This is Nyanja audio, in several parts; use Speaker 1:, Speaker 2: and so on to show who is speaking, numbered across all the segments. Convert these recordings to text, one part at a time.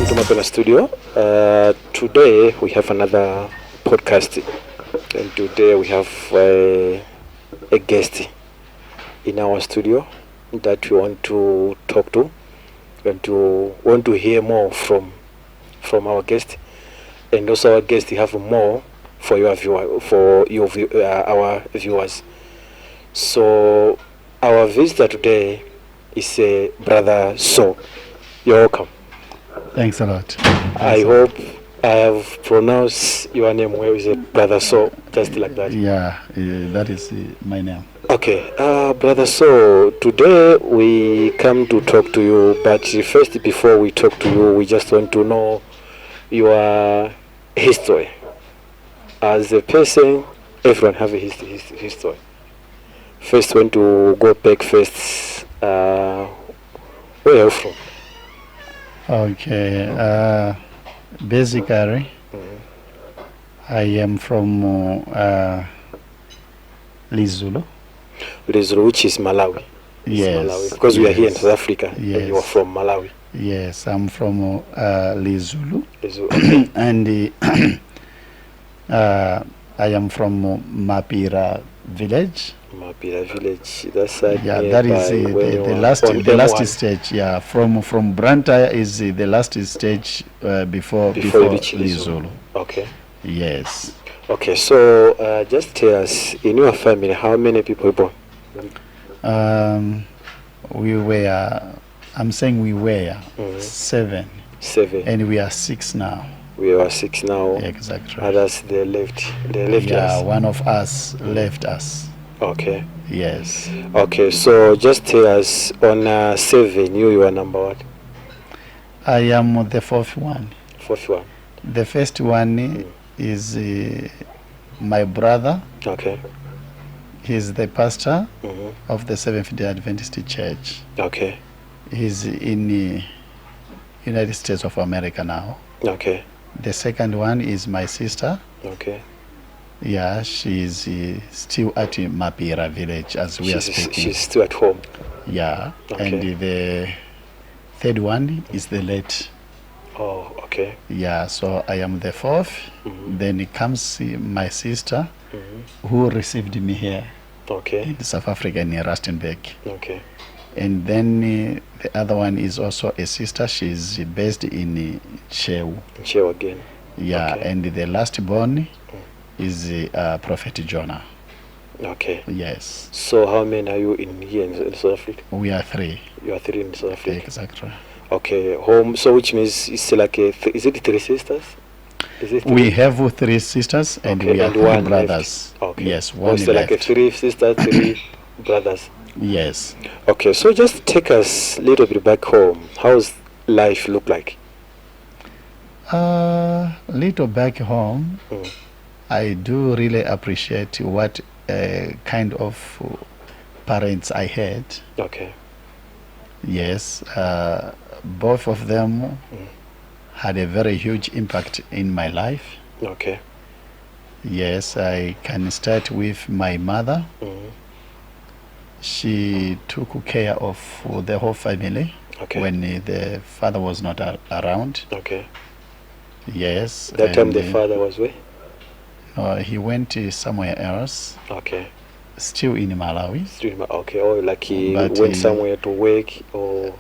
Speaker 1: Welcome to Mapena Studio. Today we have another podcast, and today we have a guest in our studio that we want to talk to and to want to hear more from our guest, and also our guest have more for your viewer for your our viewers. So our visitor today is Brother So. You're welcome.
Speaker 2: Thanks a lot.
Speaker 1: I hope I have pronounced your name well. Is it Brother So? Just like that.
Speaker 2: Yeah, that is my name.
Speaker 1: Okay, Brother So, today we come to talk to you, but first, before we talk to you, we just want to know your history. As a person, everyone have a history. First, want to go back first. Where are you from?
Speaker 2: Okay. Basically, I am from Lizulu.
Speaker 1: Lizulu, which is Malawi. It's
Speaker 2: Yes.
Speaker 1: Malawi. Because we are here in South Africa, and you are
Speaker 2: Yes.
Speaker 1: from Malawi.
Speaker 2: Yes, I'm from Lizulu.
Speaker 1: Lizulu. Okay.
Speaker 2: And I am from Mapira village.
Speaker 1: Mapira village, that side.
Speaker 2: Yeah, that is
Speaker 1: nearby where you
Speaker 2: the
Speaker 1: are
Speaker 2: last
Speaker 1: on
Speaker 2: the last
Speaker 1: M1.
Speaker 2: stage. Yeah, from Blantyre is the last stage before
Speaker 1: Before you
Speaker 2: before
Speaker 1: reach Lizulu.
Speaker 2: Lizulu.
Speaker 1: Okay.
Speaker 2: Yes.
Speaker 1: Okay, so just tell us, in your family, how many people born?
Speaker 2: We were, I'm saying we were 7,
Speaker 1: 7.
Speaker 2: and we are 6 now.
Speaker 1: We are 6 now.
Speaker 2: Exactly.
Speaker 1: Others, they left. They left
Speaker 2: Yeah,
Speaker 1: us.
Speaker 2: one of us left us.
Speaker 1: Okay.
Speaker 2: Yes.
Speaker 1: Okay, so just tell us, on 7, you are number what?
Speaker 2: I am the fourth one.
Speaker 1: Fourth one.
Speaker 2: The first one is my brother.
Speaker 1: Okay.
Speaker 2: He's the pastor of the Seventh-day Adventist Church.
Speaker 1: Okay.
Speaker 2: He's in the United States of America now.
Speaker 1: Okay.
Speaker 2: The second one is my sister.
Speaker 1: Okay.
Speaker 2: Yeah, she's still at Mapira village as we are speaking.
Speaker 1: She's still at home.
Speaker 2: Yeah.
Speaker 1: Okay.
Speaker 2: And the third one is the late.
Speaker 1: Oh, okay.
Speaker 2: Yeah, so I am the fourth. Then it comes my sister, who received me here
Speaker 1: Okay.
Speaker 2: in South Africa in Rustenburg.
Speaker 1: Okay.
Speaker 2: And then the other one is also a sister. She's based in Ntcheu.
Speaker 1: Ntcheu again.
Speaker 2: Yeah,
Speaker 1: Okay.
Speaker 2: and the last born is Prophet Jonah.
Speaker 1: Okay.
Speaker 2: Yes.
Speaker 1: So how many are you in here in South Africa?
Speaker 2: We are 3.
Speaker 1: You are 3 in South Africa.
Speaker 2: Exactly.
Speaker 1: Okay. Home. So which means it's like a is it 3 sisters? Is it 3?
Speaker 2: We have 3 sisters and
Speaker 1: Okay,
Speaker 2: we are
Speaker 1: and
Speaker 2: 3
Speaker 1: one
Speaker 2: brothers.
Speaker 1: Left. Okay.
Speaker 2: Yes,
Speaker 1: Oh,
Speaker 2: one
Speaker 1: so like a
Speaker 2: left.
Speaker 1: 3 sisters, 3 brothers.
Speaker 2: Yes.
Speaker 1: Okay. So just take us a little bit back home. How's life look like?
Speaker 2: Little back home, I do really appreciate what kind of parents I had.
Speaker 1: Okay.
Speaker 2: Yes, both of them had a very huge impact in my life.
Speaker 1: Okay.
Speaker 2: Yes, I can start with my mother. She took care of the whole family
Speaker 1: Okay.
Speaker 2: when the father was not around.
Speaker 1: Okay.
Speaker 2: Yes.
Speaker 1: That time
Speaker 2: and,
Speaker 1: the father was where?
Speaker 2: He went somewhere else.
Speaker 1: Okay.
Speaker 2: Still in Malawi.
Speaker 1: Still in okay. Oh, like he
Speaker 2: But
Speaker 1: went
Speaker 2: he
Speaker 1: somewhere to work or?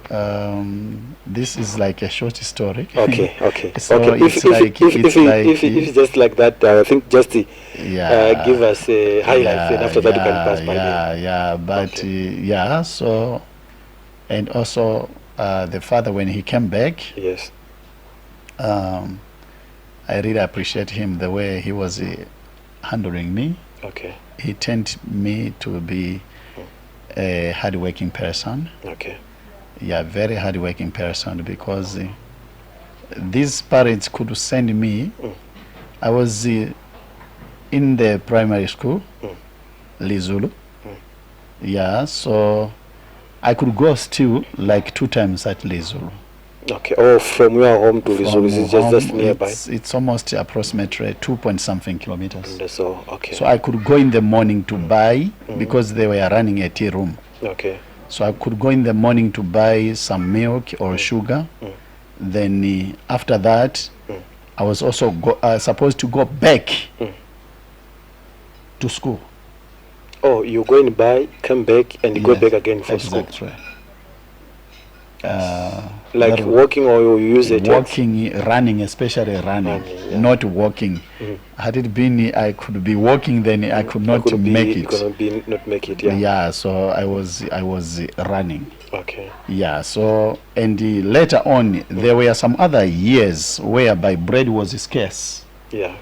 Speaker 2: This is like a short story.
Speaker 1: Okay, okay.
Speaker 2: So
Speaker 1: okay.
Speaker 2: it's like, it's like
Speaker 1: If it's just like that, I think just
Speaker 2: Yeah.
Speaker 1: give us a highlight,
Speaker 2: Yeah,
Speaker 1: and after that you can
Speaker 2: yeah,
Speaker 1: pass by.
Speaker 2: Yeah,
Speaker 1: there.
Speaker 2: yeah, but
Speaker 1: Okay.
Speaker 2: yeah, so, and also the father, when he came back,
Speaker 1: Yes.
Speaker 2: I really appreciate him the way he was handling me.
Speaker 1: Okay.
Speaker 2: He turned me to be a hardworking person.
Speaker 1: Okay.
Speaker 2: Yeah, very hardworking person, because these parents could send me. I was in the primary school, Lizulu. Yeah, so I could go still like 2 times at Lizulu.
Speaker 1: Okay. Oh, from your home to Lizulu,
Speaker 2: From
Speaker 1: is it just
Speaker 2: home,
Speaker 1: nearby?
Speaker 2: It's almost approximately 2 point something kilometers.
Speaker 1: And so, okay.
Speaker 2: So I could go in the morning to buy, because they were running a tea room.
Speaker 1: Okay.
Speaker 2: So I could go in the morning to buy some milk or sugar. Then after that, I was also supposed to go back to school.
Speaker 1: Oh, you go and buy, come back, and go
Speaker 2: Yes,
Speaker 1: back again for school.
Speaker 2: Exactly.
Speaker 1: Like walking, or you use a taxi?
Speaker 2: Walking, running, especially running,
Speaker 1: Running, yeah.
Speaker 2: not walking. Had it been I could be walking, then I could
Speaker 1: I
Speaker 2: not
Speaker 1: could be,
Speaker 2: make
Speaker 1: you
Speaker 2: it.
Speaker 1: could not make it, yeah.
Speaker 2: Yeah, so I was running.
Speaker 1: Okay.
Speaker 2: Yeah, so, and later on, there were some other years whereby bread was scarce.
Speaker 1: Yeah.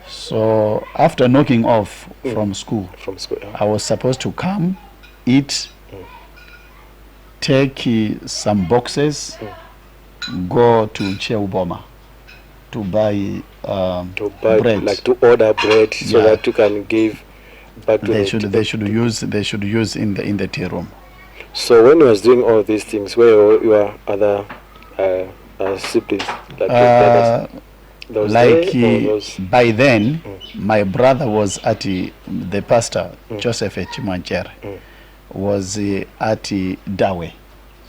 Speaker 2: So after knocking off from school,
Speaker 1: From school, yeah.
Speaker 2: I was supposed to come, eat, take some boxes, go to Ntcheu Boma to buy
Speaker 1: To buy,
Speaker 2: bread.
Speaker 1: Like to order bread so
Speaker 2: Yeah.
Speaker 1: that you can give back to
Speaker 2: They
Speaker 1: the
Speaker 2: should use in the tea room.
Speaker 1: So when you was doing all these things, where were your other siblings, like your brothers? Those
Speaker 2: Like
Speaker 1: there, or those?
Speaker 2: By then, my brother was at the pastor, Joseph Chimwanchere, was at Dawe,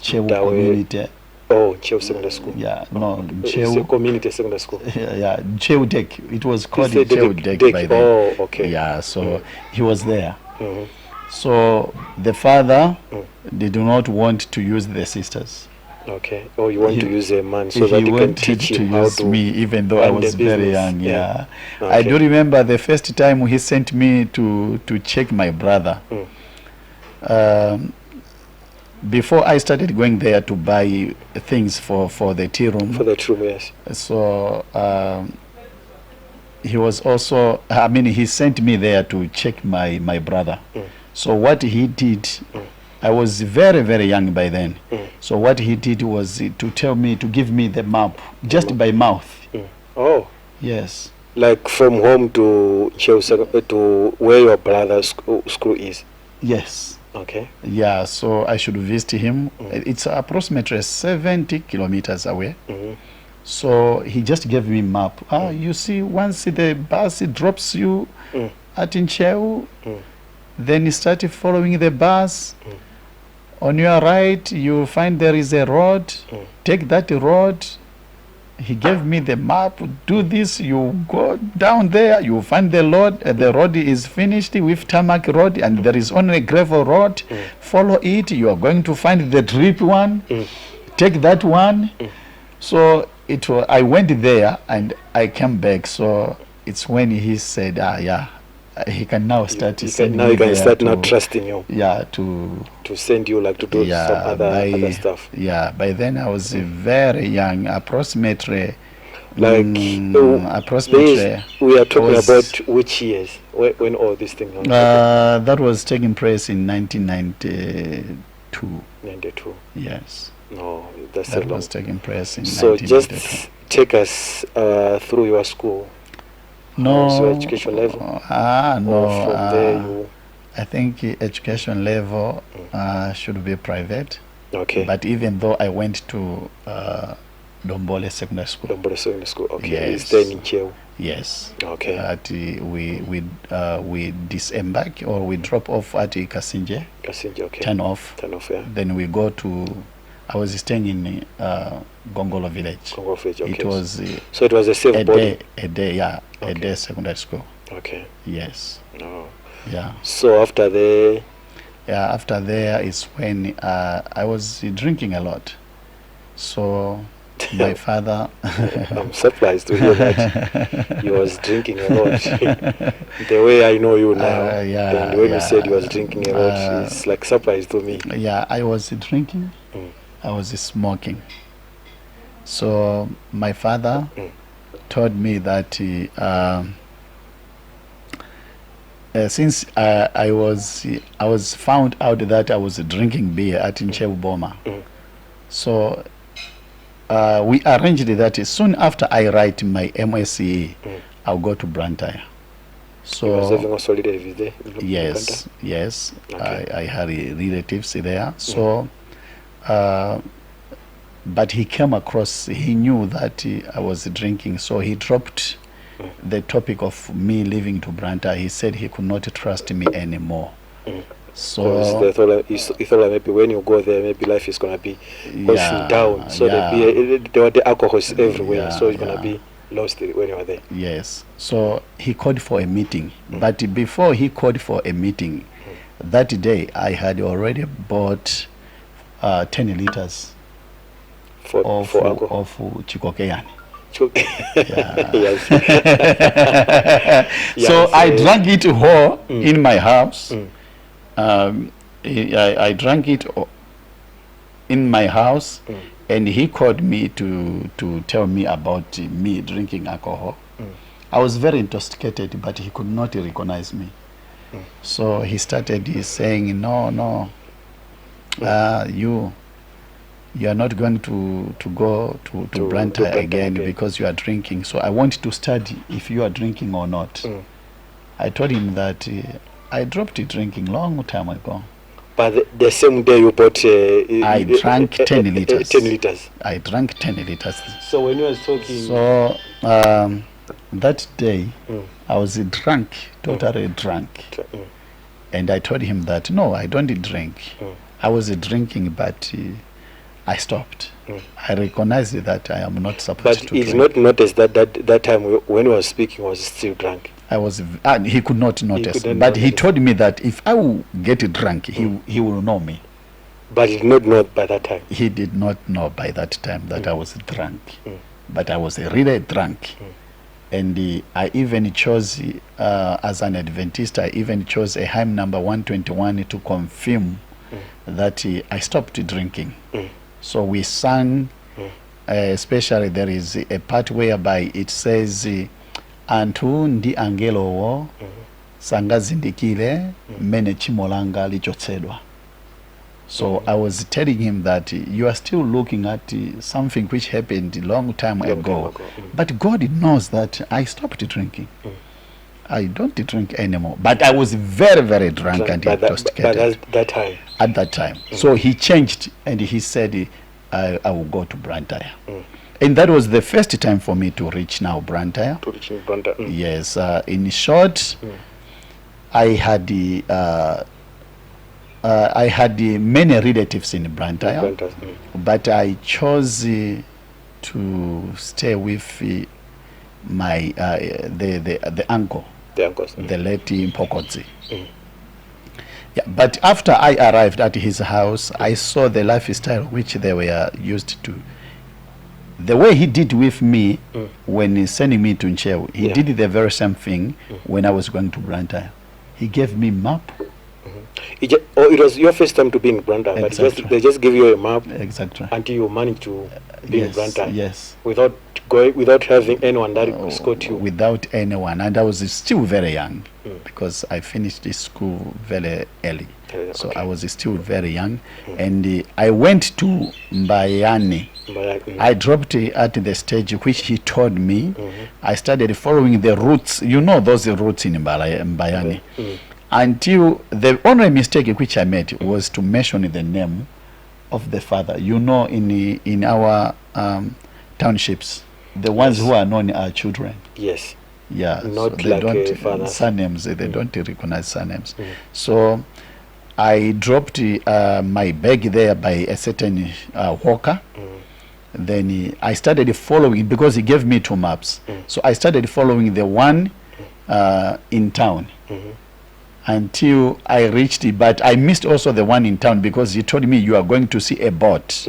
Speaker 2: Ntcheu
Speaker 1: Dawe.
Speaker 2: community.
Speaker 1: Oh, Ntcheu Secondary School.
Speaker 2: Yeah, no,
Speaker 1: It's a
Speaker 2: Ntcheu.
Speaker 1: community secondary school.
Speaker 2: Yeah, Ntcheu Dek. It was called
Speaker 1: It's a
Speaker 2: Ntcheu
Speaker 1: Dek,
Speaker 2: Dek
Speaker 1: Dek.
Speaker 2: by then.
Speaker 1: Oh, okay.
Speaker 2: Yeah, so he was there. So the father did not want to use the sisters.
Speaker 1: Okay. Oh, you want to use a man so
Speaker 2: He
Speaker 1: that you can
Speaker 2: wanted
Speaker 1: teach
Speaker 2: to
Speaker 1: him how
Speaker 2: use
Speaker 1: to
Speaker 2: me, even though I
Speaker 1: run the
Speaker 2: was very
Speaker 1: business.
Speaker 2: young.
Speaker 1: Yeah.
Speaker 2: Yeah. I
Speaker 1: Okay.
Speaker 2: do remember the first time he sent me to check my brother. Before I started going there to buy things for the tea room.
Speaker 1: For the tea room, yes.
Speaker 2: So he was also, I mean, he sent me there to check my brother. So what he did, I was very, very young by then. So what he did was to tell me, to give me the map, just by mouth.
Speaker 1: Oh.
Speaker 2: Yes.
Speaker 1: Like from home to to where your brother's school is?
Speaker 2: Yes.
Speaker 1: Okay.
Speaker 2: Yeah, so I should visit him. It's approximately 70 kilometers away. So he just gave me map. You see, once the bus drops you at Ntcheu, then you start following the bus. On your right, you find there is a road. Take that road. He gave me the map. Do this. You go down there. You find the road. The road is finished with tarmac road, and there is only gravel road. Follow it. You are going to find the drip one. Take that one. So it was, I went there and I came back. So it's when he said, yeah, he can now start
Speaker 1: You can,
Speaker 2: sending
Speaker 1: now you
Speaker 2: me
Speaker 1: can
Speaker 2: there
Speaker 1: start now
Speaker 2: to,
Speaker 1: trusting you.
Speaker 2: Yeah, to
Speaker 1: To send you like to do
Speaker 2: yeah,
Speaker 1: some other stuff.
Speaker 2: Yeah, by then I was very young, approximately.
Speaker 1: Like,
Speaker 2: approximately.
Speaker 1: This, we are talking
Speaker 2: was,
Speaker 1: about which years when all these things happened?
Speaker 2: That was taking place in 1992.
Speaker 1: 92.
Speaker 2: Yes.
Speaker 1: No, that's
Speaker 2: that
Speaker 1: a long.
Speaker 2: was taking place in
Speaker 1: So
Speaker 2: 1992.
Speaker 1: just take us through your school.
Speaker 2: No.
Speaker 1: So education level.
Speaker 2: No.
Speaker 1: Or from there you.
Speaker 2: I think education level should be private.
Speaker 1: Okay.
Speaker 2: But even though I went to Dombole Secondary School.
Speaker 1: Dombole Secondary School. Okay.
Speaker 2: Yes.
Speaker 1: It's then in Ntcheu.
Speaker 2: Yes.
Speaker 1: Okay.
Speaker 2: At we disembark or we drop off at Kasinje.
Speaker 1: Kasinje. Okay.
Speaker 2: Turn off.
Speaker 1: Turn off. Yeah.
Speaker 2: Then we go to. I was staying in Gongolo Village.
Speaker 1: Gongolo Village. Okay.
Speaker 2: It was.
Speaker 1: So it was a safe body.
Speaker 2: A day, yeah.
Speaker 1: Okay.
Speaker 2: A day secondary school.
Speaker 1: Okay.
Speaker 2: Yes.
Speaker 1: Oh.
Speaker 2: Yeah.
Speaker 1: So after the.
Speaker 2: Yeah, after there is when I was drinking a lot. So my father...
Speaker 1: I'm surprised to hear that you was drinking a lot. The way I know you now,
Speaker 2: yeah,
Speaker 1: and when
Speaker 2: yeah.
Speaker 1: you said you was drinking a lot, it's like surprise to me.
Speaker 2: Yeah, I was drinking. I was smoking. So my father told me that since I was found out that I was drinking beer at Ntcheu Boma, so we arranged that soon after I write my MSCE, I'll go to Blantyre. So
Speaker 1: you was having also relatives there?
Speaker 2: Yes, yes,
Speaker 1: okay.
Speaker 2: I had relatives there. So, but he came across, he knew that I was drinking, so he dropped the topic of me leaving to Blantyre. He said he could not trust me anymore.
Speaker 1: Because
Speaker 2: So
Speaker 1: they thought like, you thought like maybe when you go there, maybe life is gonna be because
Speaker 2: yeah,
Speaker 1: down. So
Speaker 2: yeah,
Speaker 1: there were the alcohols everywhere.
Speaker 2: Yeah,
Speaker 1: So you're gonna
Speaker 2: yeah.
Speaker 1: be lost when you are there.
Speaker 2: Yes. So he called for a meeting. But before he called for a meeting, that day I had already bought 10 liters
Speaker 1: For
Speaker 2: of
Speaker 1: for alcohol.
Speaker 2: of chikokeyane.
Speaker 1: Yes.
Speaker 2: So
Speaker 1: Yes,
Speaker 2: I drank it whole in my house. I drank it in my house, and he called me to tell me about me drinking alcohol. I was very intoxicated, but he could not recognize me. So he started saying, "No, no, you are not going to go to
Speaker 1: To
Speaker 2: Blantyre
Speaker 1: Blantyre
Speaker 2: again
Speaker 1: again.
Speaker 2: because you are drinking. So I want to study if you are drinking or not." I told him that I dropped drinking long time ago.
Speaker 1: But the same day you bought,
Speaker 2: I drank 10 liters.
Speaker 1: 10 liters.
Speaker 2: I drank 10 liters.
Speaker 1: So when you were talking,
Speaker 2: So that day, I was drunk, totally drunk. And I told him that, no, I don't drink. I was drinking, but I stopped. I recognized that I am not supposed
Speaker 1: But
Speaker 2: to
Speaker 1: it's
Speaker 2: drink.
Speaker 1: not noticed that time when he was speaking was still drunk.
Speaker 2: I was, he could not notice.
Speaker 1: Couldn't
Speaker 2: But he
Speaker 1: notice.
Speaker 2: told me that if I will get drunk, he will know me.
Speaker 1: But he did not know by that time.
Speaker 2: He did not know by that time that I was drunk. But I was really drunk. And I even chose, as an Adventist, I even chose a hymn number 121 to confirm that I stopped drinking. So we sang, especially there is a part whereby it says, "Anthu ndi angelowo sangazindikire mmene tchimo langa lichotsedwa." So I was telling him that you are still looking at something which happened a long time
Speaker 1: Long time
Speaker 2: ago.
Speaker 1: ago.
Speaker 2: But God knows that I stopped drinking. I don't drink anymore. But I was very, very drunk and
Speaker 1: By
Speaker 2: intoxicated
Speaker 1: that time.
Speaker 2: At that time. So he changed and he said, I will go to Blantyre. And that was the first time for me to reach now Blantyre.
Speaker 1: To reach Blantyre.
Speaker 2: Yes. In short, I had many relatives in Blantyre,
Speaker 1: Blantyre.
Speaker 2: But I chose to stay with my the uncle,
Speaker 1: The uncles.
Speaker 2: The late Mpokodzi. Yeah, but after I arrived at his house, I saw the lifestyle which they were used to. The way he did with me when he sending me to Ntcheu, he did the very same thing when I was going to Blantyre. He gave me map.
Speaker 1: Oh, it was your first time to be in Blantyre, but
Speaker 2: Exactly.
Speaker 1: they just give you a map until you managed to be in
Speaker 2: Yes,
Speaker 1: Blantyre
Speaker 2: yes.
Speaker 1: without having anyone that escort you.
Speaker 2: Without anyone, and I was still very young because I finished this school very early. So I was still very young, and I went to Mbayani.
Speaker 1: But.
Speaker 2: I dropped at the stage which he told me. I started following the routes, you know those routes in Mbayani, until the only mistake which I made was to mention the name of the father. You know, in our townships, the ones who are known are children. Yeah,
Speaker 1: Not
Speaker 2: so they
Speaker 1: like,
Speaker 2: don't
Speaker 1: fathers.
Speaker 2: Surnames. They don't recognize surnames. So I dropped my bag there by a certain hawker. Then I started following because he gave me two maps. So I started following the one in town until I reached it. But I missed also the one in town because he told me, "You are going to see a boat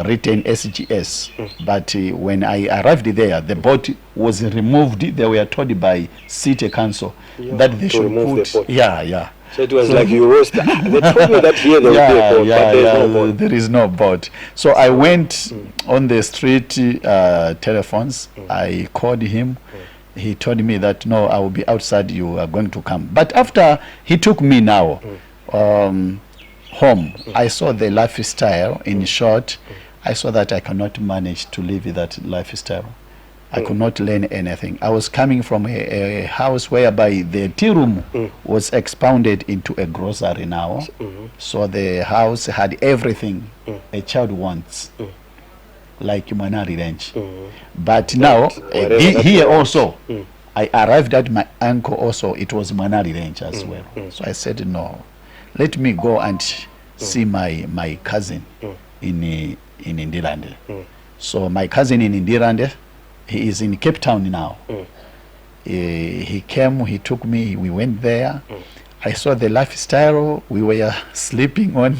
Speaker 2: written SGS." But when I arrived there, the boat was removed. They were told by city council that they
Speaker 1: To
Speaker 2: should
Speaker 1: remove the
Speaker 2: put.
Speaker 1: boat.
Speaker 2: Yeah.
Speaker 1: So it was like you roast. They told me that here there will be a boat, but there's no boat.
Speaker 2: There is no boat. So I went on the street telephones. I called him. He told me that no, I will be outside. You are going to come. But after he took me now home, I saw the lifestyle. In short, I saw that I cannot manage to live that lifestyle. I could not learn anything. I was coming from a house whereby the tea room was expounded into a grocery now. So the house had everything a child wants, like Mwanaalirenji. But now,
Speaker 1: Whatever that
Speaker 2: here
Speaker 1: you want.
Speaker 2: Also, I arrived at my uncle also, it was Mwanaalirenji as well. So I said, "No, Let me go and see my cousin in Ndirande. So my cousin in Ndirande, he is in Cape Town now. He came, he took me, we went there. I saw the lifestyle. We were sleeping on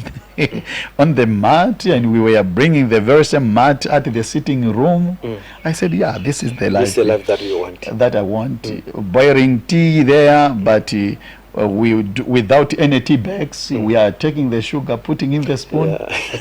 Speaker 2: on the mat, and we were bringing the very same mat at the sitting room. I said, "Yeah, this is the life."
Speaker 1: This is the life that you want.
Speaker 2: That I want. Boiling tea there, but without any tea bags. We are taking the sugar, putting in the spoon,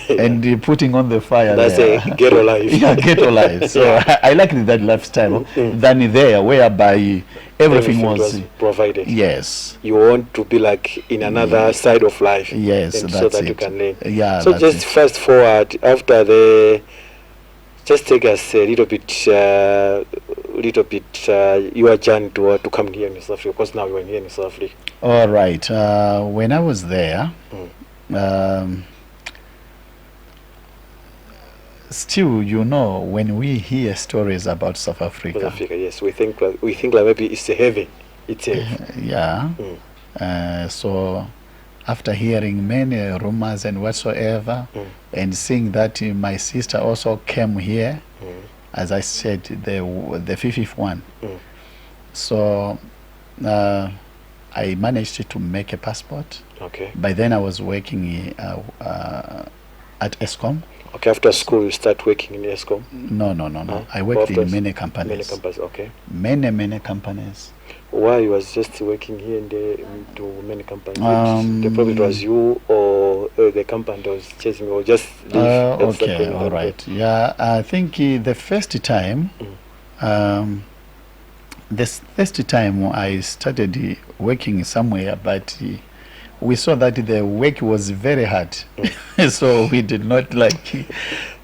Speaker 2: and putting on the fire.
Speaker 1: That's
Speaker 2: there.
Speaker 1: A ghetto life.
Speaker 2: Yeah, ghetto life. So I liked that lifestyle than there, whereby everything was
Speaker 1: provided.
Speaker 2: Yes.
Speaker 1: You want to be like in another side of life.
Speaker 2: Yes,
Speaker 1: and
Speaker 2: that's
Speaker 1: so that
Speaker 2: it.
Speaker 1: You can learn.
Speaker 2: Yeah.
Speaker 1: So
Speaker 2: that's
Speaker 1: just
Speaker 2: it.
Speaker 1: Fast forward after the, just take us a little bit, your journey to come here in South Africa, because now you are here in South Africa.
Speaker 2: All right. When I was there, still, you know, when we hear stories about South Africa,
Speaker 1: South Africa, yes, we think like maybe it's a heaven. It's a
Speaker 2: yeah. So after hearing many rumors and whatsoever, and seeing that my sister also came here, as I said, the fifth one. So I managed to make a passport. By then, I was working at Eskom.
Speaker 1: Okay. After school, you start working in Eskom.
Speaker 2: No.
Speaker 1: Huh?
Speaker 2: I worked
Speaker 1: After
Speaker 2: in many companies.
Speaker 1: Many companies. Okay.
Speaker 2: Many, many companies.
Speaker 1: Why you was just working here and there to many companies? The problem was you or the company that was chasing you, or just leave and start
Speaker 2: Okay,
Speaker 1: going
Speaker 2: all
Speaker 1: that way?
Speaker 2: right. Yeah, I think the first time, this first time I started working somewhere, but we saw that the work was very hard, so we did not like to.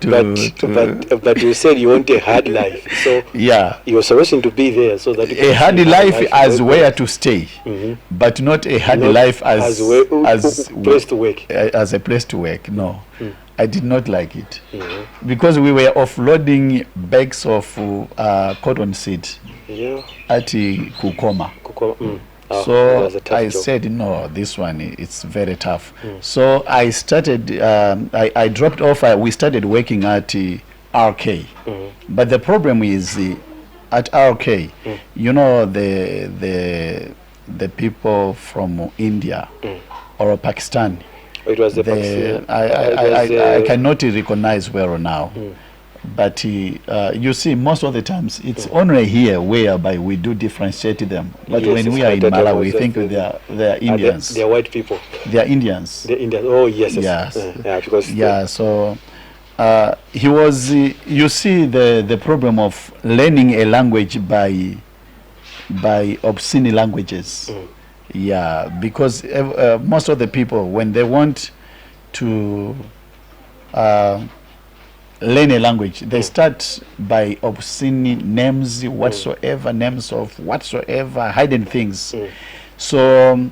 Speaker 1: But
Speaker 2: to
Speaker 1: but you said you want a hard life, so
Speaker 2: yeah,
Speaker 1: you were supposed to be there so that you
Speaker 2: a
Speaker 1: can
Speaker 2: hard
Speaker 1: see how
Speaker 2: life as
Speaker 1: works.
Speaker 2: where to stay, but not a hard
Speaker 1: Not
Speaker 2: life as
Speaker 1: as where,
Speaker 2: as
Speaker 1: place to work.
Speaker 2: As a place to work. No, I did not like it because we were offloading bags of cotton seed at Kukoma.
Speaker 1: Kukoma. Ah, it
Speaker 2: So
Speaker 1: was a tough
Speaker 2: I
Speaker 1: job.
Speaker 2: said, no, this one, it's very tough. So I started, I dropped off, we started working at RK. But the problem is at RK, you know, the people from India or Pakistan,
Speaker 1: It was the Pakistan.
Speaker 2: I,
Speaker 1: it was,
Speaker 2: I cannot recognize well now. But you see, most of the times it's only here whereby we do differentiate them. But
Speaker 1: Yes,
Speaker 2: when
Speaker 1: it's
Speaker 2: we are in
Speaker 1: quite a
Speaker 2: Malawi, we
Speaker 1: difference.
Speaker 2: think they are Indians.
Speaker 1: They are white people.
Speaker 2: They are Indians.
Speaker 1: The Indians. Oh yes. Yes.
Speaker 2: Yes.
Speaker 1: Yeah, because
Speaker 2: Yeah. So he was. You see the problem of learning a language by obscene languages. Yeah, because most of the people, when they want to learn a language, they start by obscene names, whatsoever, names of whatsoever, hidden things. So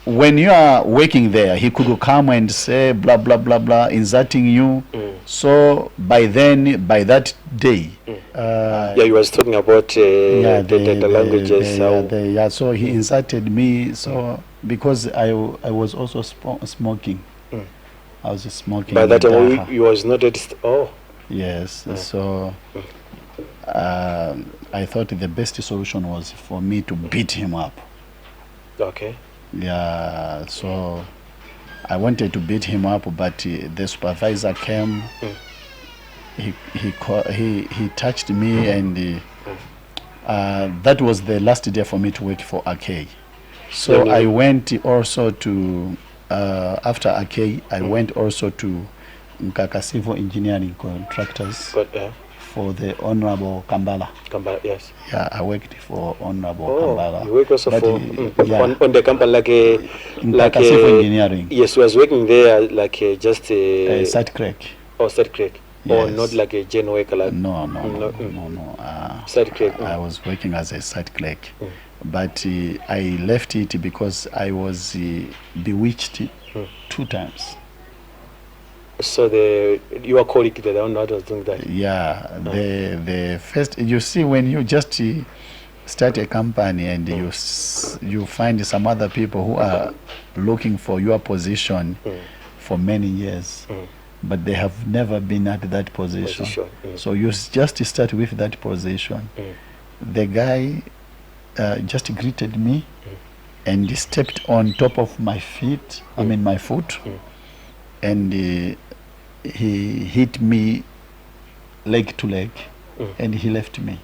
Speaker 2: when you are working there, he could come and say blah blah blah blah, insulting you. So by then, by that day,
Speaker 1: Yeah, you was talking about
Speaker 2: yeah,
Speaker 1: the languages. How,
Speaker 2: yeah, so he insulted me. So because I was also smoking, I was smoking.
Speaker 1: By that time,
Speaker 2: Daha.
Speaker 1: you was not at oh.
Speaker 2: Yes, so I thought the best solution was for me to beat him up. Yeah, so I wanted to beat him up, but the supervisor came. He touched me, and that was the last day for me to work for RK. So
Speaker 1: Yeah,
Speaker 2: I went also to after RK, I went also to Mkaka Civil Engineering Contractors
Speaker 1: But
Speaker 2: for the Honorable Kambala.
Speaker 1: Kambala, yes.
Speaker 2: Yeah, I worked for Honorable
Speaker 1: Oh,
Speaker 2: Kambala.
Speaker 1: you work also
Speaker 2: But,
Speaker 1: for
Speaker 2: yeah,
Speaker 1: on the company like a like
Speaker 2: Mkaka Civil
Speaker 1: a
Speaker 2: Engineering,
Speaker 1: Yes, was working there like a, just a
Speaker 2: site clerk.
Speaker 1: Or site clerk, or
Speaker 2: Yes.
Speaker 1: not like a general worker, like
Speaker 2: No, no,
Speaker 1: no,
Speaker 2: no,
Speaker 1: mm.
Speaker 2: no.
Speaker 1: Site clerk.
Speaker 2: I was working as a site clerk, but I left it because I was bewitched two times.
Speaker 1: So the your colleague, the one that was doing that.
Speaker 2: Yeah, the first, you see, when you just start a company and you find some other people who are looking for your position for many years, but they have never been at that position.
Speaker 1: Position.
Speaker 2: So you just start with that position. The guy just greeted me and he stepped on top of my feet, I mean my foot, and he hit me leg to leg, and he left me.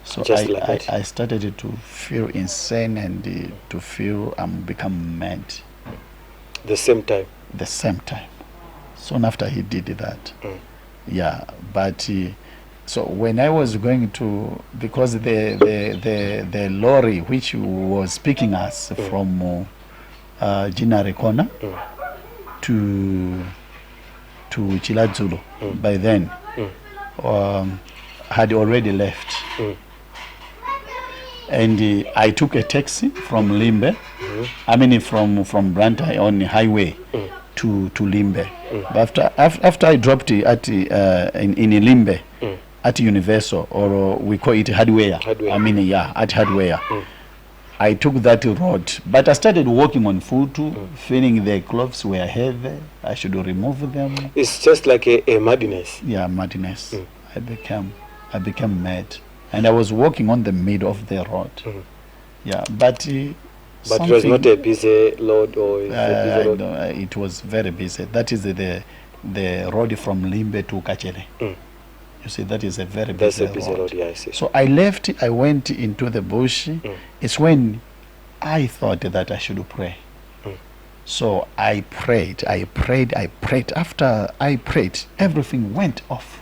Speaker 2: So
Speaker 1: Just like that.
Speaker 2: I started to feel insane and to feel I'm become mad.
Speaker 1: The same time.
Speaker 2: The same time. Soon after he did that. Yeah, but so when I was going to, because the lorry which was picking us from Ginari Corner to Chiradzulu by then had already left. And I took a taxi from Limbe, I mean from Blantyre on the highway to Limbe. But after I dropped it at in Limbe at Universal, or we call it Hardware.
Speaker 1: Hardware.
Speaker 2: I mean, yeah, at Hardware. I took that road, but I started walking on foot, feeling the clothes were heavy. I should remove them.
Speaker 1: It's just like a madness.
Speaker 2: Yeah, madness. I became mad, and I was walking on the middle of the road. Yeah, but
Speaker 1: But it was not
Speaker 2: something-
Speaker 1: a busy road, or is a busy
Speaker 2: I
Speaker 1: road.
Speaker 2: don't- it was very busy. That is the road from Limbe to Kachere. You see, that is a very
Speaker 1: That's
Speaker 2: busy
Speaker 1: a busy
Speaker 2: road.
Speaker 1: road, yeah, I see.
Speaker 2: So I left, I went into the bush. It's when I thought that I should pray. So I prayed, I prayed, I prayed. After I prayed, everything went off.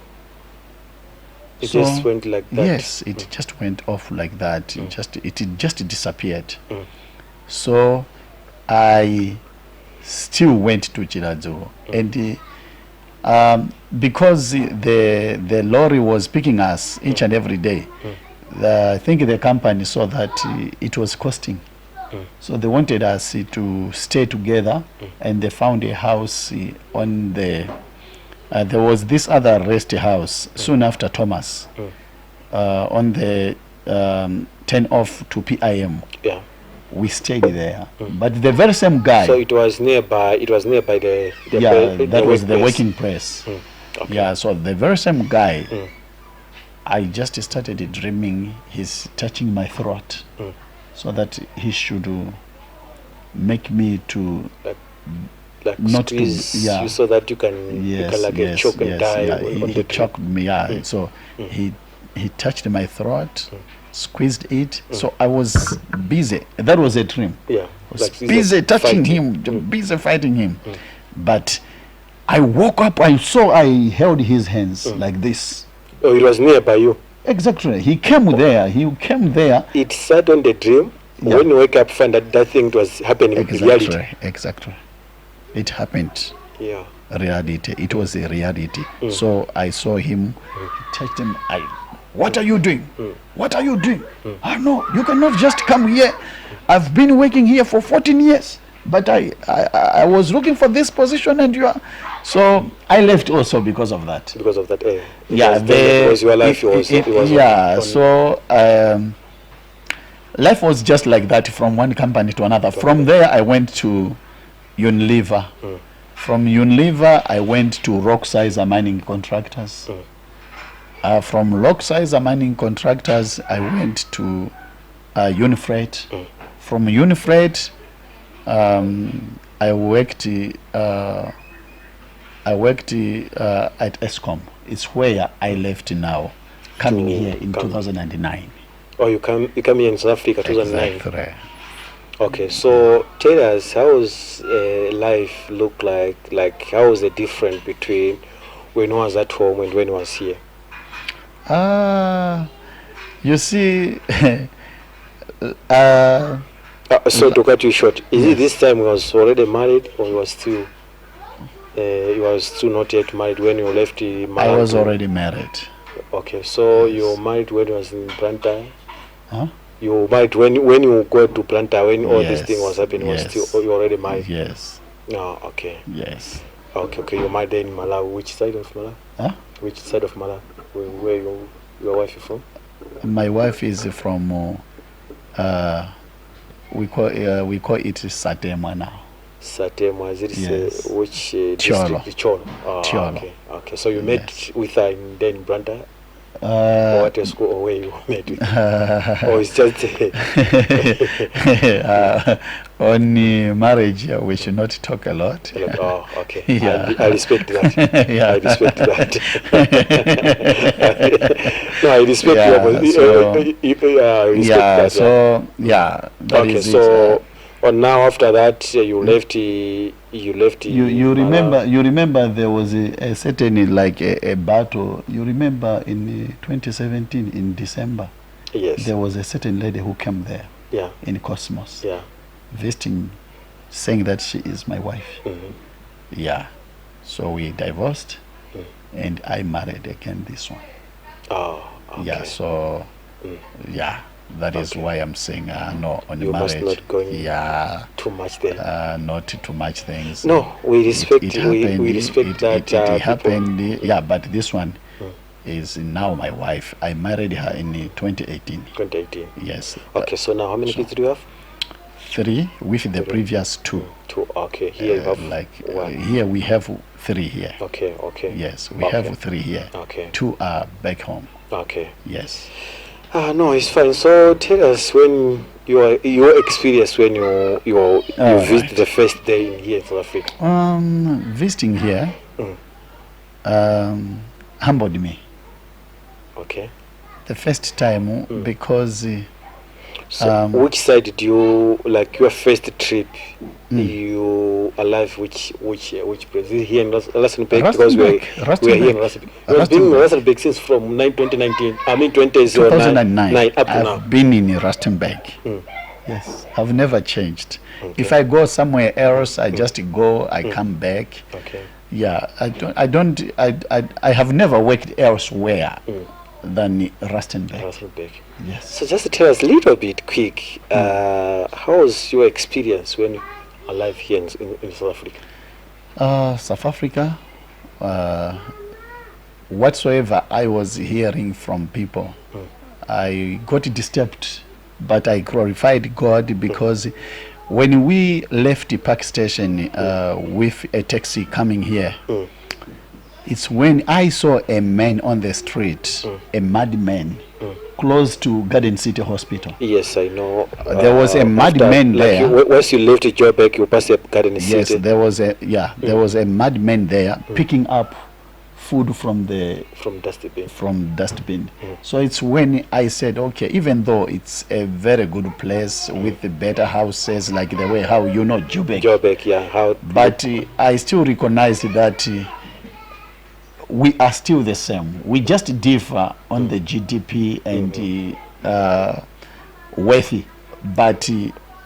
Speaker 1: It
Speaker 2: So-
Speaker 1: just went like that.
Speaker 2: Yes, it just went off like that. It just disappeared. So I still went to Chiradzulu, and because the lorry was picking us each and every day, I think the company saw that it was costing. So they wanted us to stay together, and they found a house on the. There was this other rest house soon after Thomas, on the turn off to PIM. We stayed there, but the very same guy.
Speaker 1: So it was nearby. It was nearby the
Speaker 2: Yeah, that was the
Speaker 1: workplace.
Speaker 2: working place.
Speaker 1: Okay.
Speaker 2: Yeah, so the very same guy, I just started dreaming he's touching my throat, so that he should make me to
Speaker 1: Like
Speaker 2: not to-
Speaker 1: squeeze
Speaker 2: yeah.
Speaker 1: you so that you can you
Speaker 2: yes,
Speaker 1: can like
Speaker 2: yes,
Speaker 1: choke and
Speaker 2: yes,
Speaker 1: die
Speaker 2: yeah.
Speaker 1: on
Speaker 2: He,
Speaker 1: on
Speaker 2: he
Speaker 1: the tree.
Speaker 2: choked me. Yeah, so he touched my throat, squeezed it. So I was busy. That was a dream.
Speaker 1: Yeah.
Speaker 2: I was
Speaker 1: Like
Speaker 2: busy touching
Speaker 1: fighting.
Speaker 2: him, busy fighting him. But I woke up. I saw I held his hands like this.
Speaker 1: Oh, it was nearby you.
Speaker 2: Exactly. He came there. He came there.
Speaker 1: It sat on the dream.
Speaker 2: Yeah.
Speaker 1: When you wake up, find that that thing was happening in reality.
Speaker 2: Exactly. Exactly. It happened.
Speaker 1: Yeah.
Speaker 2: Reality. It was a reality. So I saw him, touched him. I, what are you doing? What are you doing? I know you cannot just come here. I've been working here for 14 years, but I was looking for this position, and you are. So I left also because of that.
Speaker 1: Because of that. It
Speaker 2: Yeah,
Speaker 1: was dangerous because your life was, it was
Speaker 2: yeah. So life was just like that from one company to another. From there, I went to Unilever. From Unilever, I went to Rock Sizer Mining Contractors. From Rock Sizer Mining Contractors, I went to Unifreight. From Unifreight, I worked. I worked at ESCOM. It's where I left now, coming
Speaker 1: To
Speaker 2: here in
Speaker 1: come.
Speaker 2: 2009.
Speaker 1: Oh, you come here in South Africa, 2009.
Speaker 2: Exactly.
Speaker 1: Okay, so tell us, how's life look like? Like, how was the difference between when you was at home and when you was here?
Speaker 2: You see,
Speaker 1: So to cut you short, is it this time you was already married, or you was still, you was still not yet married when you left the
Speaker 2: I was
Speaker 1: Malawi?
Speaker 2: already married.
Speaker 1: Okay, so you were married when you was in Blantyre.
Speaker 2: Huh?
Speaker 1: You were married when you go to Blantyre, when all this thing
Speaker 2: Yes,
Speaker 1: was happening, was
Speaker 2: yes.
Speaker 1: still you already married.
Speaker 2: Yes,
Speaker 1: Oh, okay.
Speaker 2: yes.
Speaker 1: Okay, okay. You married there in Malawi. Which side of Malawi?
Speaker 2: Huh?
Speaker 1: Which side of Malawi? Where your wife is from?
Speaker 2: My wife is from We call it Satemwa now.
Speaker 1: Satemwa, is it
Speaker 2: Yes.
Speaker 1: Which
Speaker 2: Thyolo.
Speaker 1: district? Thyolo. Oh,
Speaker 2: Thyolo.
Speaker 1: Okay. Okay. So you met
Speaker 2: Yes.
Speaker 1: with her in then Blantyre, or at a school, or where you met with her? Or it's just
Speaker 2: On marriage, we should not talk a lot.
Speaker 1: Oh, okay.
Speaker 2: Yeah.
Speaker 1: I respect that.
Speaker 2: Yeah.
Speaker 1: I respect that. No, I respect
Speaker 2: Yeah,
Speaker 1: your I respect
Speaker 2: yeah,
Speaker 1: that.
Speaker 2: so yeah, that
Speaker 1: Okay,
Speaker 2: is it.
Speaker 1: so now after that you left. You left.
Speaker 2: You
Speaker 1: Malawi.
Speaker 2: remember, you remember there was a certain like a battle. You remember in 2017 in December,
Speaker 1: Yes.
Speaker 2: there was a certain lady who came there in Cosmos, visiting, saying that she is my wife. Yeah, so we divorced, and I married again this one.
Speaker 1: Oh, okay.
Speaker 2: Yeah, so yeah, that is
Speaker 1: Okay.
Speaker 2: why I'm saying no on
Speaker 1: You must
Speaker 2: marriage.
Speaker 1: not go in
Speaker 2: Yeah,
Speaker 1: too much there.
Speaker 2: Not too much things.
Speaker 1: No, we respect.
Speaker 2: It
Speaker 1: we,
Speaker 2: happened.
Speaker 1: we respect that.
Speaker 2: It
Speaker 1: people.
Speaker 2: happened. Yeah, but this one is now my wife. I married her in 2018.
Speaker 1: 2018.
Speaker 2: Yes.
Speaker 1: Okay, so now how many kids do you have?
Speaker 2: 3 with the previous 2.
Speaker 1: 2. Okay, here you have
Speaker 2: like
Speaker 1: one.
Speaker 2: here we have 3 here.
Speaker 1: Okay, okay.
Speaker 2: Yes, we
Speaker 1: Okay.
Speaker 2: have 3 here.
Speaker 1: Okay.
Speaker 2: 2 are back home.
Speaker 1: Okay.
Speaker 2: Yes.
Speaker 1: No, it's fine. So tell us when your experience when you
Speaker 2: All
Speaker 1: visit
Speaker 2: right.
Speaker 1: the first day in here in South Africa.
Speaker 2: Visiting here humbled me.
Speaker 1: Okay.
Speaker 2: The first time because
Speaker 1: So which side do you like your first trip? You alive which place? Is it here in Rustenburg? Because we are, we are here in Rustenburg. We have been in Rustenburg since from 2019. I mean
Speaker 2: 2009.
Speaker 1: 2009 up to
Speaker 2: I've
Speaker 1: now.
Speaker 2: been in Rustenburg. Yes, I've never changed.
Speaker 1: Okay.
Speaker 2: If I go somewhere else, I just go. I come back.
Speaker 1: Okay.
Speaker 2: Yeah, I have never worked elsewhere than Rustenburg.
Speaker 1: Rustenburg.
Speaker 2: Yes.
Speaker 1: So just tell us a little bit quick, how was your experience when you arrived here in South Africa?
Speaker 2: South Africa, whatsoever I was hearing from people, I got disturbed, but I glorified God because when we left the park station with a taxi coming here, it's when I saw a man on the street, a madman, close to Garden City Hospital.
Speaker 1: Yes, I know.
Speaker 2: There was a madman
Speaker 1: like
Speaker 2: there.
Speaker 1: Once you left Joburg, you passed the Garden
Speaker 2: Yes,
Speaker 1: City.
Speaker 2: there was a there was a madman there picking up food from the
Speaker 1: from dustbin.
Speaker 2: From dustbin. So it's when I said, okay, even though it's a very good place with the better houses, like the way how you know Joburg,
Speaker 1: Joburg, yeah. How?
Speaker 2: But I still recognize that we are still the same. We just differ on the GDP and wealthy, but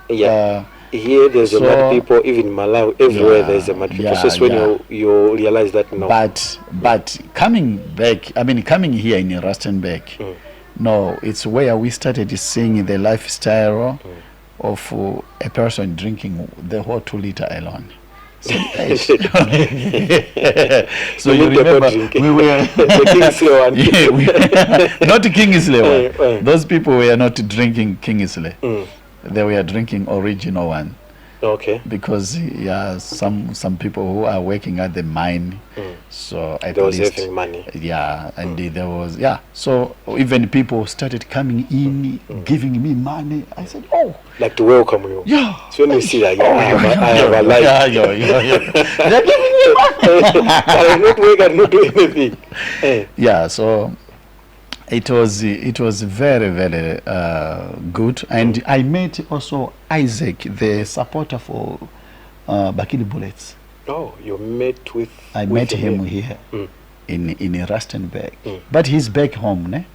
Speaker 1: Yeah. Here there's a mad people, even Malawi, everywhere there's a mad people. So it's when you realize that now.
Speaker 2: But coming back, I mean coming here in Rustenburg, no, it's where we started seeing the lifestyle of a person drinking the whole 2 liter alone. So, so you remember we were
Speaker 1: the Kingsley one.
Speaker 2: Yeah, not Kingsley one. Those people were not drinking Kingsley. They were drinking original one.
Speaker 1: Okay.
Speaker 2: Because yeah, some people who are working at the mine, so at
Speaker 1: they was
Speaker 2: least
Speaker 1: having money.
Speaker 2: Yeah, and there was So even people started coming in, giving me money. I said, oh,
Speaker 1: like to welcome you.
Speaker 2: Yeah.
Speaker 1: So when you see that, yeah, I have a life.
Speaker 2: Yeah, yeah, yeah, yeah. They're giving me money.
Speaker 1: I have not work. I not do anything. Hey.
Speaker 2: Yeah. So it was very, very good, and I met also Isaac, the supporter for Bakili Bullets.
Speaker 1: Oh, you met with?
Speaker 2: I met him here in Rustenburg, but he's back home, ne?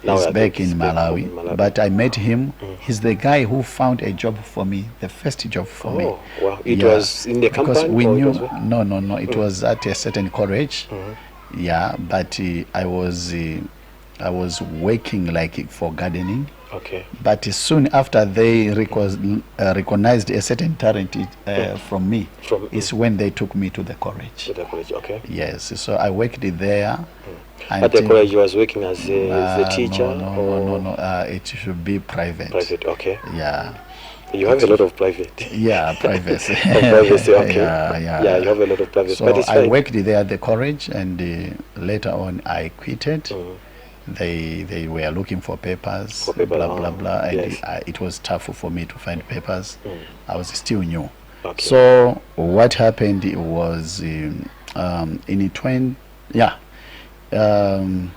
Speaker 2: He's back in Malawi. But I met him. He's the guy who found a job for me, the first job for me.
Speaker 1: Oh, wow! It was in the company.
Speaker 2: Because we knew. No. It was at a certain college. Yeah, but I was working like for gardening.
Speaker 1: Okay.
Speaker 2: But soon after they recognized a certain talent from me,
Speaker 1: From
Speaker 2: is when they took me to the college.
Speaker 1: To the college. Okay.
Speaker 2: Yes, so I worked there.
Speaker 1: At the
Speaker 2: until-
Speaker 1: college, you was working as a teacher
Speaker 2: No, no,
Speaker 1: or
Speaker 2: no, no, no. It should be private.
Speaker 1: Private. Okay.
Speaker 2: Yeah,
Speaker 1: You have a lot of private.
Speaker 2: Yeah, privacy.
Speaker 1: Of privacy. Okay.
Speaker 2: Yeah, yeah.
Speaker 1: Yeah, you have a lot of privacy,
Speaker 2: So
Speaker 1: but it's
Speaker 2: I
Speaker 1: fine.
Speaker 2: worked there at the college, and later on I quitted. They were looking for papers,
Speaker 1: For paper,
Speaker 2: blah blah
Speaker 1: oh,
Speaker 2: blah, and
Speaker 1: yes.
Speaker 2: it was tough for me to find papers. I was still new.
Speaker 1: Okay.
Speaker 2: So what happened was in 20, yeah, in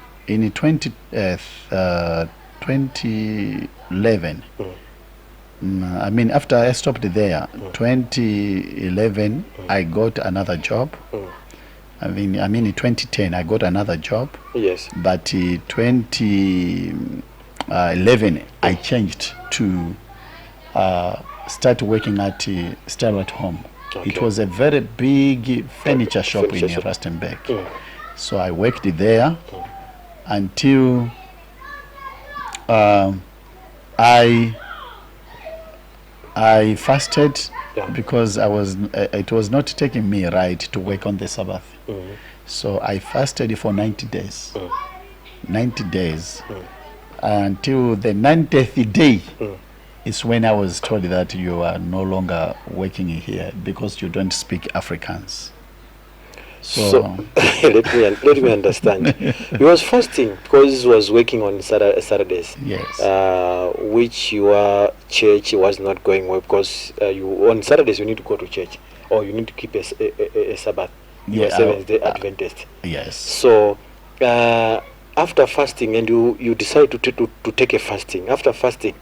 Speaker 2: 2011. I mean, after I stopped there, 2011, I got another job. I mean, in 2010, I got another job.
Speaker 1: Yes.
Speaker 2: But 2011, I changed to start working at Style at Home. It was a very big furniture shop
Speaker 1: Furniture
Speaker 2: in
Speaker 1: shop.
Speaker 2: Rustenburg. So I worked there until I fasted because I was it was not taking me right to work on the Sabbath. So I fasted for 90 days. 90 days until the 90th day is when I was told that you are no longer working here because you don't speak Afrikaans. So,
Speaker 1: So, let me understand. He was fasting because he was working on Saturdays.
Speaker 2: Yes.
Speaker 1: Which your church was not going well because you on Saturdays you need to go to church or you need to keep a Sabbath. You are
Speaker 2: Yeah,
Speaker 1: Seventh Day Adventist.
Speaker 2: Yes.
Speaker 1: So after fasting and you decide to take a fasting, after fasting,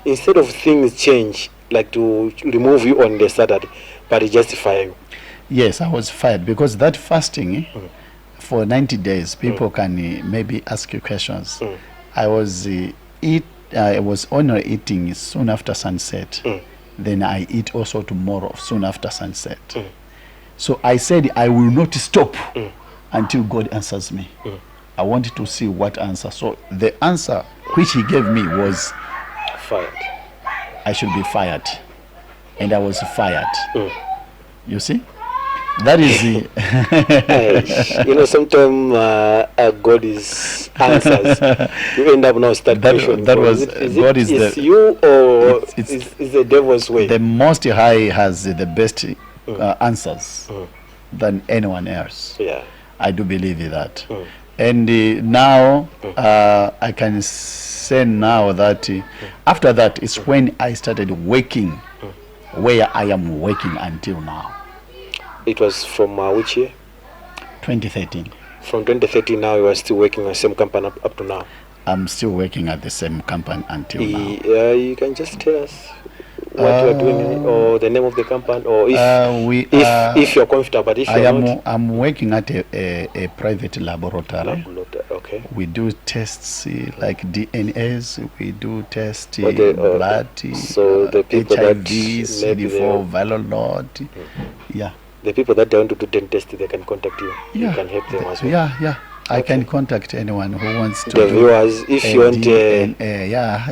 Speaker 1: instead of things change, like to remove you on the Saturday, but it just fire you.
Speaker 2: Yes, I was fired because that fasting for 90 days, people can maybe ask you questions. I was only eating soon after sunset. Then I eat also tomorrow soon after sunset. So I said I will not stop until God answers me. I wanted to see what answer. So the answer which he gave me was
Speaker 1: Fired.
Speaker 2: I should be fired. And I was fired. You see? That is the
Speaker 1: Hey, sometimes God is answers. You end up now start questioning
Speaker 2: That
Speaker 1: God.
Speaker 2: was
Speaker 1: Is it,
Speaker 2: God is
Speaker 1: is
Speaker 2: the
Speaker 1: you or
Speaker 2: it's
Speaker 1: is the devil's way?
Speaker 2: The Most High has the best answers than anyone else. I do believe in that. And now I can say now that after that is when I started working where I am working until now.
Speaker 1: It was from which year?
Speaker 2: 2013.
Speaker 1: From 2013 now you are still working on the same company up to now.
Speaker 2: I'm still working at the same company until now.
Speaker 1: You can just tell us what you are doing or the name of the company or if
Speaker 2: We
Speaker 1: if
Speaker 2: are,
Speaker 1: if you're comfortable, but if
Speaker 2: I
Speaker 1: you're
Speaker 2: am
Speaker 1: not,
Speaker 2: I'm working at a private laboratory.
Speaker 1: Okay.
Speaker 2: We do tests like DNAs, we do test
Speaker 1: But the,
Speaker 2: blood,
Speaker 1: so the people that
Speaker 2: HIV,
Speaker 1: maybe
Speaker 2: CD4, viral load. Yeah.
Speaker 1: The people that want to do DNA test, they can contact you.
Speaker 2: Yeah.
Speaker 1: You can help them as well.
Speaker 2: Yeah. I can contact anyone who wants to
Speaker 1: The
Speaker 2: do
Speaker 1: viewers, if
Speaker 2: a
Speaker 1: you want,
Speaker 2: DNA, yeah,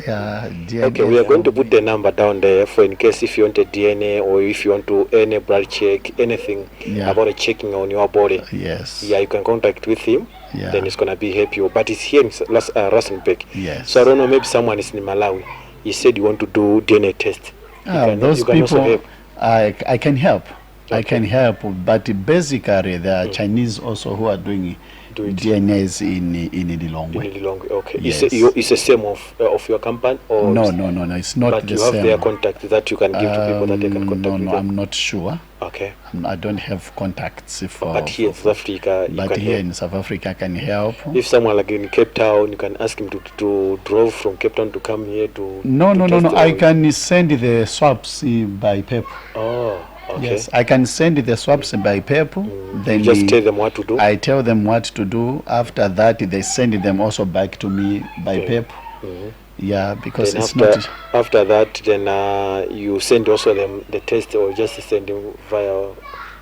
Speaker 2: DNA.
Speaker 1: Okay, we are going to put the number down there for in case if you want a DNA or if you want to any blood check, anything about a checking on your body.
Speaker 2: Yes.
Speaker 1: Yeah, you can contact with him.
Speaker 2: Yeah.
Speaker 1: Then he's gonna be help you. But it's here in Rustenburg.
Speaker 2: Yes.
Speaker 1: So I don't know, maybe someone is in Malawi. He said you want to do DNA test. You
Speaker 2: Ah, those
Speaker 1: you can also
Speaker 2: people,
Speaker 1: help.
Speaker 2: I can help. I can help, but basically there are Chinese also who are doing
Speaker 1: Do it.
Speaker 2: DNAs in Lilongwe.
Speaker 1: In Lilongwe, okay.
Speaker 2: Yes.
Speaker 1: It's, it's the same of your company or
Speaker 2: No, no, no, no. It's not
Speaker 1: But
Speaker 2: the
Speaker 1: you have
Speaker 2: same.
Speaker 1: their contact that you can give to people that they can contact
Speaker 2: No,
Speaker 1: with
Speaker 2: no,
Speaker 1: them.
Speaker 2: I'm not sure.
Speaker 1: Okay.
Speaker 2: I don't have contacts for.
Speaker 1: But here in South Africa, you
Speaker 2: But
Speaker 1: can
Speaker 2: here
Speaker 1: help.
Speaker 2: in South Africa, I can help.
Speaker 1: If someone like in Cape Town, you can ask him to drove from Cape Town to come here to
Speaker 2: No,
Speaker 1: to
Speaker 2: no, no,
Speaker 1: test
Speaker 2: no. I
Speaker 1: the
Speaker 2: can send the swabs by paper.
Speaker 1: Oh, okay.
Speaker 2: Yes, I can send the swabs by paper. Then
Speaker 1: You just tell them what to do.
Speaker 2: I tell them what to do. After that, they send them also back to me by paper. Yeah, because
Speaker 1: Then
Speaker 2: it's
Speaker 1: after
Speaker 2: not.
Speaker 1: after that, then you send also them the test or just send him via or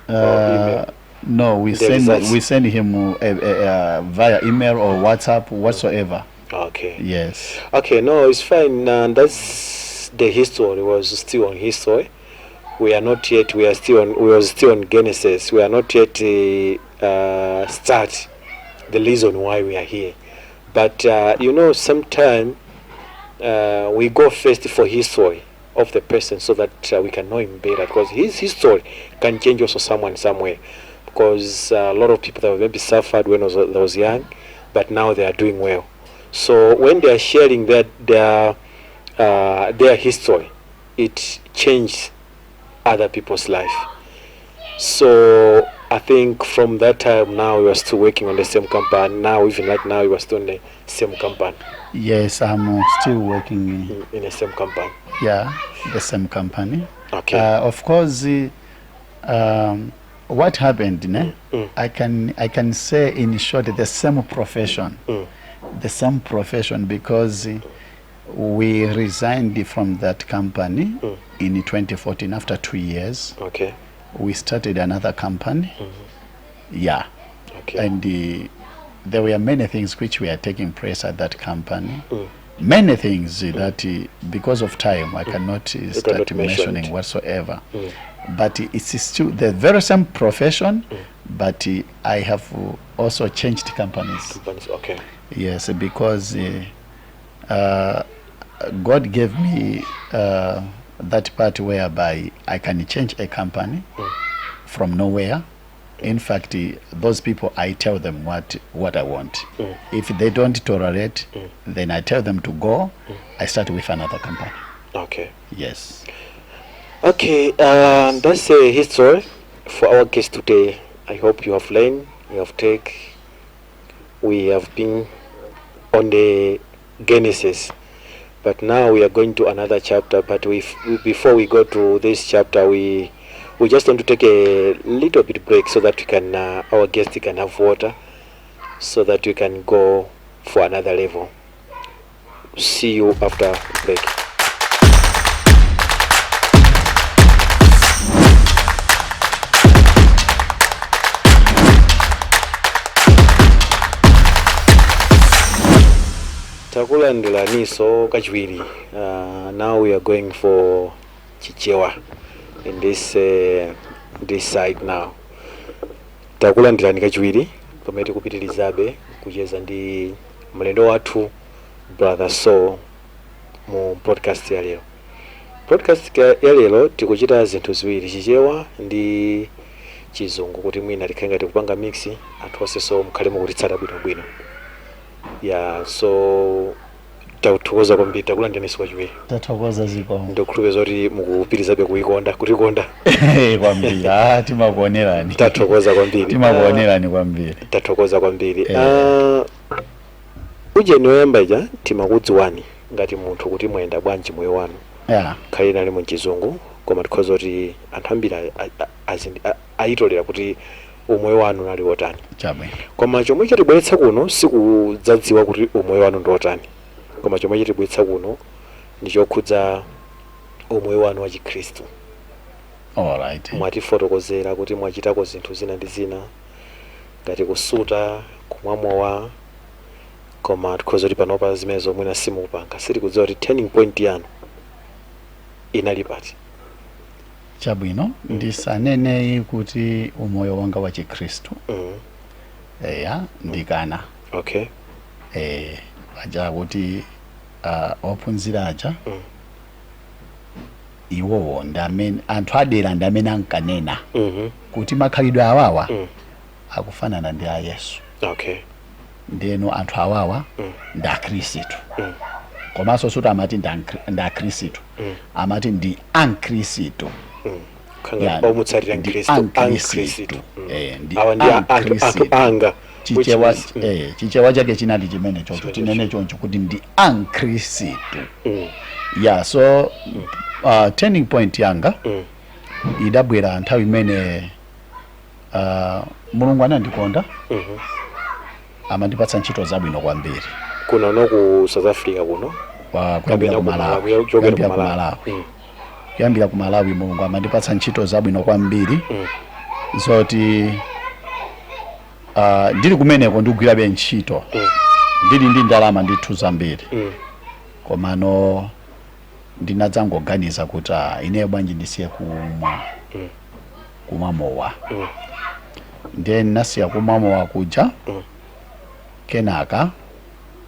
Speaker 1: email.
Speaker 2: No, we
Speaker 1: The
Speaker 2: send
Speaker 1: results.
Speaker 2: we send him via email or WhatsApp, whatsoever.
Speaker 1: Okay.
Speaker 2: Yes.
Speaker 1: Okay, no, it's fine. That's the history. Was still on history. We are not yet. We are still on. We are still on Genesis. We are not yet start the reason why we are here. But sometimes we go first for history of the person so that we can know him better, because his history can change also someone somewhere. Because a lot of people that maybe suffered when they was young, but now they are doing well. So when they are sharing their history, it changes other people's life. So I think from that time now we are still working on the same company. Now even right now we are still in the same company.
Speaker 2: Yes, I'm still working.
Speaker 1: In the same company.
Speaker 2: Yeah, the same company.
Speaker 1: Okay.
Speaker 2: Of course, what happened, ne? I can say in short the same profession, the same profession, because we resigned from that company in 2014 after 2 years. We started another company. Yeah. And there were many things which were taking place at that company. Many things that, because of time, I cannot start
Speaker 1: cannot mention
Speaker 2: mentioning
Speaker 1: it.
Speaker 2: Whatsoever. But it's still the very same profession, but I have also changed companies.
Speaker 1: Companies. Okay.
Speaker 2: Yes, because God gave me that part whereby I can change a company from nowhere. In fact, those people, I tell them what I want. If they don't tolerate, then I tell them to go. I start with another company.
Speaker 1: Okay.
Speaker 2: Yes.
Speaker 1: Okay, that's a history for our guest today. I hope you have learned, you have take. We have been on the Genesis, but now we are going to another chapter. But we, before we go to this chapter, we just want to take a little bit break so that we can our guest can have water, so that we can go for another level. See you after break. Takulandiraniso kachiwiri. Now we are going for Chichewa in this side now. Takulandirani kachiwiri pamene tikupitirizabe kucheza ndi mlendo wathu, Brother Saul, mu podcast ya lero. Podcast ya lero tikuchita zinthu ziwiri, Chichewa ndi Chizungu, kuti mwina tikhale ngati kupanga mix, anthu onse mukhale mukutitsata bwinobwino. Yeah, so takuthokoza kwambiri, takulandiraniso kachiwiri.
Speaker 2: Tathokoza, zikomo.
Speaker 1: Ndikukhulupirira kuti mukupitirizabe kuikonda, kutikonda.
Speaker 2: Kwambiri. Ah, timakuonerani.
Speaker 1: Tathokoza kwambiri.
Speaker 2: Timakuonerani kwambiri.
Speaker 1: Tathokoza kwambiri.
Speaker 2: Eh.
Speaker 1: Ah, ujeni woyamba ija timakudziwani ngati munthu kuti mwayenda bwanji moyo wanu, khale nali mu Chizungu, koma tikhoza kuti anthu ambiri ayitolera kuti umoyo wanu unali wotani.
Speaker 2: Chabwino.
Speaker 1: Koma chomwe chatibweretsa kuno sikudzadziwa kuti umoyo wanu ndi wotani, koma chomwe chatibweretsa kuno ndi chokhudza umoyo wanu wa Chikhristu.
Speaker 2: All right.
Speaker 1: Mwatifotokozera kuti mwachitako zinthu zina ndi zina ngati kusuta, kumwa mowa, koma tikhoza kuti panopa zimene zomwe simukupanga. Sitikudziwa kuti turning point yanu inali pati.
Speaker 2: Chabwino, ndisanene kuti umoyo wanga wa Chikhristu, eya, ndikana. Paja kuti ophunzira aja, iwowo ndi amene anthu adera ndi amene ankanena kuti makhalidwe awawa akufanana ndi a Yesu. Ndeno anthu awawa ndi Akhristu. Komanso suti amati ndi Akhristu, amati ndi ankhristu.
Speaker 1: Khanga omutsatira
Speaker 2: ndi
Speaker 1: Mkhristu.
Speaker 2: Ankhristu.
Speaker 1: Ankhristu.
Speaker 2: Ndi
Speaker 1: Awa ndi anthu
Speaker 2: ankhristu.
Speaker 1: anga, which
Speaker 2: Chichewa
Speaker 1: means,
Speaker 2: chichewa chake chinali chimene chocho.
Speaker 1: Chimenecho.
Speaker 2: Tinene choncho kuti ndi ankhristu. Yeah, so turning point yanga idabwera nthawi imene Mulungu anandikonda, amandipatsa ntchito zabwino kwambiri.
Speaker 1: Kuno no ku South Africa kuno?
Speaker 2: Kuyambira
Speaker 1: Kapena
Speaker 2: ku
Speaker 1: ku
Speaker 2: Malawi.
Speaker 1: Malawi, chokera
Speaker 2: Kuyambira
Speaker 1: ku
Speaker 2: ku
Speaker 1: Malawi.
Speaker 2: Malawi. Kuyambira ku Malawi Mulungu amandipatsa ntchito zabwino kwambiri, zoti ndili kumeneko ndikugwirabe ntchito. Ndili ndi ndalama ndithu zambiri, komano ndinadzangoganiza kuti, ah, ineyo bwanji ndisiye kumwa kumwa mowa? Ndiye ndinasiya kumwa mowa kuja. Kenaka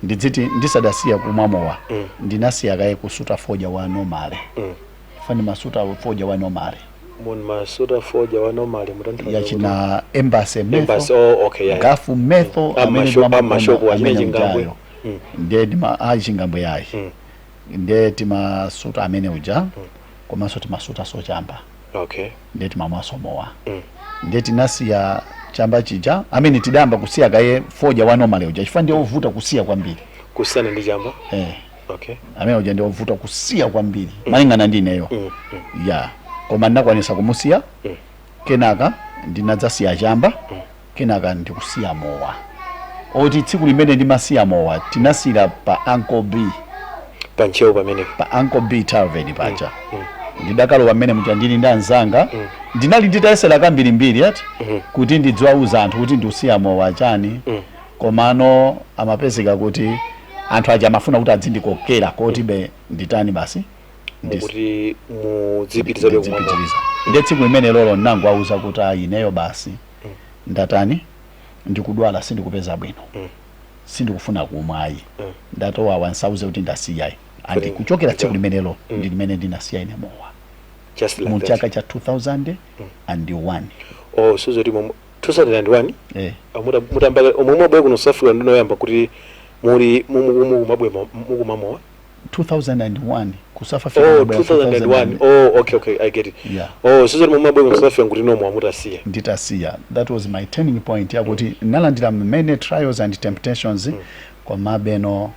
Speaker 2: ndidziti ndisadasiya kumwa mowa, ndinasiya kaye kusuta fodya wa normal. Fani masuta fodya wa normal.
Speaker 1: Mumasuta fodya wa normal, mutanthauza?
Speaker 2: Yachina Embassy.
Speaker 1: Embassy.
Speaker 2: Metho.
Speaker 1: Oh, okay, yeah.
Speaker 2: Gulf Metho amene
Speaker 1: Amashopu achina
Speaker 2: amene
Speaker 1: Chingambwe.
Speaker 2: ujayo. Ndiye ndima ayi, Chingambwe yayi. Ndiye timasuta amene uja, komanso timasuta sochamba. Ndiye timamwaso mowa. Ndiye tinasiya chamba chija amene tidayamba kusiya kaye fodya wa normal uja, chifukwa ndiye ovuta kusiya kwambiri.
Speaker 1: Kusiyana ndi chamba?
Speaker 2: Eh. Amene uja ndiye ovuta kusiya kwambiri malingana ndi ineyo. Ya, koma ndinakwanisa kumusiya. Kenaka ndinadzasiya chamba, kenaka ndikusiya mowa, oti tsiku limene ndimasiya mowa tinasiyira pa Uncle B.
Speaker 1: Panchewo pamenepo?
Speaker 2: Pa Uncle B Tavern paja. Ndidakalowa mmene muja ndili ndi anzanga. Ndinali nditayesera kambirimbiri ati kuti ndidziwauza anthu kuti ndikusiya mowa chani, komano amapezeka kuti anthu aja amafuna kuti adzindikokera koti be nditani basi
Speaker 1: Mukuti mudzipitirizabe kumwa mowa.
Speaker 2: Ndidzipitiriza. Ndiye tsiku limene lolo ndinangowauza kuti, ayi, ineyo basi ndatani, ndikudwala, sindikupeza bwino, sindikufuna kumwa ayi. Ndatowawa, nsauze kuti ndasiyayi. Andi kuchokera tsiku limenelo ndi limene ndinasiya ine mowa.
Speaker 1: Just like
Speaker 2: mu
Speaker 1: that?
Speaker 2: Chaka cha 2001.
Speaker 1: Oh, suzoti mu 2001?
Speaker 2: Eh.
Speaker 1: Mutamba omwe mwabwera kuno South Africa, ndinoyamba kuti muli mukumabwe mukumamowa?
Speaker 2: 2001 ku South Africa.
Speaker 1: Oh.
Speaker 2: Ndabwera.
Speaker 1: 2001. Oh, okay, I get it.
Speaker 2: Yeah.
Speaker 1: Oh, suzoti momwe mwabwera kuno South Africa kuti nomwe mutasiya?
Speaker 2: Nditasiya. That was my turning point yakuti nalandira many trials and temptations, komabeno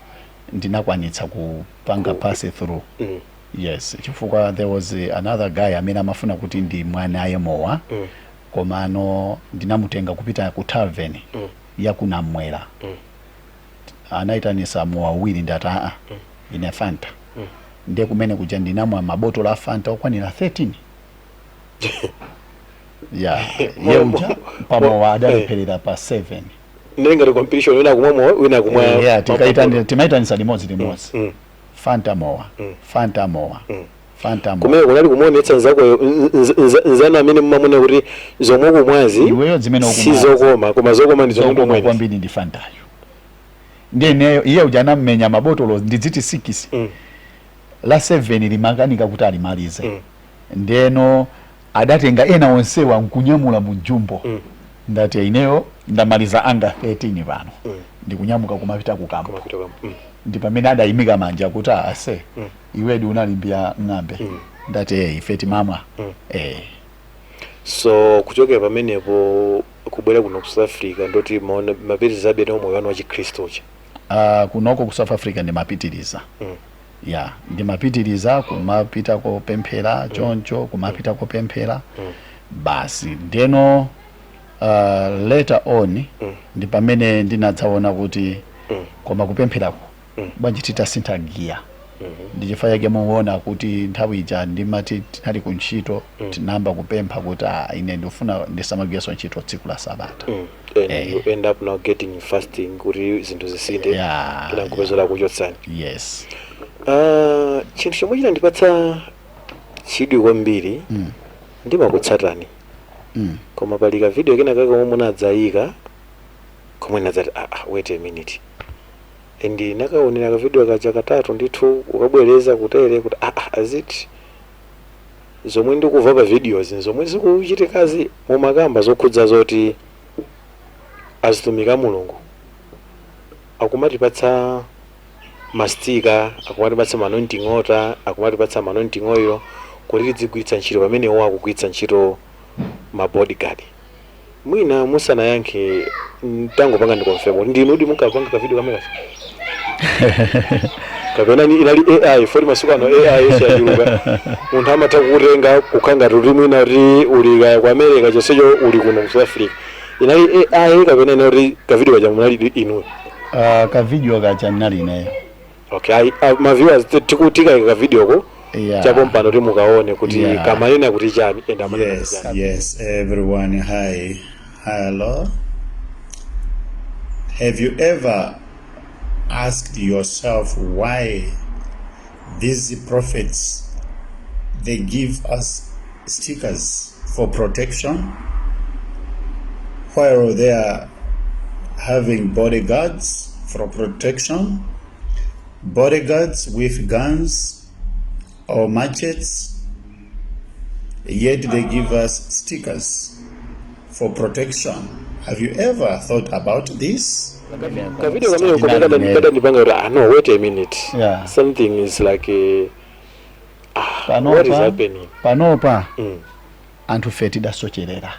Speaker 2: ndinakwanitsa kupanga pass through. Yes, chifukwa there was another guy amene amafuna kuti ndi mwanaye mowa, komano ndinamutenga kupita ku tavern yakunamwera. Anayitanisa mowa awiri, ndati, "Aa, ine Fanta." Ndiye kumene kuja ndinamwa mabotolo a Fanta okwanira 13. Ya, ye uja pamowa adalipherera pa 7.
Speaker 1: Ndili ngati competition, wina akumwa mowa, wina akumwa.
Speaker 2: Yeah, timaitanisa limodzi limodzi. Fanta, mowa, Fanta, mowa, Fanta, mowa.
Speaker 1: Kumene kunali kumuonetsa nzakoyo, nzanu amene mumamuna kuti zomwe ukumwazi
Speaker 2: Iweyo zimene
Speaker 1: si
Speaker 2: ukumwazi.
Speaker 1: zokoma, koma zokoma ndi zomwe
Speaker 2: Zokoma
Speaker 1: ndomwezi.
Speaker 2: kwambiri ndi Fantayo. Ndiye ineyo, iye uja anammenya mabotolo ndidziti 6, la 7 limakanika kuti alimalize. Ndeno adatenga ena onsewa nkunyamula mu jumbo. Ndati ineyo ndamaliza anga 13 pano, ndikunyamuka kumapita ku kampo.
Speaker 1: Kumapita kam.
Speaker 2: Ndi pamene adayimika manja kuti, "Ase, iwedi unalimbira ng'ambe." Ndati, "Eh, ife timamwa." Eh.
Speaker 1: So kuchokera pamenepo kubwera kuno ku South Africa, ndoti maona mapitirizabe ndi moyo wanu wa Chikhristu uja?
Speaker 2: Kunoko ku South Africa ndimapitiriza. Ya, ndimapitiriza kumapita kopemphera choncho, kumapita kopemphera basi. Ndeno later on ndi pamene ndinadzaona kuti koma kupempherako bwanji titasintha giya? Ndi chifukwa chake muona kuti nthawi ija ndimati tinali ku ntchito, tinayamba kupempha kuti, ah, ine ndifuna ndisamagwirenso ntchito tsiku la Sabata.
Speaker 1: And
Speaker 2: Eh.
Speaker 1: you end up now getting fasting kuti zinthu zisinthe.
Speaker 2: Yeah.
Speaker 1: Kena nkupezera kuchotsani.
Speaker 2: Yes.
Speaker 1: Chinthu chomwe chinandipatsa chidwi kwambiri, ndimakutsatani, koma pali ka video kena kake komwe munadzayika komwe nadzati, "Ah, ah, wait a minute." And nakaonera ka video kaja katatu ndithu, ukabwereza kutere kuti, "Ah, ah, aziti zomwe ndikuva pa videos zomwe zikuchitikazi?" Mumakamba zokhudza zoti azitumika Mulungu akumatipatsa ma sticker, akumatipatsa ma anointing water, akumatipatsa ma anointing oil kuti tidzigwiritsa ntchito, pamene iwo akugwiritsa ntchito ma bodyguard. Mwina musanayankhe, tangopanga ndi confirm kuti ndinu kuti munkapanga ka video kamene kapena ni inali AI? Foti masiku ano AI siyachuluka, munthu amatha kukutenga kukhala ngati kuti mwina kuti uli kaya ku America, chonsecho uli kuno ku South Africa. Inali AI kapena inali ka video kaja munali inuyo?
Speaker 2: Ka video kaja ndinali ineyo.
Speaker 1: Okay, ma viewers, tikutikayika ka video ko chapo mpano kuti mukaone kuti kamanena kuti chani and amanena kuti chani.
Speaker 2: Yes, everyone. Hi. Hello. Have you ever asked yourself why these prophets, they give us stickers for protection while they are having bodyguards for protection, bodyguards with guns or machetes, yet they give us stickers for protection? Have you ever thought about this?
Speaker 1: Kavideo kamene komwe kadandipanga kuti, ah no, wait a minute, something is like a, ah, what is
Speaker 2: Panopa,
Speaker 1: happening?
Speaker 2: panopa anthu fe tidasocherera.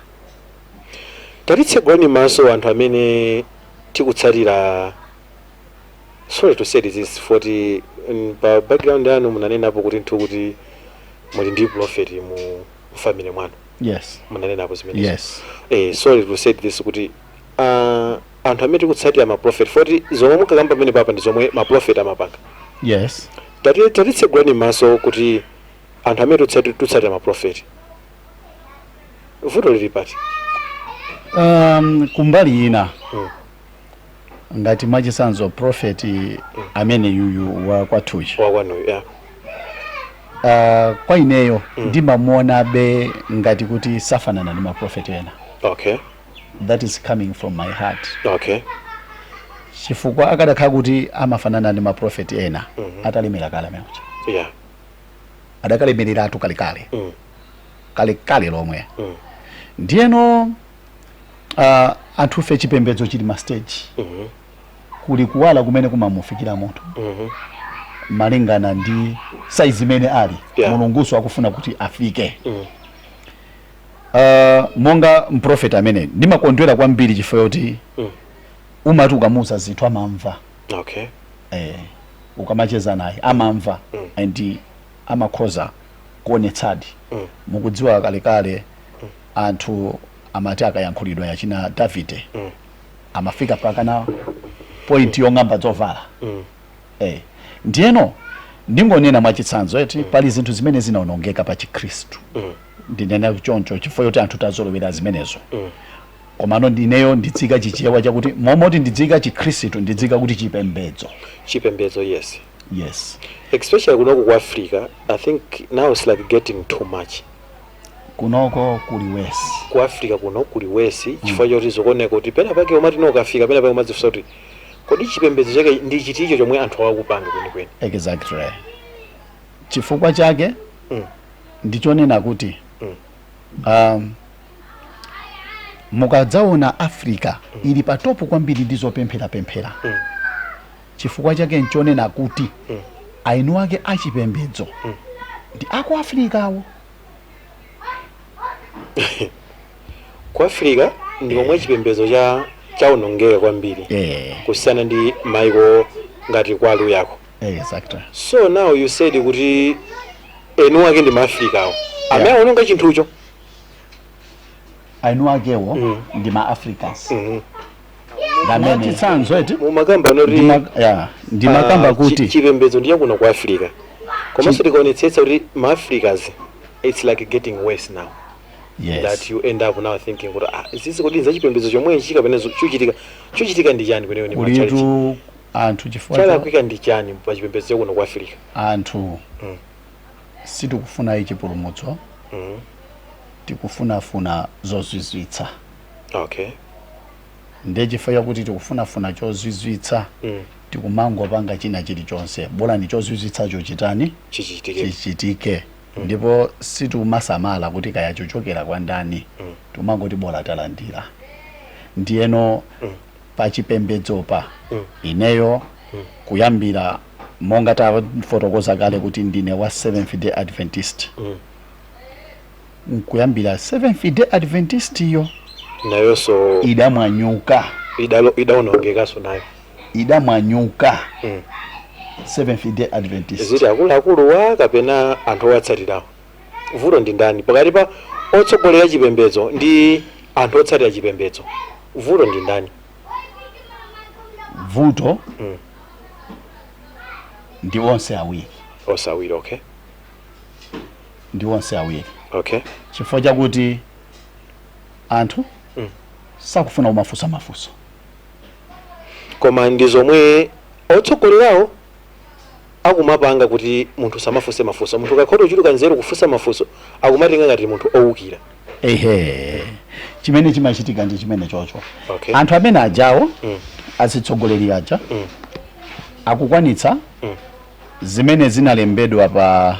Speaker 1: Tatitsegulani maso anthu amene tikutsatira. Sorry to say this, 40 pa background yanu munanenapo kuti nthu kuti muli ndi prophet mu family mwanu.
Speaker 2: Yes.
Speaker 1: Munanenapo zimenezo?
Speaker 2: Yes.
Speaker 1: Sorry to say this, kuti anthu amene tikutsatira ma prophet, 40 zomwe mukakamba pamene papa ndi zomwe ma prophet amapanga.
Speaker 2: Yes.
Speaker 1: Tatitsegulani maso kuti anthu amene tikutsatira ma prophet, vuto lili pati?
Speaker 2: Kumbali ina, ngati mwachitsanzo prophet amene yuyu wa kwathuchi,
Speaker 1: wakwanuyu, yeah.
Speaker 2: Kwa ineyo ndimamuonabe ngati kuti safanana ndi maprofeti ena. That is coming from my heart, chifukwa akadakhala kuti amafanana ndi maprofeti ena, atalemera kale ameneja. Adakalemereratu kalekale, kalekale lomwe. Ndiyeno anthufe chipembedzo chili ma stage. Kuli kuwala kumene kumamufikira munthu malingana ndi size imene ali, Mulunguso akufuna kuti afike. Monga mprofeti amene ndimakondwera kwambiri chifukwa choti umati ukamuuza zinthu amamva. Ukamacheza naye amamva and amakhoza kuonetsadi. Mukudziwa kalekale anthu amati akayankhulidwa, yachina Davide, amafika pakana point yong'amba zovala. Ndiyeno ndingonena mwachitsanzo eti, pali zinthu zimene zinaonongeka pa Chikhristu. Ndinena choncho chifukwa choti anthu tazolowera zimenezo. Komano ndineyo ndidzika Chichewa chakuti momoti ndidzika Chikhristu, ndidzika kuti chipembedzo.
Speaker 1: Chipembedzo, yes.
Speaker 2: Yes.
Speaker 1: Especially kunoku ku Africa, I think now it's like getting too much.
Speaker 2: Kunoko kuli worse.
Speaker 1: Ku Africa kuno kuli worse, chifukwa choti zikuoneka kuti pena pake umati no ukafika pena pake umadzifunsa kuti kodi chipembedzo chake ndi chiticho chomwe anthu akupanga kwenikweni?
Speaker 2: Exactly. Chifukwa chake ndichonena kuti mukadzaona Africa ili pa top kwambiri ndi zopempherapemphera, chifukwa chake nchonena kuti ainu ake achipembedzo ndi aku Africawo.
Speaker 1: Ku Africa ndi komwe chipembedzo cha chaonongeka kwambiri kusiyana ndi maiko ngati kwa Aluyako.
Speaker 2: Exactly.
Speaker 1: So now you said kuti enu ake ndi maafrikawo amene aononga chinthucho.
Speaker 2: Ainu akewo ndi ma Africans. Mwachitsanzo eti,
Speaker 1: mumakamba noti
Speaker 2: yeah, ndimakamba kuti
Speaker 1: chipembedzo ndiye kuno ku Africa, komanso tikaonetsetsa kuti ma Africans, it's like getting worse now, that you end up now thinking kuti, ah, zizi kodi nzachipembedzo chomwechi kapena chochitika ndi chani kwenikweni ma church?
Speaker 2: Kulitu anthu chifukwa
Speaker 1: Chalakwika ndi chani pa chipembedzo chakuno ku Africa?
Speaker 2: Anthu sitikufuna chipulumutso, tikufunafuna zozizwitsa. Ndiye chifukwa chakuti tikufunafuna chozizwitsa, tikumangopanga china chilichonse, bolani chozizwitsacho chitani?
Speaker 1: Chichitike.
Speaker 2: Chichitike. Ndipo sitikumasamala kuti kaya chochokera kwa ndani, timangoti bola talandira. Ndiyeno pachipembedzopa, ineyo kuyambira monga tafotokoza kale kuti ndine wa Seventh Day Adventist, nkuyambira Seventh Day Adventist iyo
Speaker 1: nayonso
Speaker 2: idamwanyuka.
Speaker 1: Idawonongekanso nayo.
Speaker 2: Idamwanyuka. Seventh Day Adventist.
Speaker 1: Ziti akuluakulu wa kapena anthu owatsatirawo, vuto ndi ndani? Pakati pa otsogolera chipembedzo ndi anthu otsatira chipembedzo, vuto ndi ndani?
Speaker 2: Vuto ndi onse awiri.
Speaker 1: Onse awiri, okay.
Speaker 2: Ndi onse awiri, chifukwa chakuti anthu sakufuna kumafunsa mafunso.
Speaker 1: Koma ndi zomwe Otsogolerawo akumapanga kuti munthu samafunse mafunso. Munthu ukakhota uchuluka nzeru kufunsa mafunso, akumatenga ngati munthu owukira.
Speaker 2: Ehe, chimene chimachitika ndi chimene chocho. Anthu amene ajawo, azitsogoleri aja, akukwanitsa zimene zinalembedwa pa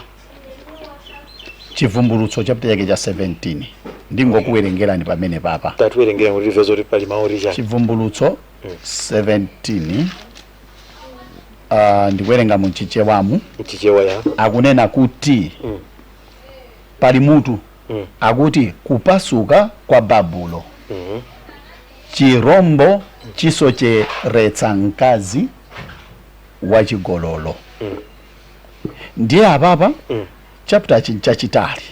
Speaker 2: Chivumbulutso chapter chake cha 17. Ndingokuwerengerani pamene papa.
Speaker 1: Tatiwerengera kuti timve zoti pali mawu chani.
Speaker 2: Chivumbulutso 17, ndikuwerenga muchichewamu.
Speaker 1: Mchichewa, ya.
Speaker 2: Akunena kuti pali mutu, akuti kupasuka kwa Babulo, chirombo chisocheretsa mkazi wachigololo. Ndiye apapa, chapter chachitali,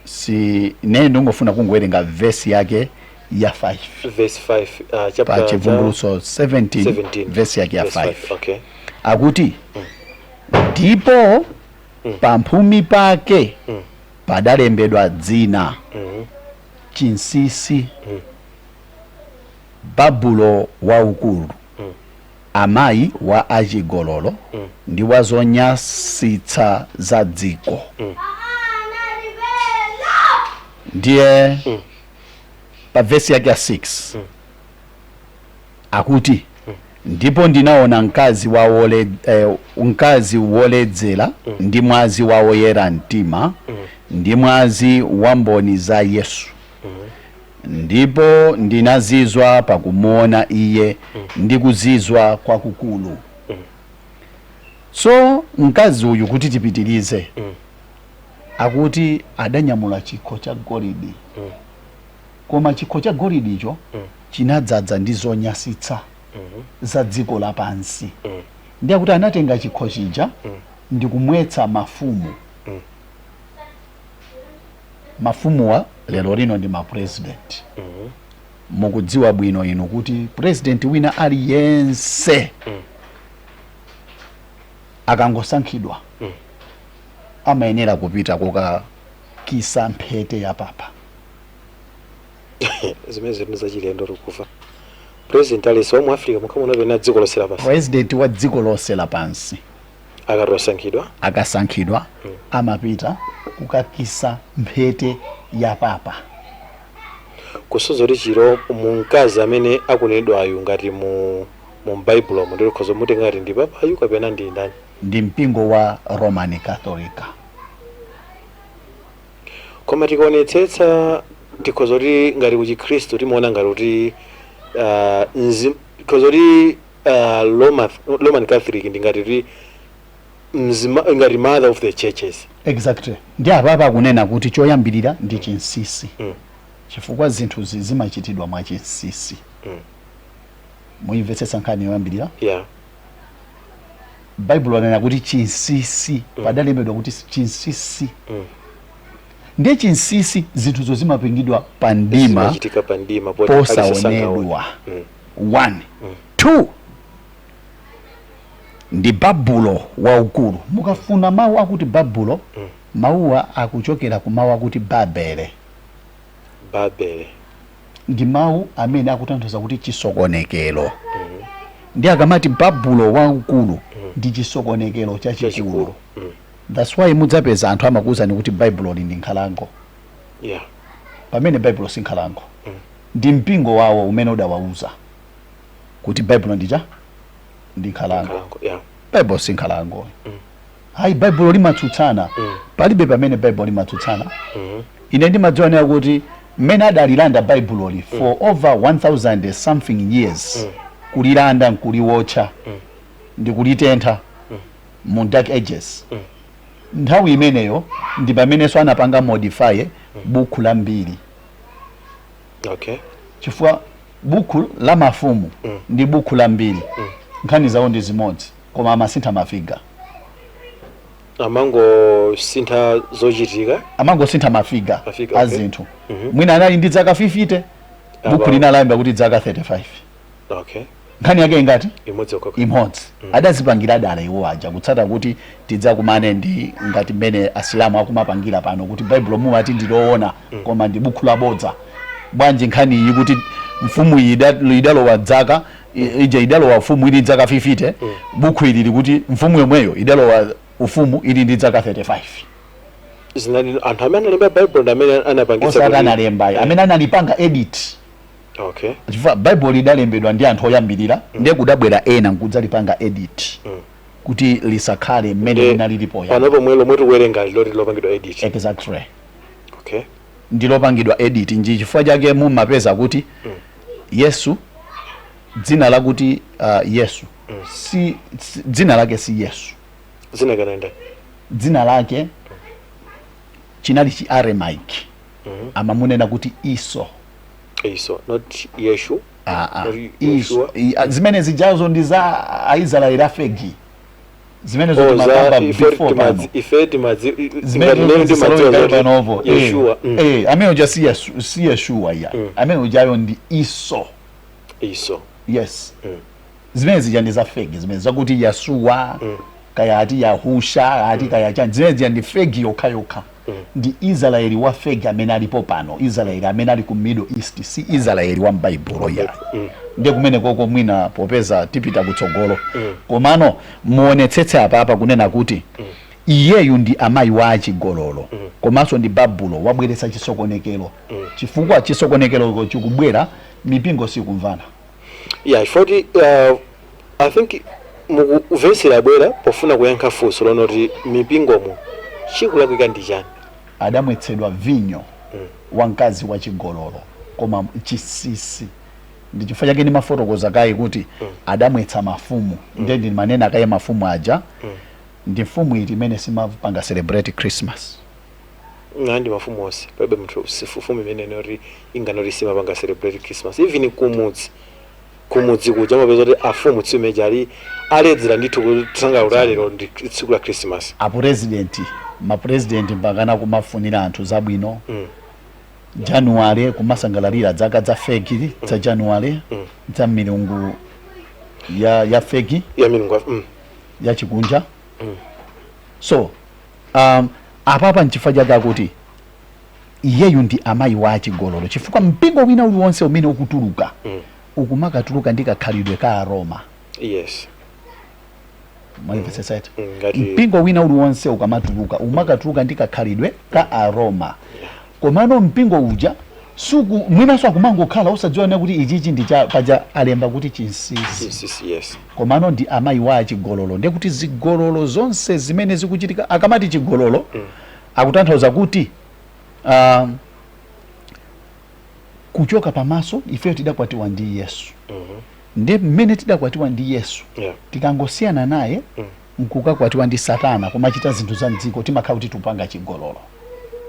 Speaker 2: si nene ndingofuna kungowerenga vesi yake ya 5.
Speaker 1: Verse 5, chapter
Speaker 2: Pa Chivumbulutso 17,
Speaker 1: 17,
Speaker 2: vesi yake ya
Speaker 1: verse
Speaker 2: 5.
Speaker 1: 5, okay.
Speaker 2: Akuti, ndipo pamphumi pake padalembedwa dzina, chinsinsi, Babulo waukulu, amayi wa achigololo ndi wa zonyasitsa za dziko. Ndiye pa vesi yake ya 6 akuti, ndipo ndinaona mkazi woledzera ndi mwazi wa woyera mtima ndi mwazi wa mboni za Yesu, ndipo ndinazizwa pakumuona iye ndi kuzizwa kwakukulu. So mkazi uyu, kuti tipitirize, akuti adanyamula chikho cha golidi, koma chikho cha golidicho chinadzaza ndi zonyasitsa za dziko lapansi. Ndiye kuti anatenga chikho chija ndi kumwetsa mafumu. Mafumuwa lero lino ndi mapresident. Mukudziwa bwino inu kuti president wina aliyense akangosankhidwa, amayenera kupita kukakisa mphete ya papa.
Speaker 1: Zimene zinthu zachilendo tikufa president aliyense wa mu Africa mukhamuno pena dziko lonse lapansi.
Speaker 2: President wa dziko lonse lapansi
Speaker 1: akati wasankhidwa,
Speaker 2: akasankhidwa, amapita kukakisa mphete ya papa.
Speaker 1: Kusonyeza kuti chiro mumkazi amene akunenedwayu ngati mu m'baibulomo, ndi likhoza mutenga ngati ndi papayu kapena ndi ndani?
Speaker 2: Ndi mpingo wa Roman Catholic.
Speaker 1: Koma tikaonetsetsa, tikhoza kuti ngati ku Chikhristu timaona ngati kuti tikhoza kuti Roman Catholic ndi ngati kuti ngati mother of the churches.
Speaker 2: Exactly. Ndi apapa akunena kuti choyambirira ndi chinsinsi, chifukwa zinthuzi zimachitidwa mwa chinsinsi. Muyimvetsetsa nkhani yoyambirira?
Speaker 1: Yeah.
Speaker 2: Baibulo lanena kuti chinsinsi, padalembedwa kuti chinsinsi. Ndiye chinsinsi, zinthuzo zimapangidwa pa mdima,
Speaker 1: zimachitika pa mdima poti aliyense sangaone.
Speaker 2: Posaonedwa. One, two, ndi Babulo waukulu. Mukafuna mawu akuti Babulo, mawuwa akuchokera ku mawu akuti Babele.
Speaker 1: Babele.
Speaker 2: Ndi mawu amene akutanthauza kuti chisokonekero. Ndi akamati Babulo waukulu, ndi chisokonekero chachikulu.
Speaker 1: Chachikulu.
Speaker 2: That's why mudzapeza anthu amakuwuzani kuti Baibulo ndi nkhalango, pamene Baibulo si nkhalango. Ndi mpingo wawo umene udawauza kuti Baibulo ndicha ndi nkhalango.
Speaker 1: Nkhalango, yeah.
Speaker 2: Baibulo si nkhalango. Hayi, Baibulo limatsutsana. Palibe pamene Baibulo limatsutsana. Ine ndimadziwanira kuti mmene adalilanda Baibuloli for over 1000 something years, kulilanda nkuliwotcha ndi kulitentha mu Dark Ages, nthawi imeneyo ndi pamenenso anapanga modify buku la Mbiri, chifukwa buku la Mafumu ndi buku la Mbiri, nkhani zawo ndi zimodzi, koma amasintha mafigure.
Speaker 1: Amangosintha zochitika.
Speaker 2: Amangosintha mafigure
Speaker 1: Mafigure,
Speaker 2: a zinthu. Mwina anali ndi zaka 50, buku lina layamba kuti zaka 35. Nkhani yake ingati?
Speaker 1: Imodzi okoko.
Speaker 2: Imodzi. Adazipangira dala iwo aja kutsata kuti tidzakumane ndi ngati mmene Asilamu akumapangira pano, kuti Baibulo mumati ndiloona, koma ndi buku labodza. Bwanji nkhani iyi kuti mfumu iyi idalowa dzaka Ija idalowa ufumu ili zaka 50. Buku ili likuti mfumu yomweyo idalowa ufumu ili ndi zaka 35.
Speaker 1: Zinali anthu amene analemba Bible ndi amene anapangitsa
Speaker 2: Osati analembayo, amene analipanga edit. Chifukwa Bible lidalembedwa ndi anthu oyambirira, ndiye kudabwera ena nkudzalipanga edit kuti lisakhale mmene linalili poyamba.
Speaker 1: Pano pomwe lomwe tikuwerenga liloti lopangidwa edit?
Speaker 2: Exactly. Ndilopangidwa edit. Nji chifukwa chake mumapeza kuti Yesu, dzina lakuti Yesu si dzina lake si Yesu.
Speaker 1: Dzina kanenda?
Speaker 2: Dzina lake chinali chi Aramaic, amamunena kuti Iso.
Speaker 1: Iso, not Yeshu?
Speaker 2: Ah, ah.
Speaker 1: Not
Speaker 2: Iso.
Speaker 1: Yeshua?
Speaker 2: Zimene zijazo ndi za Aisraeli a fake zimene
Speaker 1: Oh,
Speaker 2: zotimakamba
Speaker 1: za ife.
Speaker 2: Before pano.
Speaker 1: Ife timadzi
Speaker 2: Zimene
Speaker 1: ngati lero
Speaker 2: zisaloweka
Speaker 1: timadziwa zoti
Speaker 2: panopo.
Speaker 1: Yeshua.
Speaker 2: Amene uja si Yesu, si Yeshua ya. Amene ujayo ndi Iso.
Speaker 1: Iso.
Speaker 2: Yes. Zimene zija ndi za fake, zimene zakuti Yasuwa, kaya ati Yahusha, ati kaya chani, zimene zija ndi fake yokha yokha. Ndi Israeli wa fake amene alipo pano. Israeli amene ali ku Middle East si Israeli wa m'Baibulo ya. Ndiye kumene koko mwina popeza tipita kutsogolo, komano muonetsetse apapa kunena kuti iyeyu ndi amayi wa achigololo, komanso ndi Babulo wabweretsa chisokonekero, chifukwa chisokonekeroko chikubwera, mipingo sikumvana.
Speaker 1: Yeah, chifukwa I think mukuvesera abwera pofuna kuyankha funso lonoti mipingomo chikulakwika ndi chani.
Speaker 2: Adamwetsedwa vinyo wa mkazi wa chigololo, koma chinsinsi ndi chifukwa chake ndimafotokoza kaye kuti adamwetsa mafumu. Ndiye ndimanena kaye mafumu aja. Ndi mfumu iti imene simapanga celebrate Christmas?
Speaker 1: Nga ndi mafumu onse, palibe munthu, mfumu imene inoti inganoti simapanga celebrate Christmas. Even kumudzi kuja mapeza kuti afumu tsiku imeja ali aledzera ndithu kusangalala kuti lero ndi tsiku la Christmas.
Speaker 2: Apresident, mapresident mpakana kumafunira anthu zabwino January, kumasangalalira zaka za fake za January, za milungu ya fake.
Speaker 1: Ya milungu.
Speaker 2: Ya chikunja. So apapa nchifukwa chake akuti iyeyu ndi amayi wa achigololo, chifukwa mpingo wina uliwonse umene ukutuluka ukumakatuluka ndi kakhalidwe ka Aroma. Mwamvetsetsa?
Speaker 1: Ngati
Speaker 2: Mpingo wina uliwonse ukamatuluka umakatuluka ndi kakhalidwe ka Aroma, komano mpingo uja suku mwinanso akumangokhala osadziwa kuti ichichi ndi cha paja alemba kuti chinsinsi.
Speaker 1: Chinsinsi, yes.
Speaker 2: Komano ndi amayi wa achigololo, ndiye kuti zigololo zonse zimene zikuchitika, akamati chigololo akutanthauza kuti kuchoka pamaso ifeyo tidakwatiwa ndi Yesu. Ndiye mmene tidakwatiwa ndi Yesu, tikangosiyana naye nkukakwatiwa ndi Satana, kumachita zinthu za mdziko, timakhala kuti tupanga chigololo.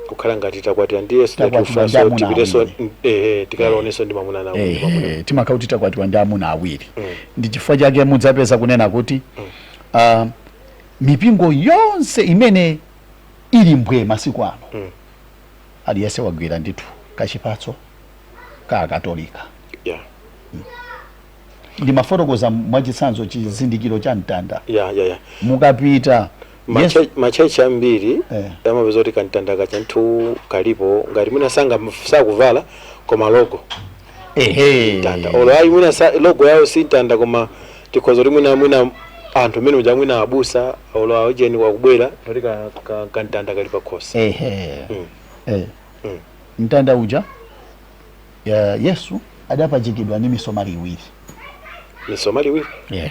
Speaker 1: Kukhala ngati takwatira ndi Yesu.
Speaker 2: Takwatiwa ndi
Speaker 1: tatufaso
Speaker 2: amuna
Speaker 1: tipiteso
Speaker 2: awiri.
Speaker 1: Tikalaonenso ndi mamuna nawo, ndi mamuna.
Speaker 2: Timakhala kuti takwatiwa ndi amuna awiri. Ndi chifukwa chake mudzapeza kunena kuti mipingo yonse imene ili mbwe masiku ano, aliyense wagwira ndithu kachipatso ka Akatolika. Ndimafotokoza mwachitsanzo chizindikiro cha mtanda. Mukapita Yesu
Speaker 1: Machechi ambiri amapeza kuti kamtanda kachanthu kalipo, ngati mwina sanga sakuvala koma logo mtanda, olo ayi mwina logo yawo si mtanda, koma tikhoza kuti mwina anthu amene uja mwina abusa olo aujeni wakubwera kuti kamtanda kali pakhosi.
Speaker 2: Mtanda uja ya Yesu adapachikidwa ndi misomali iwiri.
Speaker 1: Misomali iwiri?
Speaker 2: Yeah.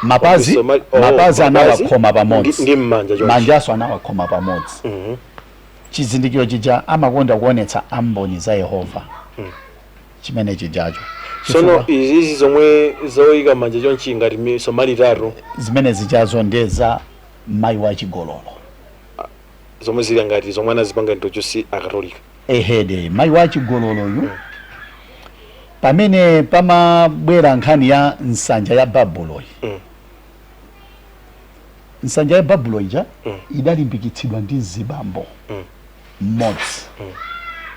Speaker 2: Mapazi
Speaker 1: Oh,
Speaker 2: mapazi
Speaker 1: mapazi
Speaker 2: anawakhoma pamodzi.
Speaker 1: Ndi mmanja chonchi.
Speaker 2: Manjaso anawakhoma pamodzi. Chizindikiro chija amakonda kuonetsa amboni za Yehova, chimene chijacho.
Speaker 1: Sono izizi zomwe zoyika manja chonchi ngati misomali itatu,
Speaker 2: Zimene zijazo ndiye za mayi wa chigololo.
Speaker 1: Zomwe zili ngati zomwe anazipanga introduce Akatolika.
Speaker 2: Ehede, mayi wa chigololoyu, pamene pamabwera nkhani ya nsanja ya Babuloyi, nsanja ya Babulo ija idalimbikitsidwa ndi zibambo mmodzi,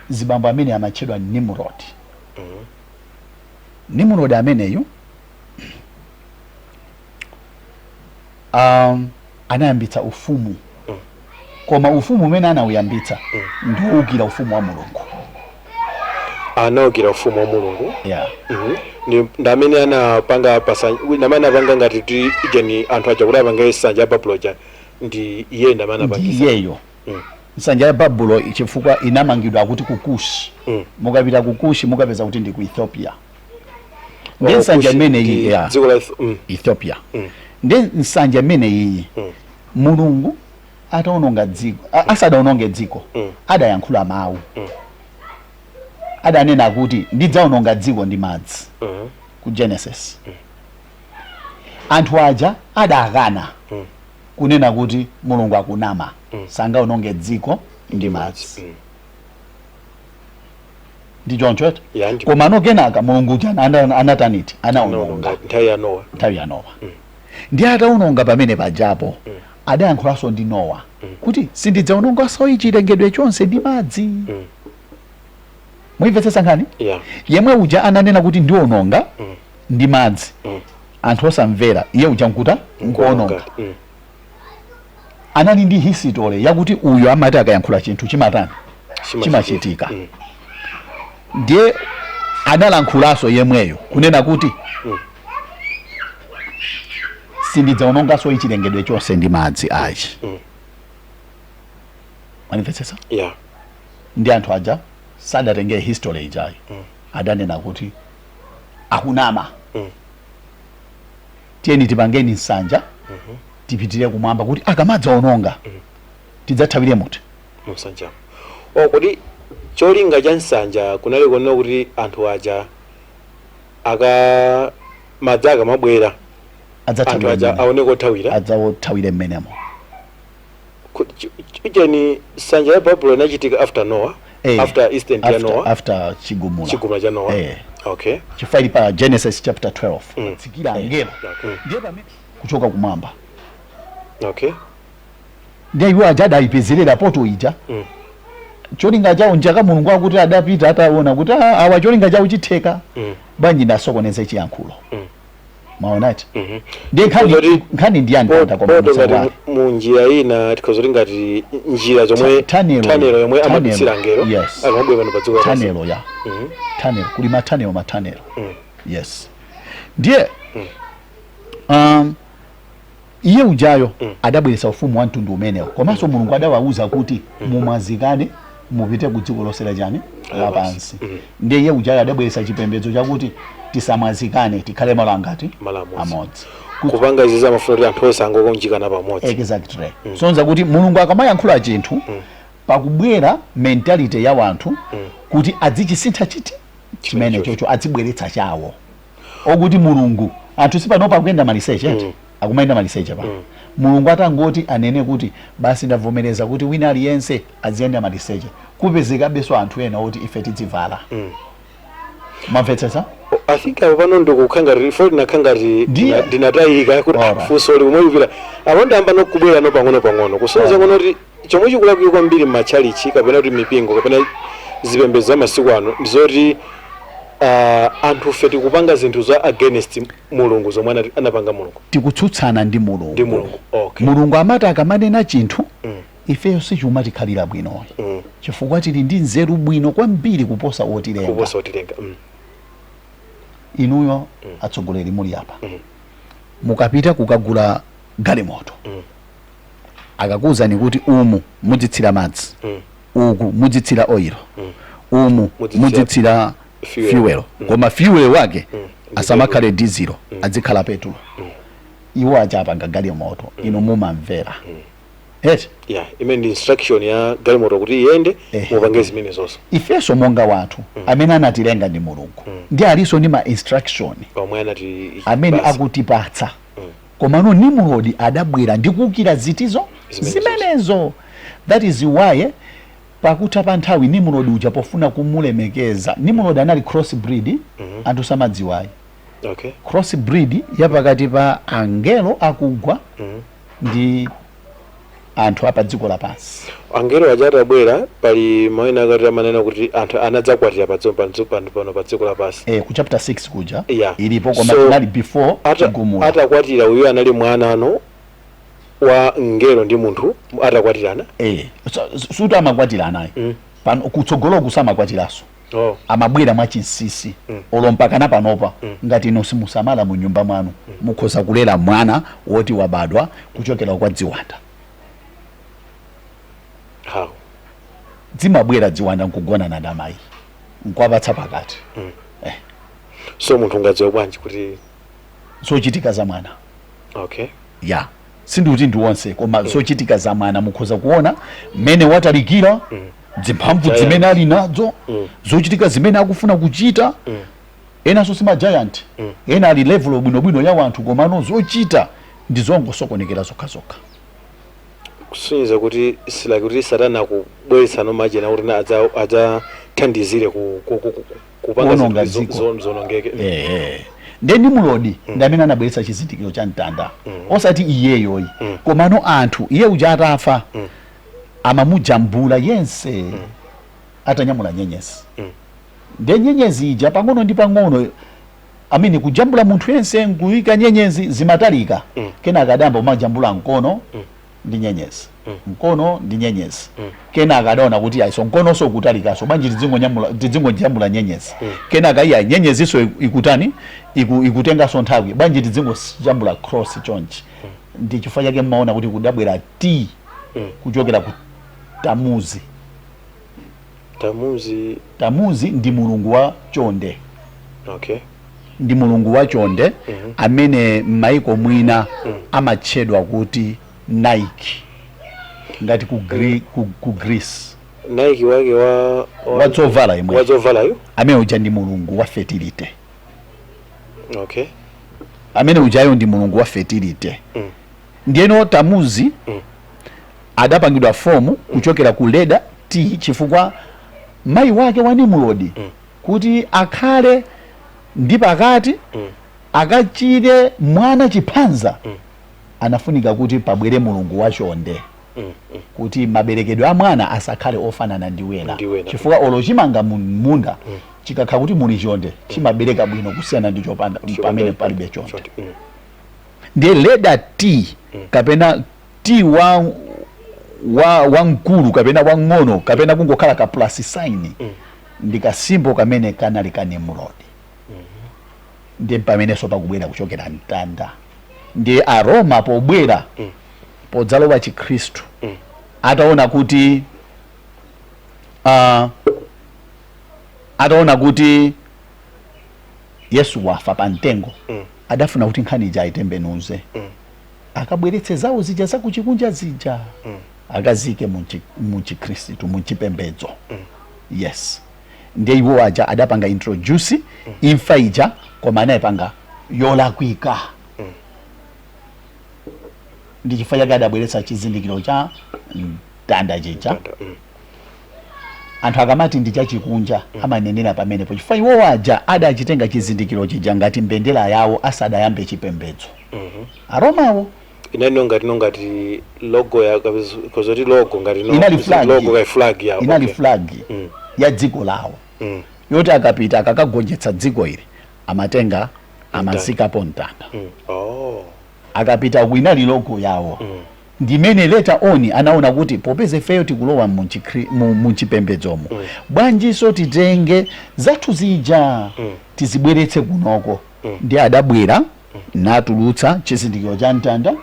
Speaker 2: zibambo amene amatchedwa Nimrod. Nimrod ameneyu anayambitsa ufumu, koma ufumu umene anawuyambitsa ndiwukira ufumu wa Mulungu.
Speaker 1: Anawukira ufumu wa Mulungu.
Speaker 2: Yeah.
Speaker 1: Ndi amene anapanga ndi amene anapanga ngati ti ijeni anthu aja kuti apange nsanja ya Babulo ja, ndi iye ndi amene
Speaker 2: Ndi
Speaker 1: anapangisa.
Speaker 2: iyeyo. Nsanja ya Babulo, chifukwa inamangidwa kuti ku Kushi. Mukapita ku Kushi mukapeza kuti ndi ku Ethiopia. Ndi
Speaker 1: Oh,
Speaker 2: nsanja
Speaker 1: Kushi
Speaker 2: imene
Speaker 1: ndi
Speaker 2: iyi, yeah.
Speaker 1: dziko la
Speaker 2: Ethiopia. Ndi nsanja imene iyi, Mulungu ataononga dziko, asadaononge dziko, adayankhula mawu. Adanena kuti ndidzaononga dziko ndi madzi ku Genesis. Anthu aja adakana kunena kuti Mulungu akunama, sangaononge dziko ndi madzi. Ndi choncho eti?
Speaker 1: Yeah, ndi.
Speaker 2: Komano kenaka Mulungu uja anataniti? Anaononga.
Speaker 1: Nthawi ya Nowa.
Speaker 2: Nthawi ya Nowa. Ndi ataononga pamene pajapo, adayankhulanso ndi Nowa kuti sindidzaononganso chilengedwe chonse ndi madzi. Muimvetsetsa nkhani?
Speaker 1: Yeah.
Speaker 2: Yemwe uja ananena kuti ndiononga ndi madzi, anthu osamvera, iye uja nkuta nkuononga. Anali ndi history yakuti uyu amati akayankhula chinthu chimatani? Chimachitika. Ndiye analankhulanso yemweyo kunena kuti sindidzaononganso chilengedwe chonse ndi madzi ayi. Manimvetsetsa?
Speaker 1: Yeah.
Speaker 2: Ndi anthu aja sadatenge history ijayo, adanena kuti akunama. Tiyeni tipangeni nsanja, tipitire kumwamba kuti akamadzaononga tidzathawire muti?
Speaker 1: Msanjamo. Oh, kuti cholinga cha nsanja kunali kuonera kuti anthu aja aka madzi akamabwera, anthu
Speaker 2: adzathawire
Speaker 1: aja
Speaker 2: mmenemo.
Speaker 1: aone kothawira.
Speaker 2: Adzathawire mmenemo.
Speaker 1: Ijeni nsanja ya Babulo inachitika after Noah?
Speaker 2: Eh,
Speaker 1: after incident ya
Speaker 2: after,
Speaker 1: Noah.
Speaker 2: After chigumula.
Speaker 1: Chigumula cha Noah.
Speaker 2: Eh.
Speaker 1: Okay.
Speaker 2: Chifukwa ili pa Genesis chapter 12. Tsikira angelo. Ndiye pamene kuchoka kumwamba. Ndiye iwo aja adayipezerera poto ija. Cholinga chawo njaka Mulungu akuti adapita ataona kuti, "Ah, awa cholinga chawo chitheka, bwanji ndasokoneze chiyankhulo?" Maonati?
Speaker 1: Mhm.
Speaker 2: Ndiye nkhani
Speaker 1: Kuzoti
Speaker 2: nkhani ndi yamtanda, koma
Speaker 1: poto ngati
Speaker 2: musaiwale.
Speaker 1: mu njira ina tikhozoti ngati njira zomwe
Speaker 2: Tunnel.
Speaker 1: Tunnel yomwe
Speaker 2: Tunnel.
Speaker 1: amadutsira angelo
Speaker 2: Yes.
Speaker 1: akamabwera pano pa dziko lapansi.
Speaker 2: Tunnel ya tunnel, kuli ma tunnel, ma tunnel. Yes, ndiye iye ujayo adabweretsa ufumu wa mtundu umenewo. Komanso Mulungu adawawuza kuti mumwazikane, mupite ku dziko lonse lachani? Lapansi. Ndiye iye ujayo adabweretsa chipembedzo chakuti tisamwazikane, tikhale malo angati?
Speaker 1: Malo amodzi.
Speaker 2: Amodzi.
Speaker 1: Kupanga izi zamafuna kuti anthu onse angokonjikana pamodzi.
Speaker 2: Exactly. Sonza kuti Mulungu akamayankhula chinthu, pakubwera mentality ya wanthu kuti adzichisintha chiti chimene chocho, adzibweretsa chawo okuti Mulungu, anthu sipanopa akuyenda maliseche eti? Akumayenda maliseche pa Mulungu atangoti anene kuti basi, ndavomereza kuti wina aliyense aziyenda maliseche, kupezekabenso anthu ena oti ife tidzivala. Mwamvetsetsa?
Speaker 1: I think apo pano ndikukha ngati fo ndinakha ngati
Speaker 2: Ndiye.
Speaker 1: ndinatayika kuti funso limwe lipita apo, ndayamba nokubwera no pang'ono pang'ono kusonyeza kuno kuti chomwe chikulakwika kwambiri m'matchalichi kapena kuti mipingo kapena zipembedzo za masiku ano ndizoti anthufe tikupanga zinthu za against Mulungu, zomwe anapanga Mulungu.
Speaker 2: Tikutsutsana ndi Mulungu.
Speaker 1: Ndi Mulungu, okay.
Speaker 2: Mulungu amati akamanena chinthu, ifeyo sichuma tikhalira bwinoyi, chifukwa tili ndi nzeru bwino kwambiri kuposa wotilenga.
Speaker 1: Kuposa otilenga.
Speaker 2: Inuyo atsogoleri muli apa, mukapita kukagula galimoto, akakuwuzani kuti umu mudzitsira madzi, uku mudzitsira oil, umu
Speaker 1: mudzitsira
Speaker 2: mudzitsira
Speaker 1: fuel.
Speaker 2: Fuel, koma fuel wake asamakhale diesel, adzikhala petrol. Iwo aja apanga galimoto, inu mumamvera eti?
Speaker 1: Yeah, imene ndi instruction ya galimoto kuti iyende. Mupange zimene zonso.
Speaker 2: Ifenso monga wathu amene anatilenga ndi Mulungu, ndi alinso ndi ma instruction
Speaker 1: omwe anati
Speaker 2: amene
Speaker 1: basi.
Speaker 2: Akutipatsa. Komano Nimrod adabwera ndi kuwukira zitizo?
Speaker 1: Zimenezo.
Speaker 2: Zimenezo. That is why pakutha pa nthawi Nimrod uja pofuna kumulemekeza, Nimrod anali cross breed, anthu samadziwayi. Cross breed yapakati pa angelo akugwa ndi anthu apa dziko lapansi.
Speaker 1: Angelo aja atabwera, pali mawu akati amanena kuti anthu anadzakwatira pano pa dziko lapansi.
Speaker 2: Eh, ku chapter 6 kuja. Ilipo, koma
Speaker 1: So,
Speaker 2: tinali before chigumula.
Speaker 1: Atakwatira, uyu anali mwana ano wa ngelo ndi munthu atakwatirana.
Speaker 2: Eh, suti amakwatira anayi. Pano kutsogoloku samakwatiranso.
Speaker 1: Oh.
Speaker 2: Amabwera mwachinsinsi. Olo mpakana panopa, ngati inu simusamala mu nyumba mwanu, mukhoza kulera mwana woti wabadwa kuchokera kwa dziwanda.
Speaker 1: How?
Speaker 2: Zimabwera dziwanda nkugona na amayi, nkuwapatsa pakati.
Speaker 1: So munthu ungadziwe bwanji kuti
Speaker 2: Zochitika za mwana.
Speaker 1: Okay.
Speaker 2: Ya, sindikuti ndi wonse, koma zochitika za mwana mukhoza kuona mmene watalikira, zimphamvu
Speaker 1: Giant.
Speaker 2: zimene ali nazo, zochitika zimene akufuna kuchita. Enanso si ma giant, ena ali level bwinobwino ya wanthu, komano zochita ndi zongosokonekera zokhazokha.
Speaker 1: Kusonyeza kuti silaki kuti Satana akubweretsa nomachena kuti na adzathandizire kupanga
Speaker 2: Kuwononga
Speaker 1: zinthu
Speaker 2: dziko.
Speaker 1: zonongeke.
Speaker 2: Ndiye Nimrodi ndi amene anabweretsa chizindikiro cha mtanda, osati iyeyoyi, komano anthu iye uja atafa amamujambula yense atanyamula nyenyezi. Ndiye nyenyezi ija pang'ono ndi pang'ono, amene kujambula munthu yense nkuyika nyenyezi, zimatalika. Kenaka adayamba kumajambula mkono ndi nyenyezi, mkono ndi nyenyezi. Kenaka adaona kuti ayiso mkononso ukutalikanso, bwanji tidzingodjambula nyenyezi? Kenaka iya, nyenyezinso ikutani, ikutenganso nthawi, bwanji tidzingojambula cross chonchi? Ndi chifukwa chake mmaona kuti kudabwera T kuchokera ku Tamuzi.
Speaker 1: Tamuzi?
Speaker 2: Tamuzi ndi mulungu wa chonde.
Speaker 1: Okay.
Speaker 2: Ndi mulungu wa chonde amene m'maiko mwina amatchedwa kuti Nike, ngati ku Greece.
Speaker 1: Nike wake wa
Speaker 2: Wadzovala imwe.
Speaker 1: Wadzovalayo.
Speaker 2: Amene uja ndi mulungu wa fertility.
Speaker 1: Okay.
Speaker 2: Amene ujayo ndi mulungu wa fertility. Ndiyeno Tamuzi adapangidwa form kuchokera ku letter T, chifukwa mayi wake wa Nimrodi kuti akhale ndi pakati, akachite mwana chiphanza, anafunika kuti pabwere mulungu wachonde kuti maberekedwe a mwana asakhale ofanana ndi wena.
Speaker 1: Ndi wena.
Speaker 2: Chifukwa olo chimanga mu munda chikakhala kuti muli chonde, chimabereka bwino kusiyana ndi chopanda, pamene palibe chonde.
Speaker 1: Chonde.
Speaker 2: Ndiye letter T kapena T wa wamkulu kapena wang'ono kapena kungokhala ka plus sign ndi ka symbol kamene kanali ka Nimrod. Ndiye pamenenso pakubwera kuchokera mtanda. Ndiye Aroma pobwera, podzalowa Chikhristu, ataona kuti Yesu wafa pa mtengo, adafuna kuti nkhani ija ayitembenuze, akabweretse zawo zija zakuchikunja zija, akazike mu Chikhristu, mu chipembedzo. Yes, ndiye iwo aja adapanga introduce imfa ija, koma anayipanga yolakwika. Ndi chifukwa chake adabweretsa chizindikiro cha mtanda chija.
Speaker 1: Mtanda.
Speaker 2: Anthu akamati ndi chachikunja, amanenera pamenepo, chifukwa iwo aja adachitenga chizindikiro chija ngati mbendera yawo asadayambe chipembedzo, Aromawo.
Speaker 1: Inali ngati logo ya kozoti logo ngati no
Speaker 2: Inali flag.
Speaker 1: Logo ka flag ya
Speaker 2: Inali
Speaker 1: flag
Speaker 2: flag ya dziko lawo, yoti akapita akakagonjetsa dziko ili, amatenga amazikapo mtanda.
Speaker 1: Oh.
Speaker 2: Akapita ku, inali logo yawo. Ndimene later on anaona kuti popeza ifeyo tikulowa mu chipembedzomo, bwanjiso titenge zathu zija tizibweretse kunoko? Ndi adabwera natulutsa chizindikiro cha mtanda,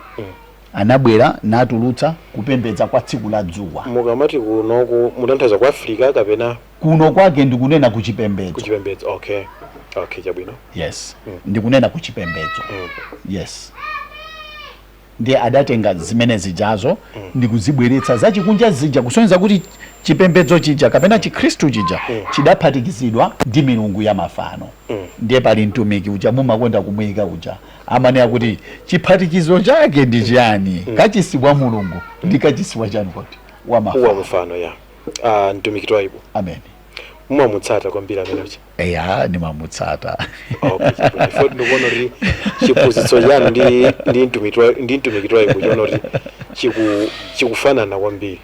Speaker 2: anabwera natulutsa kupembedza kwa tsiku la dzuwa.
Speaker 1: Mukamati kunoku, mutanthauza ku Africa kapena?
Speaker 2: Kuno kwake ndikunena ku chipembedzo.
Speaker 1: Ku chipembedzo, okay, chabwino.
Speaker 2: Yes, ndikunena ku chipembedzo. Yes, ndiye adatenga zimene zijazo ndikuzibweretsa zachikunja zija, kusonyeza kuti chipembedzo chija kapena Chikhristu chija chidaphatikizidwa ndi milungu ya mafano. Ndiye pali mtumiki uja mumakonda kumuyika uja, amanena kuti chiphatikizo chake ndi chiyani? Kachisi wa Mulungu ndi kachisi wa chani koti? Wa
Speaker 1: wa
Speaker 2: mafano.
Speaker 1: Mafano ya mtumiki Twaibu.
Speaker 2: Amen.
Speaker 1: Mumamutsata kwambiri amene uja?
Speaker 2: Eya, ndimamutsata.
Speaker 1: Okay, chabwino. Ifo ndikuona kuti chiphunzitso chanu ndi mtumiki Twaibu, chiona kuti chikufanana kwambiri.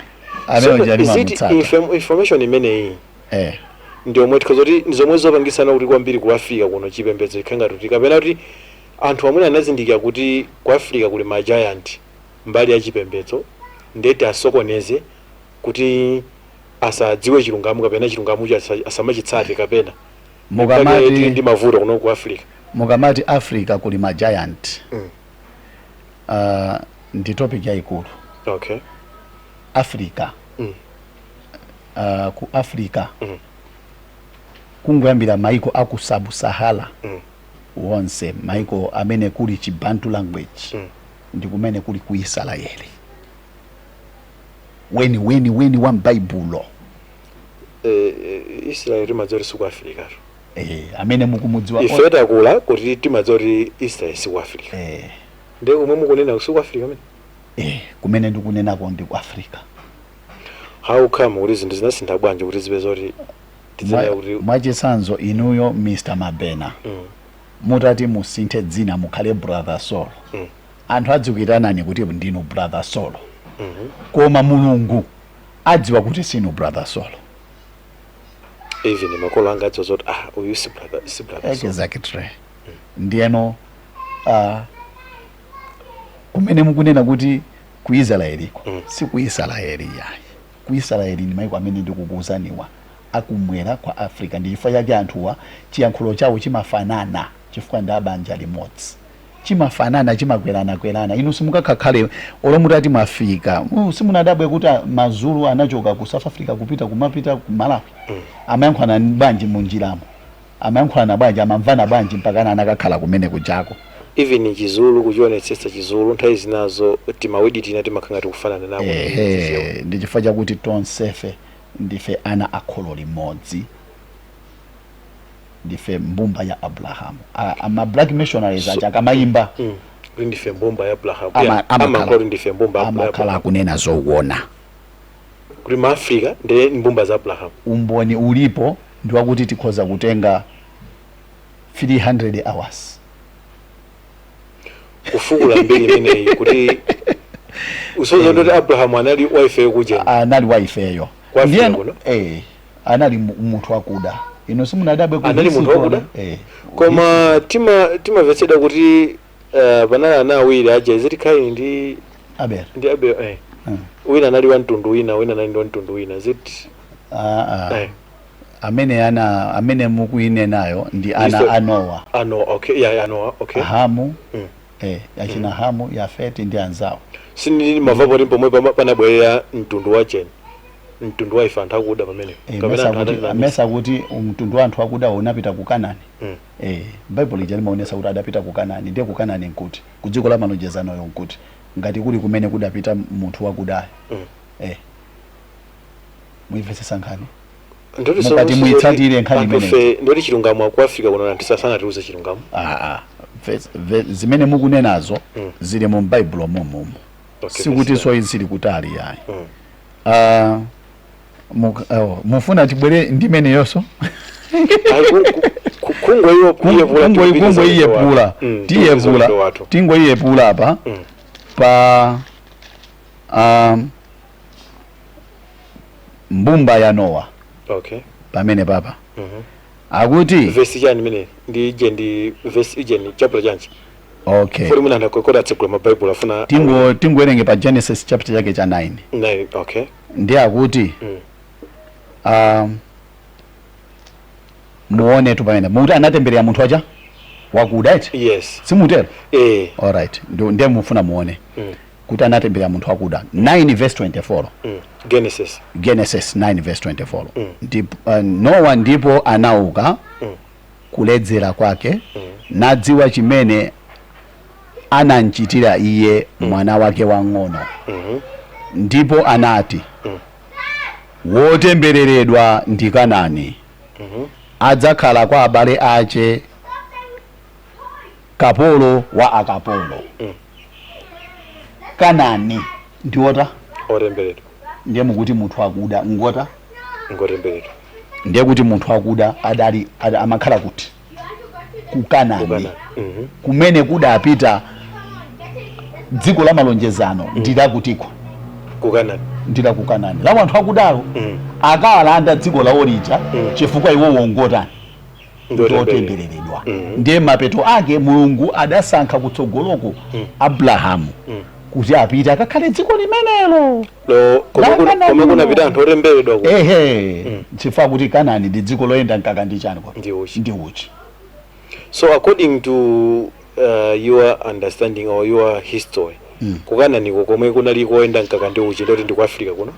Speaker 2: Amene
Speaker 1: So,
Speaker 2: uja
Speaker 1: is it
Speaker 2: ndimamutsata.
Speaker 1: Information imeneyi ndi omwe tikhoza kuti ndi zomwe zopangisana kuti kwambiri ku Africa kuno chipembedzo chikhale ngati kuti, kapena kuti anthu amene anazindikira kuti ku Africa kuli ma giant mbali ya chipembedzo, ndeti asokoneze kuti Asadziwe chilungamo kapena chilungamocho asamachitsate kapena mpake tili
Speaker 2: Mukamati
Speaker 1: ndi mavuto kuno ku Africa.
Speaker 2: Mukamati Africa kuli ma giant, ndi topic yayikulu. Africa, ku Africa, kungoyambira maiko aku Sub-Sahara wonse, maiko amene kuli Chibantu language, ndi kumene kuli ku Israeli weni weni weni wa m'Baibulo.
Speaker 1: Israeli timadziwa kuti siku Africa.
Speaker 2: Amene mukumudziwa.
Speaker 1: Ife takula kuti timadziwa kuti Israeli siku Africa. Ndi umwe mukunena siku Africa amene?
Speaker 2: Kumene ndikunenako ndi ku Africa.
Speaker 1: How come kuti zinthu zinasintha bwanji kuti zipe zoti tizinena kuti
Speaker 2: Mwachitsanzo, inuyo Mr Mabena, mutati musinthe dzina mukhale Brother Solo, anthu adzikuitanani kuti ndinu Brother Solo, koma Mulungu adziwa kuti sinu Brother Solo.
Speaker 1: Even makolo anga adziwa zoti, ah, uyu si brother, si Brother Solo.
Speaker 2: Exactly. Ndiyeno kumene mukunena kuti ku Israeliko, si ku Israeli yayi. Ku Israeli ndi maiko amene ndikukuwuzaniwa akumwera kwa Africa. Ndi chifukwa chake anthuwa chiyankhulo chawo chimafanana, chifukwa ndi abanja limodzi, chimafanana, chimakweranakwerana. Inu simukakhakhale olo mutati mwafika, simunadabwe kuti Mazulu anachoka ku South Africa kupita kumapita ku Malawi? Amayankhulana bwanji munjiramo? Amayankhulana bwanji? Amamvana bwanji mpakana anakakhala kumene kujako?
Speaker 1: Even Chizulu, kuchionetsetsa Chizulu, nthawi zinazo tima word tina timakhala ngati kufanana nako.
Speaker 2: Ehe, ndi chifukwa chakuti tonsefe ndife ana akholo limodzi, ndife mbumba ya Abrahamu. Ama black missionaries aja akamayimba,
Speaker 1: Kuti ndife mbumba ya Abraham.
Speaker 2: Amakhala-
Speaker 1: Amakhala kuti ndife mbumba ya
Speaker 2: amakhala
Speaker 1: Abraham.
Speaker 2: akunena zowona.
Speaker 1: Kuti maafrika ndiye mbumba za Abraham.
Speaker 2: Umboni ulipo ndi wakuti tikhoza kutenga 300 hours
Speaker 1: kufukula mbiri imeneyi kuti usoza ndoti Abrahamu anali waife kuja.
Speaker 2: Anali waifeyo.
Speaker 1: Kwa Afrika kuno?
Speaker 2: Anali munthu wakuda. Ino simunadabwe ku
Speaker 1: Anali munthu
Speaker 2: history?
Speaker 1: wakuda?
Speaker 2: Eh.
Speaker 1: Koma timamvetsedwa kuti panali ana awiri aja, iziti Kaini ndi
Speaker 2: Abel.
Speaker 1: Ndi Abel. Wina anali wa mtundu wina, wina anali wa mtundu wina, ziti
Speaker 2: Ah, ah.
Speaker 1: Eh.
Speaker 2: Amene ana amene mukuinenayo ndi ana
Speaker 1: Mr.
Speaker 2: a Nowa.
Speaker 1: Ano, okay, yeah, ano, okay.
Speaker 2: Hamu, achina Hamu, Yafeti ndi anzawo.
Speaker 1: Sindili mavapo kuti pomwe panabwerera mtundu wa cheni, mtundu wa ife anthu akuda pamene
Speaker 2: Eh,
Speaker 1: kapena
Speaker 2: mesa
Speaker 1: anthu
Speaker 2: kuti
Speaker 1: atati
Speaker 2: mesa kuti mtundu wa anthu akuda unapita ku Kanani?
Speaker 1: Mm.
Speaker 2: Bible ija limaonesa kuti adapita ku Kanani. Ndiye ku Kanani nkuti? Ku dziko la malonjezanoyo nkuti, ngati kuli kumene kudapita munthu wakudayo? Muimvesesa nkhani?
Speaker 1: Ndoti
Speaker 2: Mukati muitsatire nkhani imeneyi.
Speaker 1: Anthufe ndoti chilungamo ku Africa kuno anthu sasanatiuze chilungamo.
Speaker 2: Ah, ah. Zimene mukunenazo zili mu Baibulo momumo. Sikuti so zili kutali yayi. Ah, oh, mufuna tibwere ndimeneyonso?
Speaker 1: Ayi, kungo iyo iyepula.
Speaker 2: Kungo iyepula, tiyepula, tingoiyepula apa pa mbumba ya Nowa. Pamene papa akuti
Speaker 1: Vesi chani imene ndi ije, ndi vesi ije, ni chapter chanji? Fori mwina anthu akoti atsegula mabaibulo afuna.
Speaker 2: Tingowerenge pa Genesis chapter chake cha 9.
Speaker 1: 9, okay.
Speaker 2: Ndi akuti muone tu pamene mukuti anatemberera munthu wacha wakuda eti?
Speaker 1: Yes.
Speaker 2: Simutero?
Speaker 1: Eh.
Speaker 2: Alright, ndiye mufuna muone kuti anatemberera munthu wakuda, 9 verse 24.
Speaker 1: Genesis.
Speaker 2: Genesis 9 verse 24. Ndipo, Nowa ndipo anauka kuledzera kwake, nadziwa chimene anamchitira iye mwana wake wang'ono, ndipo anati, "Wotembereredwa ndi Kanani, adzakhala kwa abale ache kapolo wa akapolo." Kanani ndiwota?
Speaker 1: Otembereredwa.
Speaker 2: Ndiye mukuti munthu akuda ngota?
Speaker 1: Ngotembereredwa.
Speaker 2: Ndiye kuti munthu akuda adali amakhala kuti? Ku Kanani.
Speaker 1: Kukanani.
Speaker 2: Kumene kudapita dziko la malonjezano ndilakutiko?
Speaker 1: Kukanani.
Speaker 2: Ndila ku Kanani la anthu akudawo. Akalanda dziko lawo lija, chifukwa iwowo ngotani?
Speaker 1: Ndotembereredwa.
Speaker 2: Ndotembereredwa. Ndiye mapeto ake Mulungu adasankha kutsogoloko Abrahamu. Kuti apite akakhale dziko limenelo.
Speaker 1: Lo komwe
Speaker 2: La
Speaker 1: kuna-
Speaker 2: Kanani
Speaker 1: komwe kunapita
Speaker 2: no.
Speaker 1: anthu otemberedwa ku
Speaker 2: Ehe, chifukwa kuti Kanani ndi dziko loyenda mkaka ndi chani kwa?
Speaker 1: Ndi uchi.
Speaker 2: Ndi uchi.
Speaker 1: So according to your understanding or your history, kuKananiko komwe kunali koyenda mkaka ndi uchi, ndoti ndi ku Africa kuno?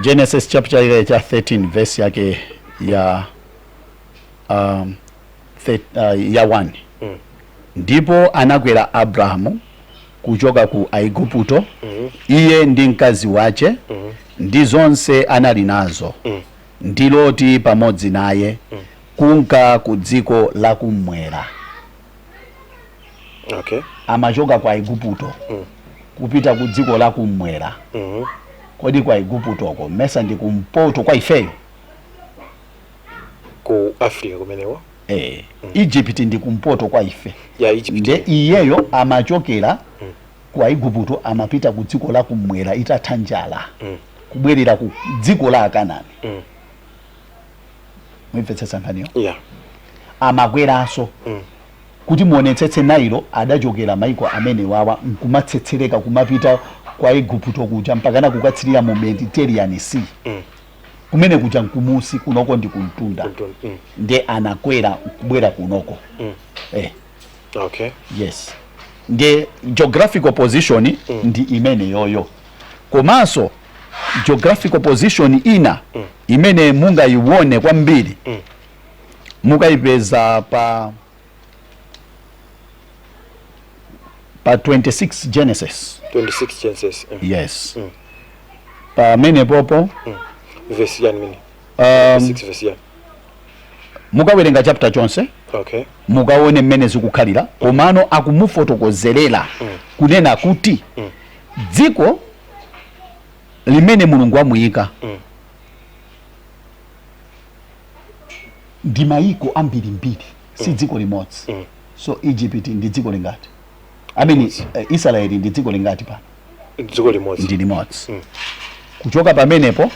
Speaker 2: Genesis chapter ile cha 13, verse yake ya 1. Ndipo anakwera Abrahamu kuchoka ku Aigupto, iye ndi mkazi wace, ndi zonse anali nazo, ndi Loti pamodzi naye, kunka ku dziko lakummwera. Amachoka ku Aigupto kupita ku dziko lakummwera. Kodi kwa Iguptoko mesa ndi kumpoto kwa ifeyo?
Speaker 1: Ku Africa kumeneko.
Speaker 2: Eh, Egypt ndi kumpoto kwa ife.
Speaker 1: Ya, Egypt.
Speaker 2: Nde iyeyo amachokera ku Aigupto, amapita ku dziko lakummwera itatha njala, kubwerera ku dziko la Akanani. Mwimvetsetsa nkhaniyo?
Speaker 1: Yeah.
Speaker 2: Amakweranso. Kuti muonetsetse, Nailo adachokera maiko amene wawa nkumatsetsereka kumapita kwa Igupto kuja mpakana kukatsirira mu Mediterranean Sea. Kumene kuja nkumusi, kunoko ndi kumtunda.
Speaker 1: Kumtunda.
Speaker 2: Nde anakwera kubwera kunoko. Eh. Yes, nde geographical position ndi imene yoyo. Komanso geographical position ina imene mungayiwone kwambiri, mukayipeza pa 26 Genesis.
Speaker 1: 26 Genesis.
Speaker 2: Yes, pamene popo.
Speaker 1: Verse yani mini? 6 verse yani?
Speaker 2: Mukawerenga chapter chonse, mukaone mmene zikukhalira. Komano akumufotokozerera kunena kuti dziko limene Mulungu amuyika ndi mayiko ambirimbiri, si dziko limodzi. So Egypt ndi dziko lingati? I mean, Israeli ndi dziko lingati pano?
Speaker 1: Dziko limodzi.
Speaker 2: Ndi limodzi. Kuchoka pamenepo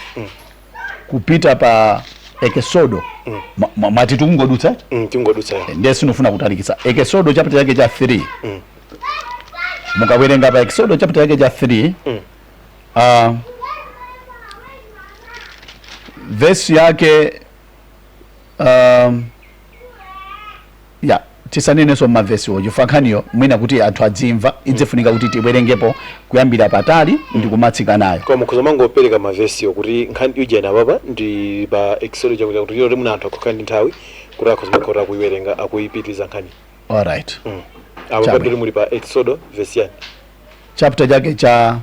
Speaker 2: kupita pa Ekesodo, mwati tikungodutsa?
Speaker 1: Tingodutsa.
Speaker 2: Ndiye sinofuna kutalikitsa. Ekesodo chapter chake cha 3, mukawerenga pa Ekesodo chapter chake cha 3, verse yake, ya, tisanenenso mmavesiwo chifukwa nkhaniyo mwina kuti anthu adzimva idzifunika kuti tiwerengepo kuyambira patali ndi kumatsika nayo.
Speaker 1: Koma mukhoza mangopereka mavesiwo kuti nkhani ujena apapa ndi pa Exodus chakuti kuti kuti muna anthu akukhala ndi nthawi kuti akhoza makhota akuiwerenga, akuipitiriza nkhani.
Speaker 2: Alright.
Speaker 1: Apo
Speaker 2: Chabwino.
Speaker 1: paduli muli pa Exodus verse yani?
Speaker 2: Chapter chake cha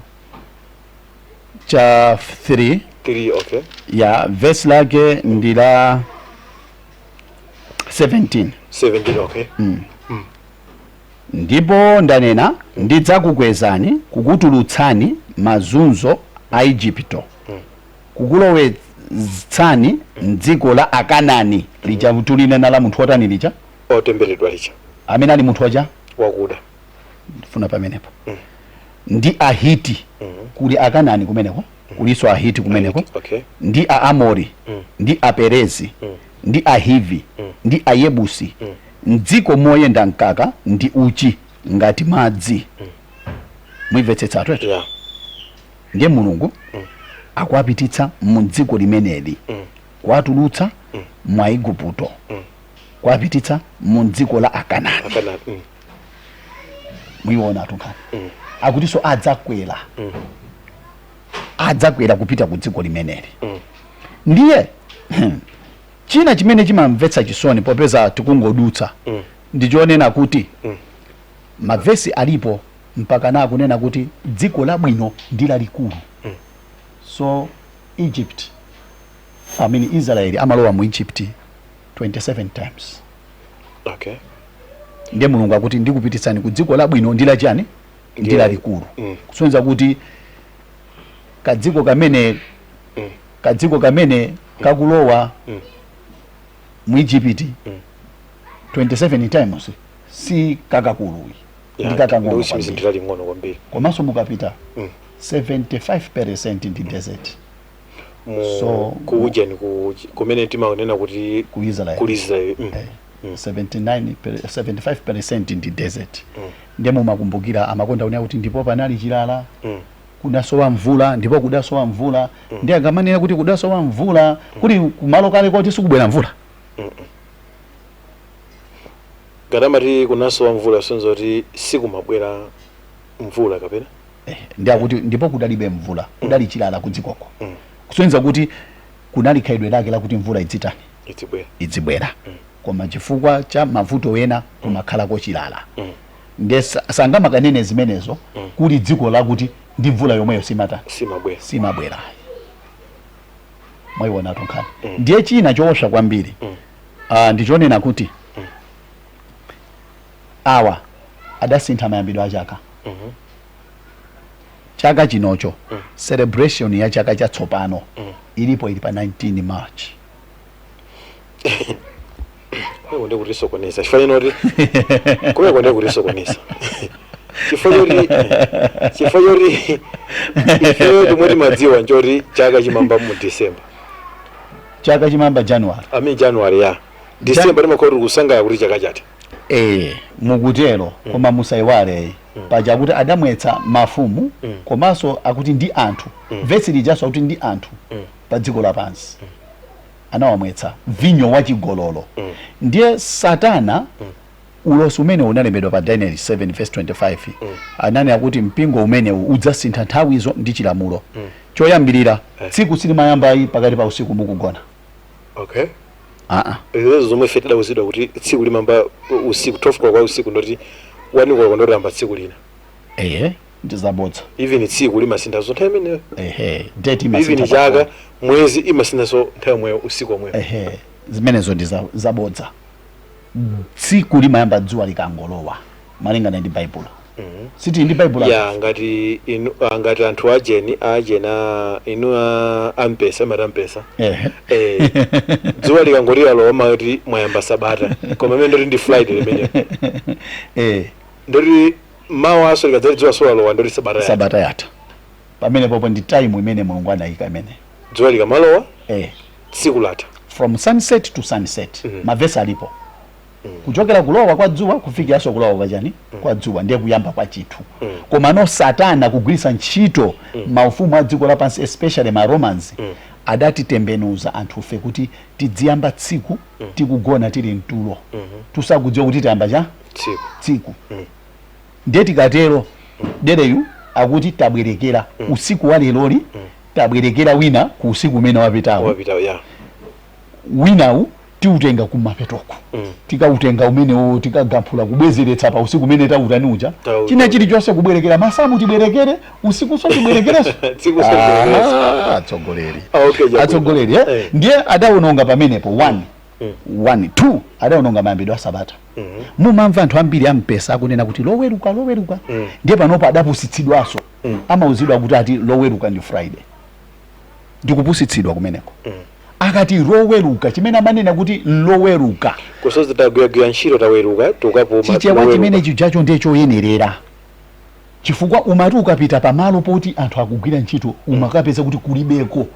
Speaker 2: 3.
Speaker 1: 3, okay.
Speaker 2: Ya, verse lake ndi la 17.
Speaker 1: 17, okay.
Speaker 2: Ndipo ndanena, ndidzakukwezani kukutulutsani mazunzo a Igupto, kukulowetsani mdziko la Akanani lija tulinena la munthu wotani lija?
Speaker 1: Otemberedwa lija.
Speaker 2: Amene ali munthu waja?
Speaker 1: Wakuda.
Speaker 2: Ndifuna pamenepo ndi Ahiti. Kuli Akanani kumeneko, kuliso Ahiti kumeneko, ndi Aamori, ndi Aperezi, ndi Ahivi, ndi Ayebusi, mdziko moyenda mkaka ndi uchi ngati madzi. Mwimvetsetsa eti?
Speaker 1: Yeah.
Speaker 2: Ndiye Mulungu akuwapititsa mu dziko limeneli, kuwatulutsa mwa Igupto, kuwapititsa mu dziko la Akanani.
Speaker 1: Akanani.
Speaker 2: Muiona atunkhani akutinso adzakwera, adzakwera kupita ku dziko limeneli. Ndiye china chimene chimamvetsa chisoni, popeza tikungodutsa, ndichonena kuti mavesi alipo mpaka na akunena kuti dziko labwino ndi lalikulu. So Egypt, I mean, Israeli amalowa mu Egypt 27 times. Ndiye Mulungu akuti ndikupititsani ku dziko labwino ndi lachani? Ndi lalikulu. Kusonyeza kuti kadziko kamene kakulowa mu Egypt 27 times si kakakuluyi, ndi kakang'ono
Speaker 1: Ndi
Speaker 2: kwambiri.
Speaker 1: ndi laling'ono kwambiri.
Speaker 2: Komanso mukapita, 75% ndi desert.
Speaker 1: Mu
Speaker 2: So-
Speaker 1: kuujeni, kumene timanena kuti
Speaker 2: Ku Israel.
Speaker 1: Ku Israel.
Speaker 2: Eh. 79 75% ndi desert. Ndiye mumakumbukira amakonda kunena kuti ndipo panali chilala, kudasowa mvula, ndipo kudasowa mvula. Ndiye akamanena kuti kudasowa mvula, kuli kumalo kale koti sikubwera mvula?
Speaker 1: Ngati amati kunasowa mvula, sonza kuti sikumabwera mvula kapena?
Speaker 2: Eh, ndi akuti ndipo kudalibe mvula, kudali chilala kudzikoko, kusonyeza kuti kunali khalidwe lake lakuti mvula idzitani?
Speaker 1: Idzibwera.
Speaker 2: Idzibwera, koma chifukwa cha mavuto ena kumakhalako chilala. Ndiye sangamakanene zimenezo kuli dziko lakuti ndi mvula yomweyo simatani?
Speaker 1: Simabwera.
Speaker 2: Simabwera. Mwayiona nkhani? Ndiye china choopsa kwambiri ndichonena kuti awa adasintha mayambidwe a chaka. Chaka chinocho, celebration ya chaka chatsopano ilipo, ili pa 19 March.
Speaker 1: Kumeko ndi kutisokoneza, chifukwa chinoti kumeko ndi kutisokoneza, chifukwa choti ifeyo chomwe timadziwa nchoti chaka chimayamba mu December.
Speaker 2: Chaka chimayamba January.
Speaker 1: I mean January, ya December timakhala tiri kusangalala kuti chaka chatha.
Speaker 2: Eh, mukutero, koma musayiwale paja kuti adamwetsa mafumu, komanso akuti ndi anthu. Vesi lijaso akuti ndi anthu pa dziko lapansi anawamwetsa vinyo wachigololo. Ndiye Satana, ulosi umene unalembedwa pa Daniel 7 verse 25, ananena kuti mpingo umenewu udzasintha nthawizo ndi chilamulo. Choyambirira, tsiku silimayamba ayi pakati pa usiku mukugona. Aa.
Speaker 1: Izo zomwe ife tidawuzidwa kuti tsiku limayamba usiku, 12 koloko kwa usiku, ndoti 1 koloko ndoyamba tsiku lina.
Speaker 2: Ehe, ndizabodza.
Speaker 1: Even tsiku limasinthanso nthawi imeneyo.
Speaker 2: Ehe, date
Speaker 1: even
Speaker 2: imasintha.
Speaker 1: Chaka, mwezi imasinthanso nthawi yomweyo, usiku omweyo.
Speaker 2: Ehe, zimenezo ndi zabodza. Tsiku limayamba dzuwa likangolowa, malingana ndi Baibulo. Sitili ndi Baibulo?
Speaker 1: Ya, ngati inu ngati anthu ajeni inu ampesa, amati ampesa. Eh, dzuwa likangoti lalowa mati mwayamba sabata, koma imene ndoti ndi Friday limeneyo. Ndoti mawa aso likadzati dzuwa solalowa, ndoti sabata yatha.
Speaker 2: Sabata yatha pamene popo. Ndi time imene Mulungu anayika imene.
Speaker 1: Dzuwa likamalowa, tsiku latha.
Speaker 2: From sunset to sunset. Mavesi alipo. Kuchokera kulowa kwa dzuwa kufikiranso kulowa kwa chani, kwa dzuwa, ndiye kuyamba kwa chinthu. Komano Satana kugwiritsa ntchito maufumu a dziko lapansi, especially ma Romans, adatitembenuza anthufe kuti tidziyamba tsiku tikugona, tili mtulo, tusakudziwa kuti tayamba cha
Speaker 1: tsiku.
Speaker 2: Tsiku. Ndiye tikatero, dereyu akuti tabwerekera usiku wa leroli, tabwerekera wina ku usiku umene wapitawo.
Speaker 1: Wapita, ya.
Speaker 2: Winawu tiutenga kumapetoko. Tikautenga umenewo, tikagamphula kubwezeretsa pa usiku umene tautani uja. China chilichonse kubwerekera, masamu tibwerekere, usikuso tibwerekereso.
Speaker 1: Tsiku so tibwerekereso.
Speaker 2: Ah, atsogoleri.
Speaker 1: Ah, okay, chabwino.
Speaker 2: Atsogoleri, eh? Ndiye adawononga pamenepo 1 1 2, adawononga mayambidwe a sabata. Mumamva anthu ambiri ampesa akunena kuti Loweruka, Loweruka. Ndiye panopo adapusitsidwanso, amauzidwa kuti ati Loweruka ndi Friday. Ndikupusitsidwa kumeneko. Akati Loweruka, chimene amanena kuti Loweruka,
Speaker 1: kusozi tagwiragwira ntchito, taweruka, tukapuma.
Speaker 2: Chichewa
Speaker 1: Loweruka.
Speaker 2: chimene chijacho ndiye choyenerera, chifukwa umati ukapita pamalo poti anthu akugwira ntchito, umakapeza kuti kulibeko,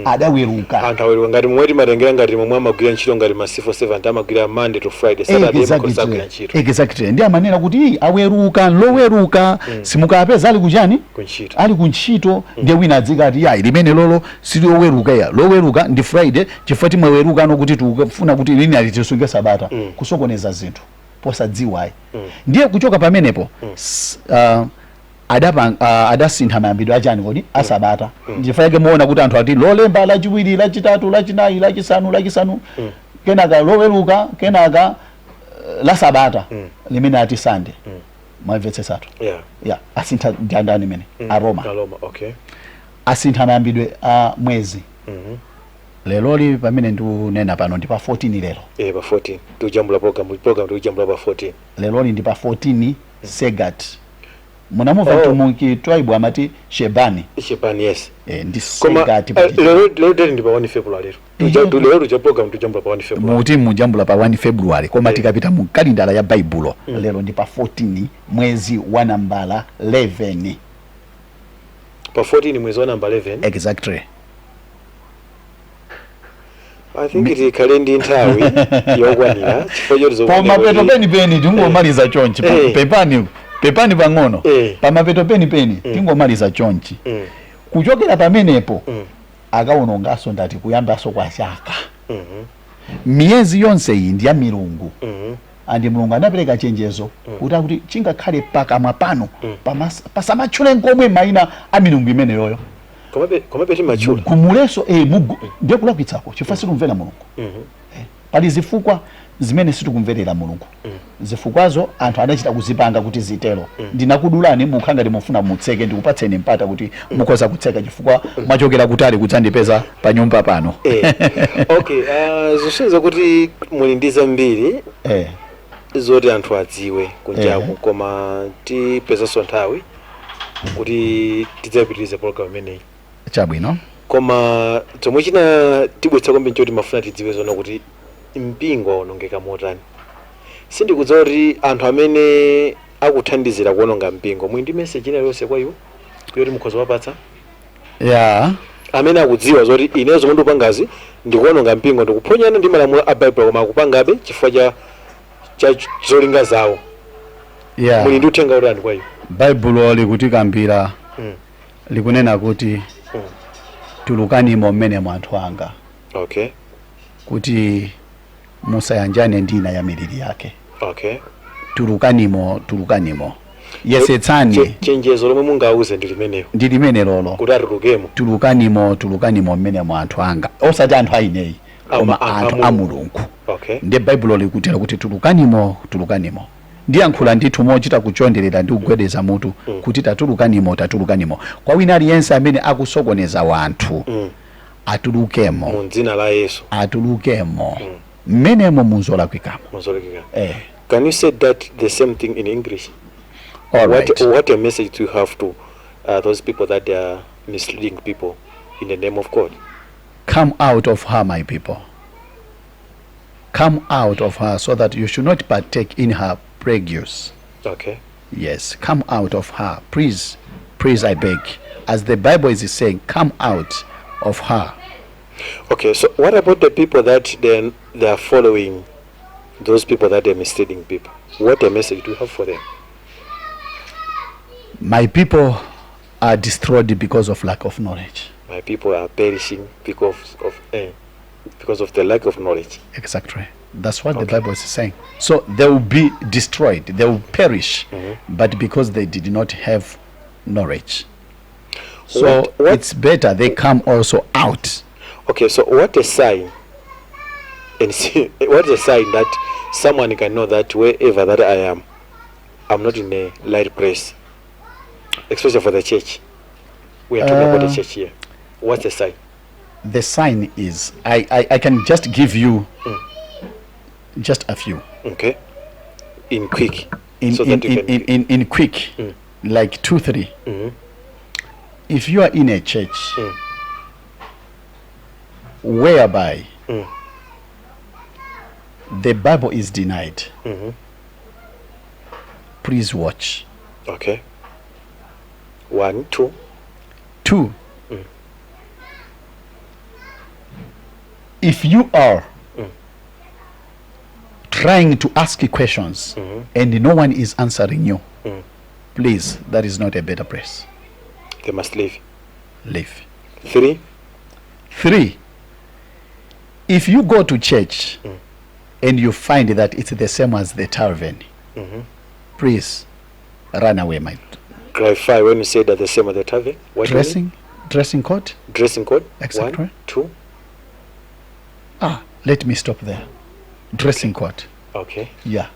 Speaker 2: adaweruka.
Speaker 1: Anthu aweruka, ngati momwe timatengera, ngati momwe amagwira ntchito, ngati ma civil servant amagwira Monday to Friday, Saturday amakhoza agwira ntchito.
Speaker 2: Exactly. Ndi amanena kuti, "Ii, aweruka, Loweruka simukapeza ali kuchani?"
Speaker 1: Kuntchito.
Speaker 2: Ali kuntchito. Ndiye wina adzikati, "Ya, limene lolo sililoweruka, ya Loweruka ndi Friday, chifukwa timaweruka ano kuti tikufuna kuti lini ali tisunge sabata." Kusokoneza zinthu posadziwa ayi. Ndiye kuchoka pamenepo, adasintha mayambidwe achani kodi? Asabata. Chifukwa chake muona kuti anthu ati Lolemba, Lachiwiri, Lachitatu, Lachinayi, Lachisanu, kenaka Loweruka, kenaka la sabata limene ati Sunday. Mwamvetsesatu?
Speaker 1: Yeah.
Speaker 2: Ya, asintha ndi andani imene? Aroma.
Speaker 1: Aroma, okay.
Speaker 2: Asintha mayambidwe a mwezi. Leloli pamene ndikunena pano ndi pa 14 lero.
Speaker 1: Eh, pa 14 tikujambula program, tikujambula pa 14.
Speaker 2: Leloli ndi pa 14 Segat. Munamumva
Speaker 1: Oh.
Speaker 2: Mtumiki Twaibu amati Shebani?
Speaker 1: Shebani, yes.
Speaker 2: Eh, ndi
Speaker 1: Koma
Speaker 2: Segati.
Speaker 1: Lero date ndi pa 1 February lero. Lero tuja program tujambula pa 1 February.
Speaker 2: Muti mujambula pa 1 February, koma tikapita mu kalendala ya Baibulo, lero ndi pa 14 mwezi wa nambala 11.
Speaker 1: Pa 14 mwezi wa namba 11.
Speaker 2: Exactly.
Speaker 1: I think tikhale ndi nthawi yokwanira chifukwa choti zokuoneka
Speaker 2: Pamapeto
Speaker 1: kuti-
Speaker 2: penipeni tingomaliza chonchi. Pepani, pepani pang'ono. Pamapeto penipeni tingomaliza chonchi. Kuchokera pamenepo akawononganso, ndati kuyambanso kwa chaka. Miyezi yonse iyi ndi ya milungu and Mulungu anapereka chenjezo kuti chingakhale pakamwa pano pasamatchule nkomwe mayina a milungu imeneyoyo.
Speaker 1: Komabe timatchula.
Speaker 2: Gumuleso, ndiye kulakwitsako chifukwa situmvera Mulungu. Pali zifukwa zimene sitikumverera Mulungu. Zifukwazo anthu anachita kuzipanga kuti zitero. Ndinakudulani, mukha ngati mufuna mutseke, ndikupatseni mpata kuti mukhoza kutseka chifukwa mwachokera kutali kudzandipeza pa nyumba pano.
Speaker 1: Okay, zisonyeza kuti muli ndi zambiri zoti anthu adziwe kunjaku, koma tipezanso nthawi kuti tidzapitirize program imeneyi.
Speaker 2: Chabwino.
Speaker 1: Koma chomwe china tibwetsa kwambiri nchoti mafuna tidziwe zona kuti mpingo wawonongeka motani. Sindikudziwa kuti anthu amene akuthandizira kuwononga mpingo, muli ndi message ina yonse kwa iwo yoti mukhoza wapatsa amene akudziwa zoti ine zomwe ndikupangazi ndikuwononga mpingo, ndikuphwanyana ndi malamulo a Baibulo, koma akupangabe chifukwa cha zolinga zawo? Muli ndi uthenga utani kwa iwo?
Speaker 2: Baibulo likutikambira, likunena kuti, "Tulukanimo mmenemo, anthu anga, kuti musayanjane ndi ina ya miliri yake." Tulukanimo, tulukanimo, yesetsani.
Speaker 1: Chenjezo lomwe mungauze ndi limenelo?
Speaker 2: Ndi limene lolo.
Speaker 1: Kuti atulukemo.
Speaker 2: Tulukanimo, tulukanimo mmenemo, anthu anga, osati anthu aineyi, koma
Speaker 1: anthu
Speaker 2: anthu
Speaker 1: a
Speaker 2: a Mulungu. Ndiye Baibulo likutera kuti tulukanimo, tulukanimo. Ndiyankhula ndithu mochita kuchonderera ndi kugwedeza mutu kuti tatulukanimo, tatulukanimo. Kwa wina aliyense amene akusokoneza wanthu, atulukemo.
Speaker 1: Mu dzina la Yesu.
Speaker 2: Atulukemo mmenemo munzolakwikamo.
Speaker 1: Muzolekeka.
Speaker 2: Eh.
Speaker 1: Can you say that the same thing in English?
Speaker 2: All
Speaker 1: What
Speaker 2: right.
Speaker 1: What a message do you have to those people that they are misleading people in the name of God?
Speaker 2: Come out of her, my people. Come out of her so that you should not partake in her plagues. Yes, come out of her. Please, please, I beg. As the Bible is saying, come out of her.
Speaker 1: Okay, so what about the people that then they are following those people that they're misleading people? What a message do you have for them?
Speaker 2: My people are destroyed because of lack of knowledge.
Speaker 1: My people are perishing because of the lack of knowledge.
Speaker 2: Exactly. That's what the Bible is saying. So they will be destroyed, they will perish, but because they did not have knowledge. So it's better they come also out.
Speaker 1: Okay, so what a sign and see, what is a sign that someone can know that wherever that I am, I'm not in a right place, especially for the church? We are talking about the church here. What's the sign?
Speaker 2: The sign is I can just give you just a few.
Speaker 1: Okay, in quick,
Speaker 2: In
Speaker 1: so
Speaker 2: in,
Speaker 1: that you
Speaker 2: in,
Speaker 1: can
Speaker 2: in quick, like two, three. If you are in a church whereby the Bible is denied, please watch.
Speaker 1: Okay, one, two.
Speaker 2: Two, if you are trying to ask questions and no one is answering you, please, that is not a better place.
Speaker 1: They must leave.
Speaker 2: Leave.
Speaker 1: Three.
Speaker 2: Three, if you go to church and you find that it's the same as the tavern, please run away, my
Speaker 1: Clarify when you say that the same as the tavern. What do you mean?
Speaker 2: Dressing code.
Speaker 1: Dressing code.
Speaker 2: Exactly.
Speaker 1: One, two.
Speaker 2: Ah, let me stop there. Dressing code. Yeah.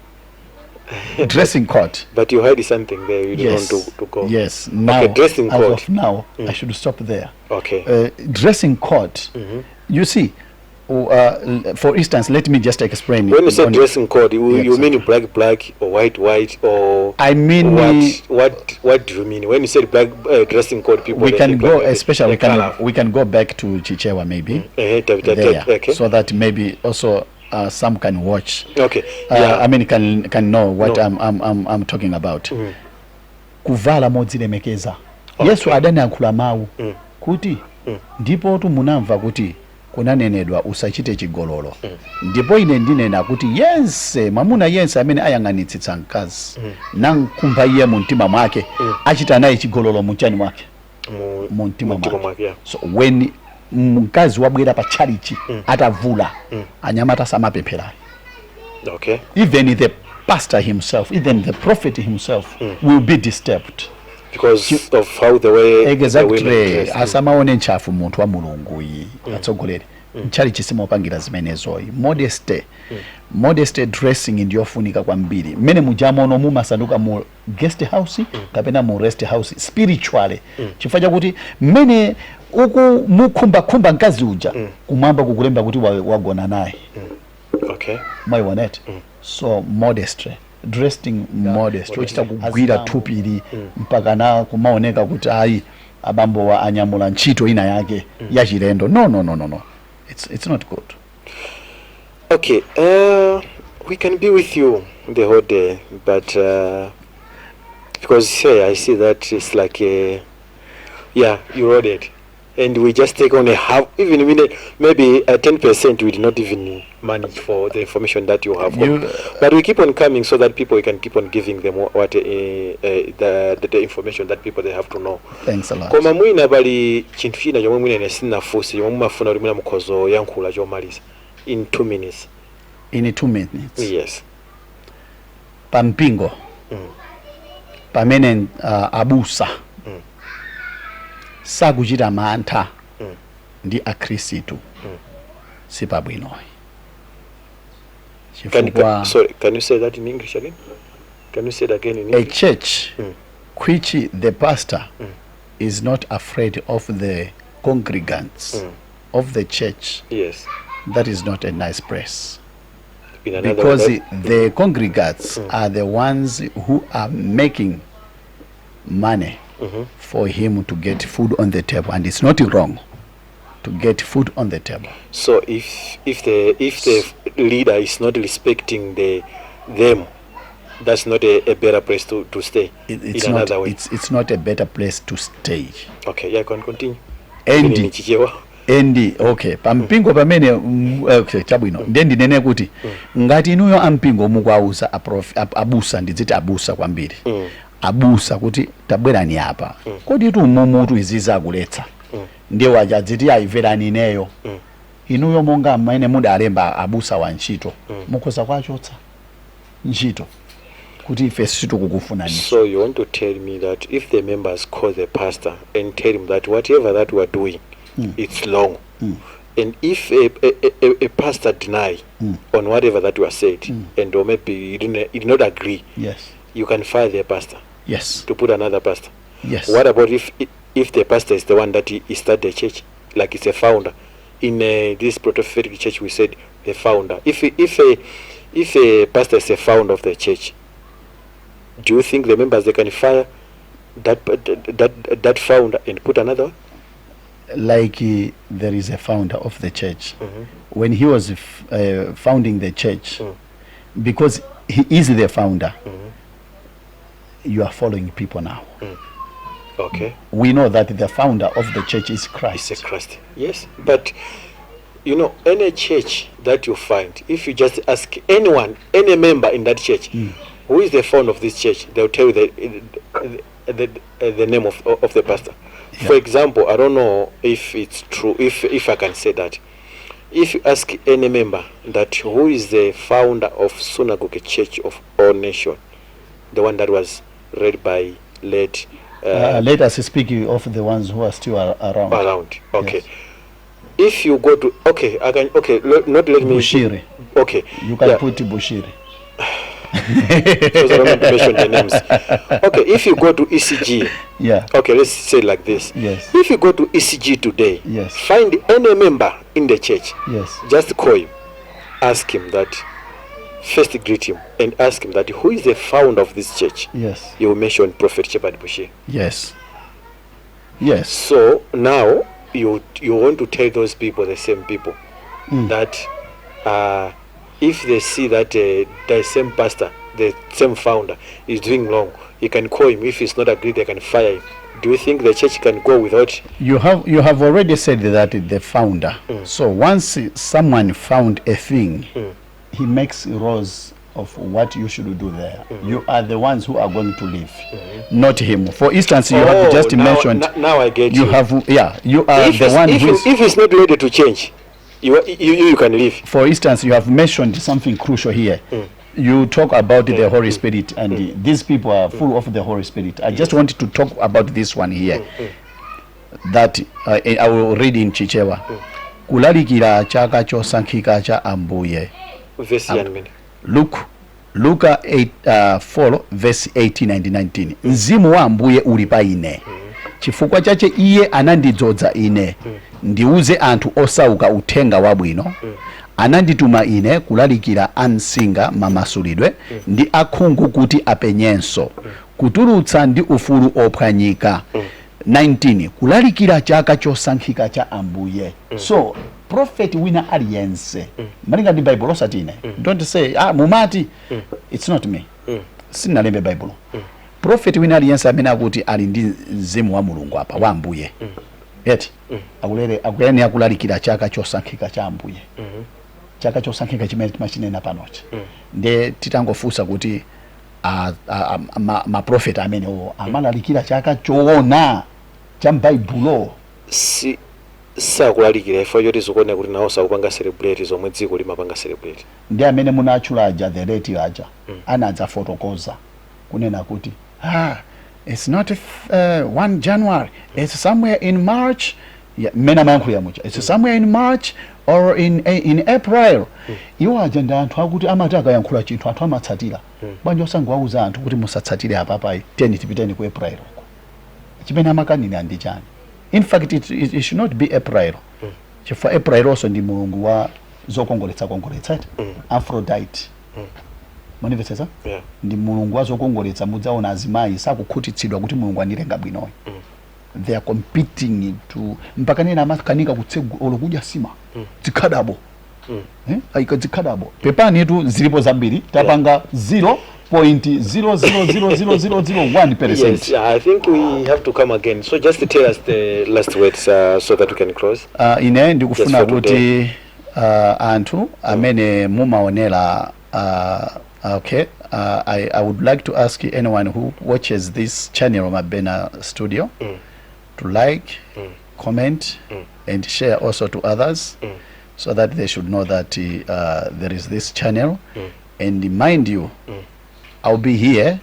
Speaker 2: Dressing code.
Speaker 1: But you hide something there. You don't want to go.
Speaker 2: Yes. Now,
Speaker 1: Okay, dressing
Speaker 2: as
Speaker 1: code.
Speaker 2: of now, I should stop there. Dressing code. You see, for instance, let me just explain.
Speaker 1: When you say dressing code, you mean black, black, or white, white, or
Speaker 2: I mean,
Speaker 1: what? What do you mean when you say black dressing code? People,
Speaker 2: we
Speaker 1: they
Speaker 2: can
Speaker 1: think
Speaker 2: go,
Speaker 1: like
Speaker 2: especially
Speaker 1: the
Speaker 2: we can
Speaker 1: color.
Speaker 2: We can go back to Chichewa maybe there, so that maybe also some can watch. I mean, can know what
Speaker 1: No.
Speaker 2: I'm talking about. Kuvala modzilemekeza. Yesu adanayankhula mawu kuti, "Ndipo munamva kuti Kunanenedwa, "Usachite chigololo." Ndipo ine ndinena kuti yense mwamuna yense amene ayang'anitsitsa mkazi nankhumba iye mu mtima mwake, achita naye chigololo munchani mwake?
Speaker 1: Mu
Speaker 2: Mu mtima
Speaker 1: mtima
Speaker 2: mwake.
Speaker 1: Mwake, yeah.
Speaker 2: So when mkazi wabwera pa tchalichi atavula, anyamata samapempherayo. Even the pastor himself, even the prophet himself will be disturbed.
Speaker 1: Because of how the way the women dress.
Speaker 2: Asamaone ntchafu munthu wa Mulungu iyi. Atsogoleri mtchalichi simopangira zimenezoyi. Modesty dressing ndiyofunika kwambiri. Mmene mujamono mumasanduka mu guest house kapena mu rest house spiritually, chifukwa chakuti mmene uku mukhumbakhumba mkazi uja, kumwamba kukulemba kuti wagona naye. Mwaionete? So modesty dressing, modest, ochita kugwira thupili mpaka na kumaoneka kuti ayi, abambo wa anyamula ntchito ina yake yachilendo. No, no, no, no, no, it's not good.
Speaker 1: Okay, we can be with you the whole day, but because here I see that it's like a, yeah, you wrote it, and we just take on a half, even minute, maybe 10%. We did not even manage for the information that you have got. But we keep on coming so that people, we can keep on giving them what the information that people they have to know.
Speaker 2: Thanks a lot.
Speaker 1: Koma mwina pali chinthu china chomwe mwina ine sindinafunse, chomwe mumafuna kuti mwina mukhoza yankhula chomaliza in 2 minutes.
Speaker 2: In 2 minutes?
Speaker 1: Yes.
Speaker 2: Pampingo pamene abusa sakuchita mantha ndi akhristu, sipabwinoyi. Chifukwa
Speaker 1: Sorry, can you say that in English again? Can you say it again in
Speaker 2: a
Speaker 1: English?
Speaker 2: Church which the pastor is not afraid of the congregants of the church, that is not a nice place.
Speaker 1: In another
Speaker 2: Because
Speaker 1: way,
Speaker 2: the congregants are the ones who are making money for him to get food on the table, and it's not wrong to get food on the table.
Speaker 1: So if the leader is not respecting them, that's not a better place to stay.
Speaker 2: It's
Speaker 1: In
Speaker 2: not
Speaker 1: another way.
Speaker 2: it's not a better place to stay.
Speaker 1: Okay, yeah, can continue.
Speaker 2: And
Speaker 1: In Chichewa.
Speaker 2: And okay, pampingo pamene okay, chabwino, ndiye ndinene kuti ngati inuyo ampingo mukuauza abusa, ndidziti abusa kwambiri, abusa kuti tabwerani apa, kodi tu mumutu izizi akuletsa, ndiye waja adziti ayimverani ineyo, inuyo monga mmene mudalemba abusa wa ntchito, mukhoza kuachotsa ntchito kuti ife situkukufunani.
Speaker 1: So you want to tell me that if the members call the pastor and tell him that whatever that we are doing, it's wrong, and if a pastor deny on whatever that was said, and or maybe he did not agree, you can fire the pastor to put another pastor?
Speaker 2: Yes.
Speaker 1: What about if the pastor is the one that he started the church, like it's a founder? In this prophetic church, we said the founder. If a pastor is a founder of the church, do you think the members they can fire that founder and put another one?
Speaker 2: Like there is a founder of the church. When he was founding the church, because he is the founder, you are following people now. We know that the founder of the church is Christ.
Speaker 1: It's a Christ. Yes, but you know, any church that you find, if you just ask anyone, any member in that church, who is the founder of this church, they'll tell you the name of the pastor. For example, I don't know if it's true, if I can say that. If you ask any member that who is the founder of Synagogue Church of All Nation, the one that was read by late
Speaker 2: Let us speak of the ones who are still around.
Speaker 1: Around. Okay.
Speaker 2: Yes.
Speaker 1: If you go to, okay, I can, okay, not let me
Speaker 2: Bushiri.
Speaker 1: Okay.
Speaker 2: You can put Bushiri.
Speaker 1: Because I don't want to mention the names. Okay, if you go to ECG, okay, let's say like this. If you go to ECG today, find any member in the church, just call him, ask him that, first greet him and ask him that who is the founder of this church. You will mention Prophet Shepherd Bushiri. So now you want to tell those people, the same people, that if they see that the same pastor, the same founder is doing wrong, you can call him. If he's not agreed, they can fire him. Do you think the church can go without?
Speaker 2: You have already said that the founder. So once someone found a thing, he makes rules of what you should do there. You are the ones who are going to live, not him. For instance, you have
Speaker 1: Oh,
Speaker 2: just
Speaker 1: now,
Speaker 2: mentioned
Speaker 1: now I get
Speaker 2: you
Speaker 1: you.
Speaker 2: have, yeah, you are
Speaker 1: If
Speaker 2: the
Speaker 1: it's,
Speaker 2: one
Speaker 1: if,
Speaker 2: who
Speaker 1: you,
Speaker 2: is.
Speaker 1: if it's not ready to change, you can leave.
Speaker 2: For instance, you have mentioned something crucial here. You talk about the Holy Spirit, and these people are full of the Holy Spirit. I just wanted to talk about this one here. That I will read in Chichewa. Kulalikira chaka chosankhika cha Ambuye.
Speaker 1: Verse yani mene.
Speaker 2: Luke, Luka 8, 4 verse 18 and 19. Mzimu wa Ambuye uli pa ine, chifukwa chache iye anandidzodza ine ndiuze anthu osauka uthenga wabwino. Anandituma ine kulalikira amsinga mamasulidwe ndi akhungu kuti apenyenso, kutulutsa ndi ufulu ophwanyika. 19, kulalikira chaka chosankhika cha Ambuye. So prophet wina aliyense, malinga ndi Bible, osati ine. Don't say, "Ah, mumati." It's not me, sinalembe Bible. Prophet wina aliyense amene akuti ali ndi mzimu wa Mulungu apa, wa Ambuye, eti akulere akuyani, akulalikira chaka chosankhika cha Ambuye, chaka chosankhika chimene timachinena panochi. Nde titangofunsa kuti maprofeti amenewo amalalikira chaka choona cha m'Baibulo?
Speaker 1: Si sakulalikira ifo choti zikuoneka kuti nawo sakupanga celebrate zomwe dziko limapanga celebrate.
Speaker 2: Ndi amene munatchula aja, the late aja, anadzafotokoza kunena kuti, "Ah, it's not 1 January, it's somewhere in March." Yeah, mmene amayankhulira muja, it's somewhere in March or in April. Iwo aja ndi anthu akuti amati akayankhula chinthu anthu amatsatira. Bwanji osangowauza anthu kuti musatsatire apapayi, teni tipiteni ku April uko? Chimene amakanira ndi chani? In fact, it should not be April, chifukwa April also ndi mulungu wa zokongoletsa kongoletsa, eti? Aphrodite, munimvetsetsa?
Speaker 1: Yeah.
Speaker 2: Ndi mulungu wa zokongoletsa. Mudzaona azimayi sakukhutitsidwa kuti Mulungu andilenga bwinoyi. They are competing to mpaka nena amakanika kutsegula olo kudya sima, zikhadabo. Eh? Aika zikhadabo. Pepani tu, zilipo zambiri, tapanga 0.0000001%.
Speaker 1: Yes, I think we have to come again. So just tell us the last words so that we can close.
Speaker 2: Ine ndikufuna
Speaker 1: Just for
Speaker 2: kuti anthu amene mumaonera, okay, I would like to ask anyone who watches this channel, Mabena Studio, to like, comment and share also to others so that they should know that there is this channel. And mind you, I'll be here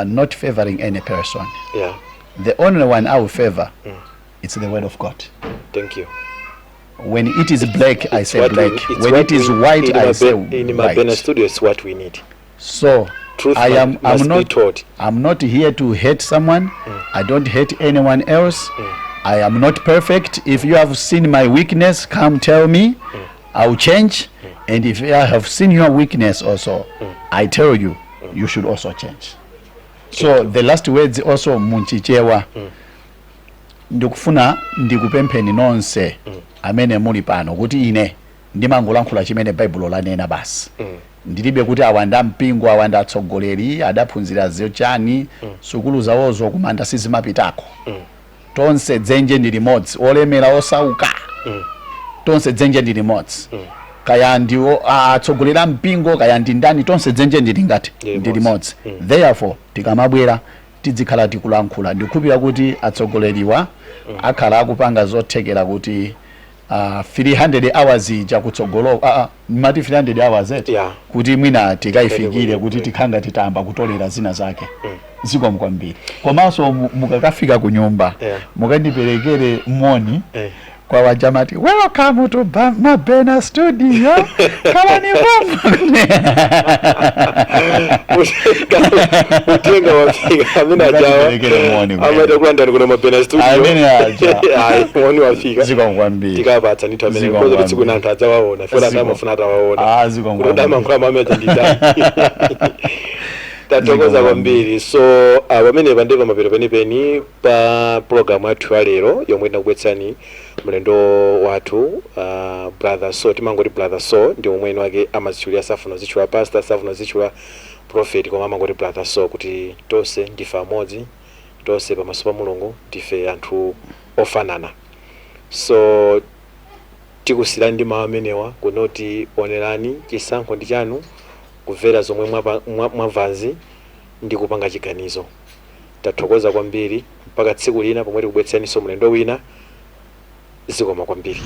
Speaker 2: not favoring any person. The only one I will favor, it's the word of God.
Speaker 1: Thank you.
Speaker 2: When it is black, I
Speaker 1: It's
Speaker 2: say
Speaker 1: what
Speaker 2: black.
Speaker 1: It's
Speaker 2: When
Speaker 1: what
Speaker 2: it is white,
Speaker 1: in
Speaker 2: I say
Speaker 1: in Mabena
Speaker 2: white.
Speaker 1: Studio, it's what we need.
Speaker 2: So
Speaker 1: Truth
Speaker 2: I am
Speaker 1: must
Speaker 2: I'm
Speaker 1: be
Speaker 2: not
Speaker 1: taught.
Speaker 2: I'm not here to hate someone. I don't hate anyone else. I am not perfect. If you have seen my weakness, come tell me. I will change. And if I have seen your weakness also, I tell you, you should also change. So the last words also munchichewa. Ndikufuna ndikupempheni nonse amene muli pano kuti ine ndimangolankhula chimene Baibulo lanena basi. Ndilibe kuti awa ndi ampingo, awa ndi atsogoleri, adaphunzira zochani, sukulu zawozo kumanda sizimapitako. Tonse dzenje ndi limodzi, olemera, osauka, tonse dzenje ndi limodzi. Kaya ndi atsogoleri a mpingo, kaya ndi ndani, tonse dzenje ndili ngati
Speaker 1: Ndi
Speaker 2: ndi
Speaker 1: limodzi.
Speaker 2: limodzi. Therefore, tikamabwera tizikhala tikulankhula. Ndikukhulupirira kuti atsogoleriwa akhala akupanga zothekera kuti 300 hours ija kutsogolo, mati 300 hours eti?
Speaker 1: Yeah.
Speaker 2: Kuti mwina tikayifikire kuti tikhanga titamba kutolera zina zake. Zikomo kwambiri. Komanso mukakafika ku nyumba, mukandiperekere moni kwa wajamati, "Welcome to Mabena Studio, khalani pomwe."
Speaker 1: Utenga wafika, amene ajawa
Speaker 2: Mukandiperekere moni kumene.
Speaker 1: amene kulandani kuno Mabena Studio.
Speaker 2: Amene aja.
Speaker 1: Ayi, moni wafika.
Speaker 2: Zikomo kwambiri.
Speaker 1: Tikapatsa ndithu amene
Speaker 2: Zikomo
Speaker 1: koza kuti tsiku
Speaker 2: kwambiri.
Speaker 1: anthu adzawaona funa amafuna atawaona
Speaker 2: Ah, zikomo
Speaker 1: kuti
Speaker 2: kwambiri.
Speaker 1: amayankhula amene nditani. Tathokoza
Speaker 2: Zikomo.
Speaker 1: kwambiri. So pamenepa ndi pamapeto penipeni pa program yathu ya lero yomwe tinakubweretsani mlendo wathu, Brother So. Timangoti Brother So, ndi omwe eni wake amazitchulira. Safuna zitchula pastor, safuna zitchula prophet, koma amangoti Brother So, kuti tonse ndife amodzi. Tonse pamaso pa Mulungu ndife anthu ofanana. So tikusiyirani ndi mawu amenewa kunoti onerani, chisankho ndi chanu, kumvera zomwe mwamvazi ndi kupanga chiganizo. Tathokoza kwambiri, mpaka tsiku lina pomwe tikubweretseninso mlendo wina. Zikoma kwambiri.